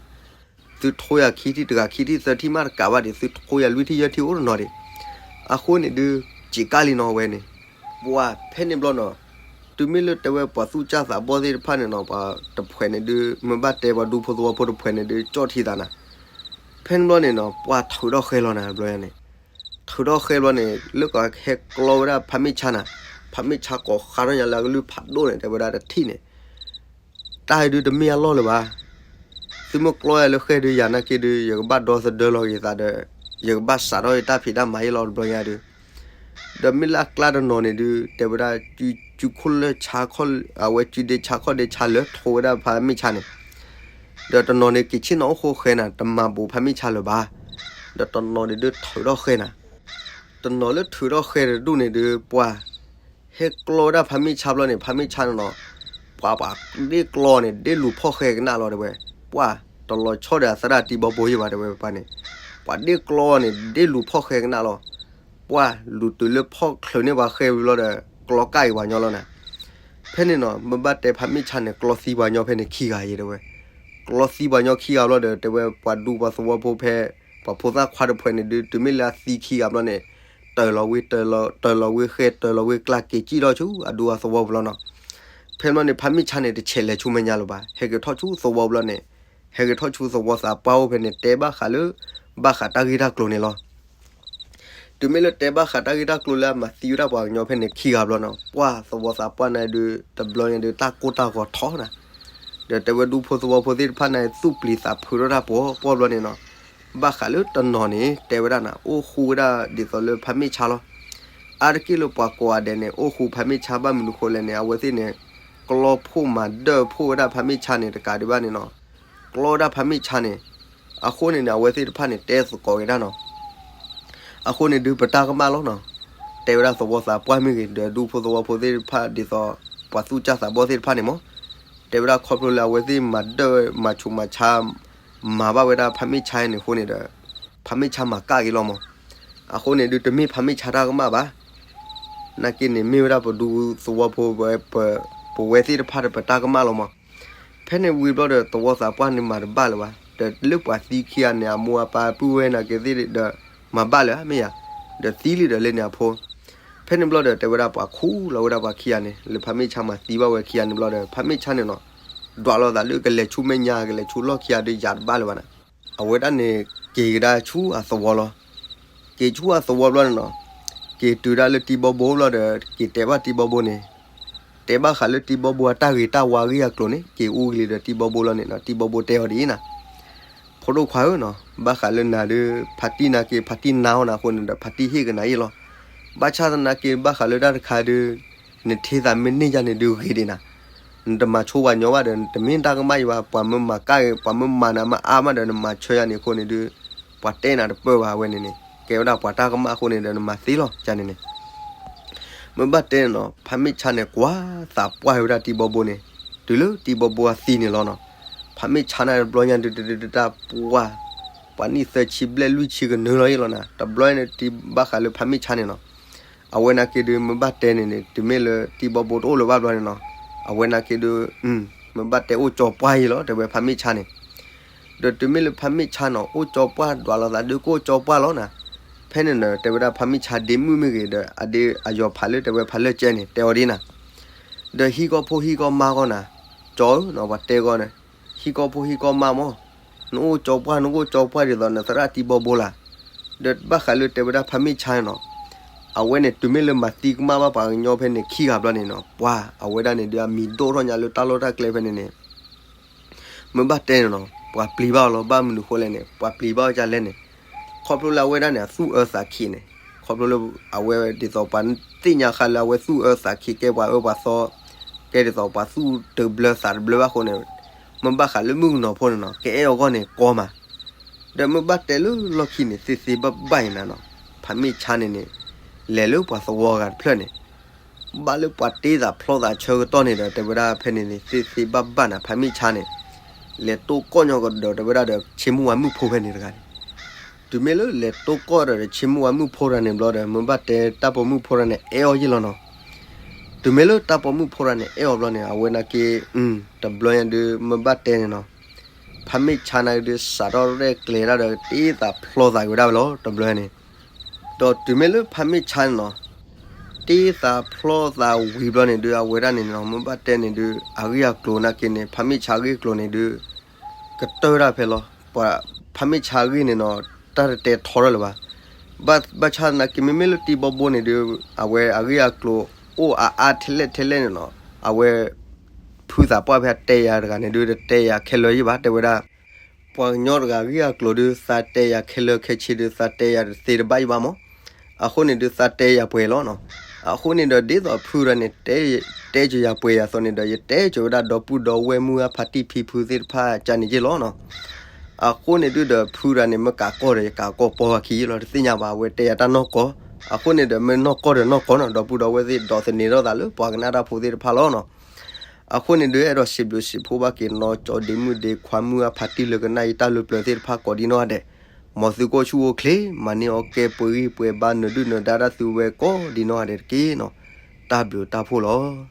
သုထိယၤခံထံၣ်တဂၤခံထံၣ်သၢထံၣ်မးတကးဘၣ်ဒံး သုထိယၤလွံၢ်ထံၣ်ယဲၢ်ထံၣ်အိၣ်တနီၤဒံး, အဃိန့ၣ်ဒုး စ့ၢ်ကၣ်လံနီၤဝဲန့ၣ်, ပှၤဖဲန့ၣ်ဘျီနီၤ, တုၤမ့ၢ်လၢတဲဝဲပှၤသူၣ်စၢ်သးဘီၣ်သ့ၣ်တဖၣ်န့ၣ်နီၤ ပှၤတဖှဲးန့ၣ်ဒုး မ့ၢ်ဘၣ်တဲပှၤဒူဖိသဝီဖိတဖှဲးန့ၣ်ဒုး ကၠီၣ်ထံသးနၤ, ဖဲန့ၣ်ဘျီန့ၣ်နီၤ ပှၤထုးထီၣ်ဃဲလီၤနၤဘျီန့ၣ်, ထုးထီၣ်ဃဲဘျီန့ၣ် လၢကဟဲကျီဝဲဒၣ်ဖးမ့ၢ်ဆါနၤ, ဖးမ့ၢ်ဆါကိးဃါထီၣ်ညါလၢအကလုၢ်ဖးဒိၣ်န့ၣ် တဲဝဲဒၣ်တထံၣ်န့ၣ် တၢ်အံၤဒုးတမ့ၢ်အလီၢ်လၢၤဘၣ်, သုမ့ၢ်ကျီယၤလၢဃဲဒုး ယၤနာ်က့ဒုး ယကဘၣ်ဒီသဒၢလီၤက့ၤသးဒီး ယကဘၣ်စးထီၣ်ယတၢ်ဖံးတၢ်မၤအံၤလီၤတဘျီညါဒုး, ဒီးမ့ၢ်လၢအကျါတနီၤန့ၣ်ဒုး တဲဝဲဒၣ် စုခိၣ်လၢဆါခီၣ် အဝဲစုဒ့ဆါခီၣ်ဒ့ဆါလၢထိဝဲဒၣ်ဖးမ့ၢ်ဆါန့ၣ်, ဒီးတနီၤန့ၣ်က့ၤဆ့ၣ်နီၤအိၣ်ဃိဃဲနၤ တမၤဘူးဖးမ့ၢ်ဆါလၢၤဘၣ်, ဒီးတနီၤန့ၣ်ဒုးထုးထီၣ်ဃဲနၤ, တနီၤလၢထုးထီၣ်ဃဲတဒူၣ်န့ၣ်ဒုး ပှၤ ဟဲကျီဝဲဒၣ်ဖးမ့ၢ်ဆါဘျီန့ၣ် ဖးမ့ၢ်ဆါန့ၣ်နီၤ, ပှၤပှၤဒ့ကျီန့ၣ် ဒ့လူၤဖီၣ်ဃဲကနၣ်လီၤတဲဝဲ, ပှၤတလီၤဆီဒီးအသရၣ်တံၤဘီဘိယဲၢ်ဘၣ်တဲဝဲပၢ်န့ၣ်, ပှၤဒ့ကျီန့ၣ် ဒ့လူၤဖီၣ်ဃဲကနၣ်လီၤ, ပှၤလူၤတုၤလၢဖီၣ်ချုးန့ၢ်ပှၤဃဲဝံၤဘျီဒီး ကျီကၣ်အံၤပှၤညီလီၤနၤ, ဖဲန့ၣ်နီၤ မ့ၢ်ဘၣ်တဲဖးမ့ၢ်ဆါန့ၣ် ကျီသံပှၤညီဖဲန့ၣ်ခံဂၤယဲတဲဝဲ, ကျီသံပှၤညီခံဂၤဘျီဒီး တဲဝဲပှၤဒူပှၤသဝီဖိဖဲ ပှၤဖိသၣ်ခွါတဖှဲးန့ၣ်ဒုး တုၤမ့ၢ်လၢအသံခံဂၤဘျီန့ၣ် တၢၢ်လီၤဝ့ တၢၢ်လီၤဝ့ဃဲ တၢၢ်လီၤဝ့ကျါ က့ၤစံၣ်ထီၣ်ဆူအဒူအသဝီပူၤလီၤနီၤ, ဖဲန့ၣ်ဘျီန့ၣ် ဖးမ့ၢ်ဆါန့ၣ် တဆဲးလဲၤဆူမဲာ်ညါလၢၤဘၣ် ဟဲက့ၤထီၣ်ဆူသဝီပူၤလီၤန့ၣ်, ဟဲက့ၤထီၣ်ဆူသဝီသးပှၢ်အိၣ်ဖဲန့ၣ် တဲဘၣ်ဃးလၢ ဘၣ်ဃးတၢ်ဂ့ၢ်တၢ်ကျိၤန့ၣ်လီၤ. တုၤမ့ၢ်လၢတဲဘၣ်ဃးတၢ်ဂ့ၢ်တၢ်ကျိၤလၢအမၤသံဝဲဒၣ်ပှၤကညီဖဲန့ၣ်ခံဂၤဘျီနီၤ, ပှၤသဝီသးပှၢ်န့ၣ်ဒုး တဘျီန့ၣ်ဒုး တၢ်ကိၢ်တၢ်ဂီၤထီၣ်နၤ, ဒီးတဲဝဲဒူဖိသဝီဖိသ့ၣ်တဖၣ်န့ၣ် သူၣ်ပျံၤသးဖုးထီၣ်တၢ်ပှီၢ်ပှီၢ်ဘျီန့ၣ်နီၤ, ဘၣ်ဃးလၢတနီၤန့ၣ် တဲဝဲဒၣ်နၤ အိၣ်ဃူဝဲဒၣ်ဒ်သိးလၢဖးမ့ၢ်ဆါလီၤ. အါတက့ၢ်လၢပှၤကိးဂၤဒဲးန့ၣ် အိၣ်ဃူဖးမ့ၢ်ဆါဘၣ်မနုၤဃိလဲၣ်န့ၣ် အဝဲသ့ၣ်န့ၣ် ကျီဖှိၣ်မၤဒၢၣ်ဖှိၣ်ဝဲဒၣ်ဖးမ့ၢ်ဆါန့ၣ် တကးဒံးဘၣ်န့ၣ်နီၤ, ကျီဝဲဒၣ်ဖးမ့ၢ်ဆါန့ၣ်, အဃိန့ၣ်န့ၣ် အဝဲသ့ၣ်တဖၣ်န့ၣ် တဲသကိးက့ၤဒၣ်နီၤ, အဃိန့ၣ်ဒုးပတၢ်ကမၣ်လီၤနီၤ, တဲဝဲဒၣ်သဝီသးပှၢ်မ့ၢ်ဂ့ၤ ဒီးဒူဖိသဝီဖိသ့ၣ်တဖၣ်ဒ်သိး ပှၤသူၣ်စၢ်သးဘီၣ်သ့ၣ်တဖၣ်န့ၣ်မး, တဲဝဲဒၣ်ခီဖျိလၢအဝဲသ့ၣ်မၤဒၢၣ်မၤဆူးမၤဆါ မၤဘၣ်ဝဲဒၣ်ဖးမ့ၢ်ဆါန့ၣ်အဃိန့ၣ်ဒီး ဖးမ့ၢ်ဆါမၤကၣ်က့ၤလီၤမး, အဃိန့ၣ်ဒုးတမ့ၢ်ဖးမ့ၢ်ဆါတၢ်ကမၣ်ဘၣ် နာ်က့န့ၣ်မ့ၢ်ဝဲဒၣ်ပဒူသဝီဖိ ပဝဲသ့ၣ်တဖၣ်ဒီးပတၢ်ကမၣ်လီၤမး, ဖဲန့ၣ်ဝံၤဘျီဒီးသဝီသးပှၢ်န့ၣ်မၤတဘၣ်လၢၤဘၣ်, ဒီးလၢပှၤသံခံဂၤန့ၣ် အမိၢ်အပၢ်ပုၢ်ဝဲၢ်နာ်က့သ့ၣ်ဒီး မၤဘၣ်လၢၤမ့ၢ်ယၤ, ဒီးသံလံဒီးလၢန့ၣ်အဖိ, ဖဲန့ၣ်ဘျီဒီးတဲဝဲဒၣ်ပှၤခူၣ်လီၤဝဲဒၣ်ပှၤခံဂၤန့ၣ် လၢဖးမ့ၢ်ဆါမၤသံဘၣ်ဝဲခံဂၤန့ၣ်ဘျီဒီး ဖးမ့ၢ်ဆါန့ၣ်နီၤ, ဒွးလိာ်သးလၢကလဲၤဆူမဲာ်ညါ ကလဲၤဆူလီၢ်ခံဂၤဒီးယၤတဘၣ်လၢၤဘၣ်နၤ, အဝဲဒၣ်န့ၣ် က့ၤကဒါဆူအသဝီလီၤ. က့ၤဆူအသဝီဘျီန့ၣ်နီၤ, က့ၤတုၤဒၣ်လၢတံၤဘီဘိဘျီဒီး က့ၤတဲဘၣ်တံၤဘီဘိန့ၣ်, တဲဘၣ်ဃးလၢတံၤဘီဘိအတၢ်ဂ့ၤတၢ်ဝါဂ့ၢ်အကျိၤန့ၣ် က့ၤအူကလံၤဒီးတံၤဘီဘိလီၤန့ၣ်နီၤ, တံၤဘီဘိတဲအီၤဒ်အံၤနၤ, ဖိဒိၣ်ခွါဧၢနီၤ, ဘၣ်ဃးလၢနၤဒုး ဖါတံၢ်နာ်က့ ဖါတံၢ်နာ်အီၤနၤအဃိန့ၣ်ဒီး ဖါတံၢ်ဟ့ၣ်ကနၤအံၤလီၤ. ဘၣ်ဆၣ်သနာ်က့ ဘၣ်ဃးလၢတၢ်တခါဒုး နထံသးမ့ၢ်န့ၢ်ယၤန့ၣ်ဒုးဂ့ၤဒံးနၤ, နတမၤဆိပှၤညီဘၣ်ဒီး နတမ့ၢ်တၢ်ကမၣ်ယံၤဘၣ်, ပှၤမ့ၢ်မၤကၣ် ပှၤမ့ၢ်မၤနၤမ့ၢ်အါမးဒီး နမၤဆၢယၤန့ၣ်အဃိန့ၣ်ဒုး ပှၤတဲနၤတပၢၢ်ဘၣ်ဝဲန့ၣ်န့ၣ်, ကဲဝဲဒၣ်ပှၤတၢ်ကမၣ်အဃိန့ၣ်ဒီး နမၤသ့လီၤ ယၤန့ၣ်န့ၣ် မ့ၢ်ဘၣ်တဲန့ၣ်နီၤ, ဖါမ့ၢ်ဆါန့ၣ် ကွၢ်သးပှၢ်ဝဲဒၣ်တံၤဘီဘိန့ၣ်, တုၤလၢတံၤဘီဘိအသံန့ၣ်လီၤနီၤ, ဖါမ့ၢ်ဆါန့ၣ်တဘျီညါဒုး တတတတၢ်ပှၢ်, ပှၤနံၣ်သၢဆံဘျဲၣ်လွံၢ်ဆံကနၢလီၤယံၤလီၤနၤ, တဘျီန့ၣ်တံၤဘၣ်ဃးလၢဖါမ့ၢ်ဆါန့ၣ်နီၤ, အဝဲနာ်က့ဒုး မ့ၢ်ဘၣ်တဲန့ၣ်န့ၣ် တုၤမ့ၢ်လၢတံၤဘီဘိတအိၣ်လၢၤဘၣ်ဘျီန့ၣ်နီၤ, အဝဲနာ်က့ဒုး မ့ၢ်ဘၣ်တဲအိၣ်ကၠီပှၢ်ယံၤလီၤ တဲဝဲဖါမ့ၢ်ဆါန့ၣ် ဒီးတုၤမ့ၢ်လၢဖါမ့ၢ်ဆါနီၤ အိၣ်ကၠီပှၢ်ဒွးလိာ်သးဒုးကအိၣ်ကၠီပှၢ်လီၤနၤ, ဖဲန့ၣ်ဒီး တဲဝဲဒၣ်ဖါမ့ၢ်ဆါဒ့မုၣ်မ့ၢ်ဂ့ၤဒီး အဒ့အယီၤဖးလၢတဲဝဲဖးလၢကဲန့ၣ် တဲအီၤဒ်နၤ, ဒီးဟံၣ်ကီၢ်ဖိဟံၣ်ကီၢ်မါဂီၢ်နၤ, ကၠီဧၢနီၤ ပှၤတဲဂီၢ်န့ၣ်, ဟံၣ်ကီၢ်ဖိဟံၣ်ကီၢ်မါမး, နအိၣ်ကၠီပှၢ် နကအိၣ်ကၠီပှၢ်ဒ်သိးနသရၣ်တံၤဘီဘိလၢ်, ဒီးဘၣ်ဃးလၢတဲဝဲဒၣ်ဖါမ့ၢ်ဆါန့ၣ်နီၤ, အဝဲန့ၣ်တုၤမ့ၢ်လၢမၤသံကမၣ်ဘၣ်ပှၤကညီဖဲန့ၣ်ခံဂၤဘျီန့ၣ်နီၤ, ပှၤအဝဲဒၣ်န့ၣ်ဒုးအမံၤဒိၣ်ထီၣ်ညါလၢတၢ်လီၢ်တၢ်ကျဲဖဲန့ၣ်န့ၣ် မ့ၢ်ဘၣ်တဲန့ၣ်နီၤ ပှၤပျံၤဘၣ်အီၤလီၤ ဘၣ်မနုၤဃိလဲၣ်န့ၣ် ပှၤပျံၤဘၣ်အီၤဒ်လဲၣ်န့ၣ်, ခီဖျိလၢအဝဲဒၣ်န့ၣ် အသူၣ်အၢသးခံးန့ၣ်, ခီဖျိလၢအဝဲဒ်သိးပှၤသ့ၣ်ညါဃာ်လၢအဝဲသူၣ်အၢသးခံးကဲပှၤအၢပှၤသီ, ကဲဒ်သိးပှၤသူၣ်တဘျၢသးတဘျၢဘၣ်အဃိန့ၣ်, မ့ၢ်ဘၣ်ဃးလၢမုၣ်ကနီၤဖိန့ၣ်နီၤ ကအဲၣ်အီၤအဂီၢ်န့ၣ်ကီမး. ဒီးမ့ၢ်ဘၣ်တဲလၢလီၢ်ခံန့ၣ် သ့သ့ဘၣ်ဘၣ်အံၤနၤနီၤ, ဖးမ့ၢ်ဆါန့ၣ်န့ၣ် လဲၤလၢပှၤသဝီဂၤတဖျၢၣ်န့ၣ် ဘၣ်လၢပှၤတ့သးဖျီသးဆၢကတီၢ်န့ၣ်ဒီး တဲဝဲဒၣ်ဖဲန့ၣ်န့ၣ် သ့သ့ဘၣ်ဘၣ်နၤ ဖးမ့ၢ်ဆါန့ၣ် လဲၤတိၢ်ကီၢ်ညီကဒီး တဲဝဲဒၣ်ဒီး ဆ့မုၢ်ဝါမုၣ်ဖိဖဲန့ၣ်တဂၤန့ၣ်. တုၤမ့ၢ်လၢလဲၤတိၢ်ကီၢ်ဒီး ဆ့မုၢ်ဝါမုၣ်ဖိတဂၤန့ၣ်ဘျီဒီး မ့ၢ်ဘၣ်တဲတၢ်ပိာ်မုၣ်ဖိတဂၤန့ၣ် အဲၣ်အီၤယ့ၢ်လီၤနီၤ. တုၤမ့ၢ်လၢတၢ်ပိာ်မုၣ်ဖိတဂၤန့ၣ် အဲၣ်အီၤဘျီန့ၣ် အဝဲနာ်က့ တဘျီညါဒုး မ့ၢ်ဘၣ်တဲန့ၣ်နီၤ, ဖးမ့ၢ်ဆါနာ်က့ဒုး စးထီၣ်ရဲၣ်ကျဲၤဒၣ်ဒီး တ့သးဖျီသးက့ၤဝဲဒၣ်ဝဲလီၤ တဘျီန့ၣ်. ဒီးတုၤမ့ၢ်လၢဖးမ့ၢ်ဆါန့ၣ်နီၤ တ့သးဖျီသးဝံၤဘျီန့ၣ်ဒုး အဝဲဒၣ်န့ၣ်နီၤ မ့ၢ်ဘၣ်တဲန့ၣ်ဒုး အဂ့ၢ်အကျိၤနာ်က့န့ၣ် ဖးမ့ၢ်ဆါအဂ့ၢ်အကျိၤန့ၣ်ဒုး ကတၢၢ်ဝဲဒၣ်ဖဲလီၤ. ပှၤဖးမ့ၢ်ဆါအဂ့ၢ်န့ၣ်နီၤ တၢ်တတဲထီထီၣ်လၢၤဘၣ်. ဘၣ်ဆၣ်သနာ်က့ မ့မ့ၢ်လၢတံၤဘီဘိန့ၣ်ဒုး အဝဲအဂ့ၢ်အကျိၤအိၣ်အါအါထဲလဲၣ်ထဲလဲၣ်န့ၣ်နီၤ အဝဲ ဖုသးပှၢ်ဖဲတဲယၤတဂၤန့ၣ်ဒုး တတဲယၤခဲလၢာ်ယ့ၢ်ဘၣ် တဲဝဲဒၣ် ပှၤကညီတဂၤအဂ့ၢ်အကျိၤဒုး သးတဲယၤခဲလၢာ်ခဲဆ့ဒုး သးတဲယၤတသ့တဘၣ်ယ့ၢ်ဘၣ်မး. အဃိန့ၣ်ဒုး သးတဲယၤပှဲၤလီၤနီၤ. အဃိန့ၣ်ဒီး ဒ်သိးဖုတဂၤန့ၣ် တဲစၢၤယၤပှဲၤယၤအသိးန့ၣ်ဒီး ယတဲစၢၤဝဲဒၣ်ဒီပုၢ်ဒီဝဲၢ်မုၢ်ဂၢ်ဖါတံၢ်ဖံဖုသ့ၣ်တဖၣ်ကန့ၣ်ယ့ၢ်လီၤနီၤ. အဃိန့ၣ်ဒုးဒီး ဖုတဂၤန့ၣ် မ့ၢ်ကးကီၢ်ဒီး ယကးကီၢ်ပီၢ်အခံယ့ၢ်လီၤ တသ့ၣ်ညါဘၣ် အဝဲတဲယၤတၢ်နီၢ်ကီၢ်. အဃိန့ၣ်ဒီး မ့ၢ်နီၢ်ကီၢ်ဒီးနီၢ်ကီၢ်နီၤ ဒီပုၢ်ဒီဝဲၢ်သ့ၣ် ဒီးသန့ၤထီၣ်သးလၢပှၤကနၣ်တၢ်ဖိသ့ၣ်တဖၣ်လီၤနီၤ. အဃိန့ၣ်ဒုး အဲၣ်ဒိးစံးဘျုးစံးဖှိၣ်ဘၣ်က့ၤနီၢ်ကၠီဒ့မုၣ်ဒ့ခွါမုၢ်ဂၢ်ဖါတံၢ်လၢကနၣ်ယတၢ်လၢပျၢၤသ့ၣ်တဖၣ်ကိးဒံနီၢ်ဂၤဒဲး, မ်သုကအိၣ်ဆူၣ်အိၣ်ချ့ မၤန့ၢ်အီၣ်ကဲပှဲၤဂံၢ်ပှဲၤဘါနၢၤဒုၣ်နၢၤဒါတၢ်သုဝဲကိးဒံနီၢ်ဂၤဒဲးတက့ၢ်နီၤ. တၢ်ဘျုးတၢ်ဖှိၣ်လီၤ.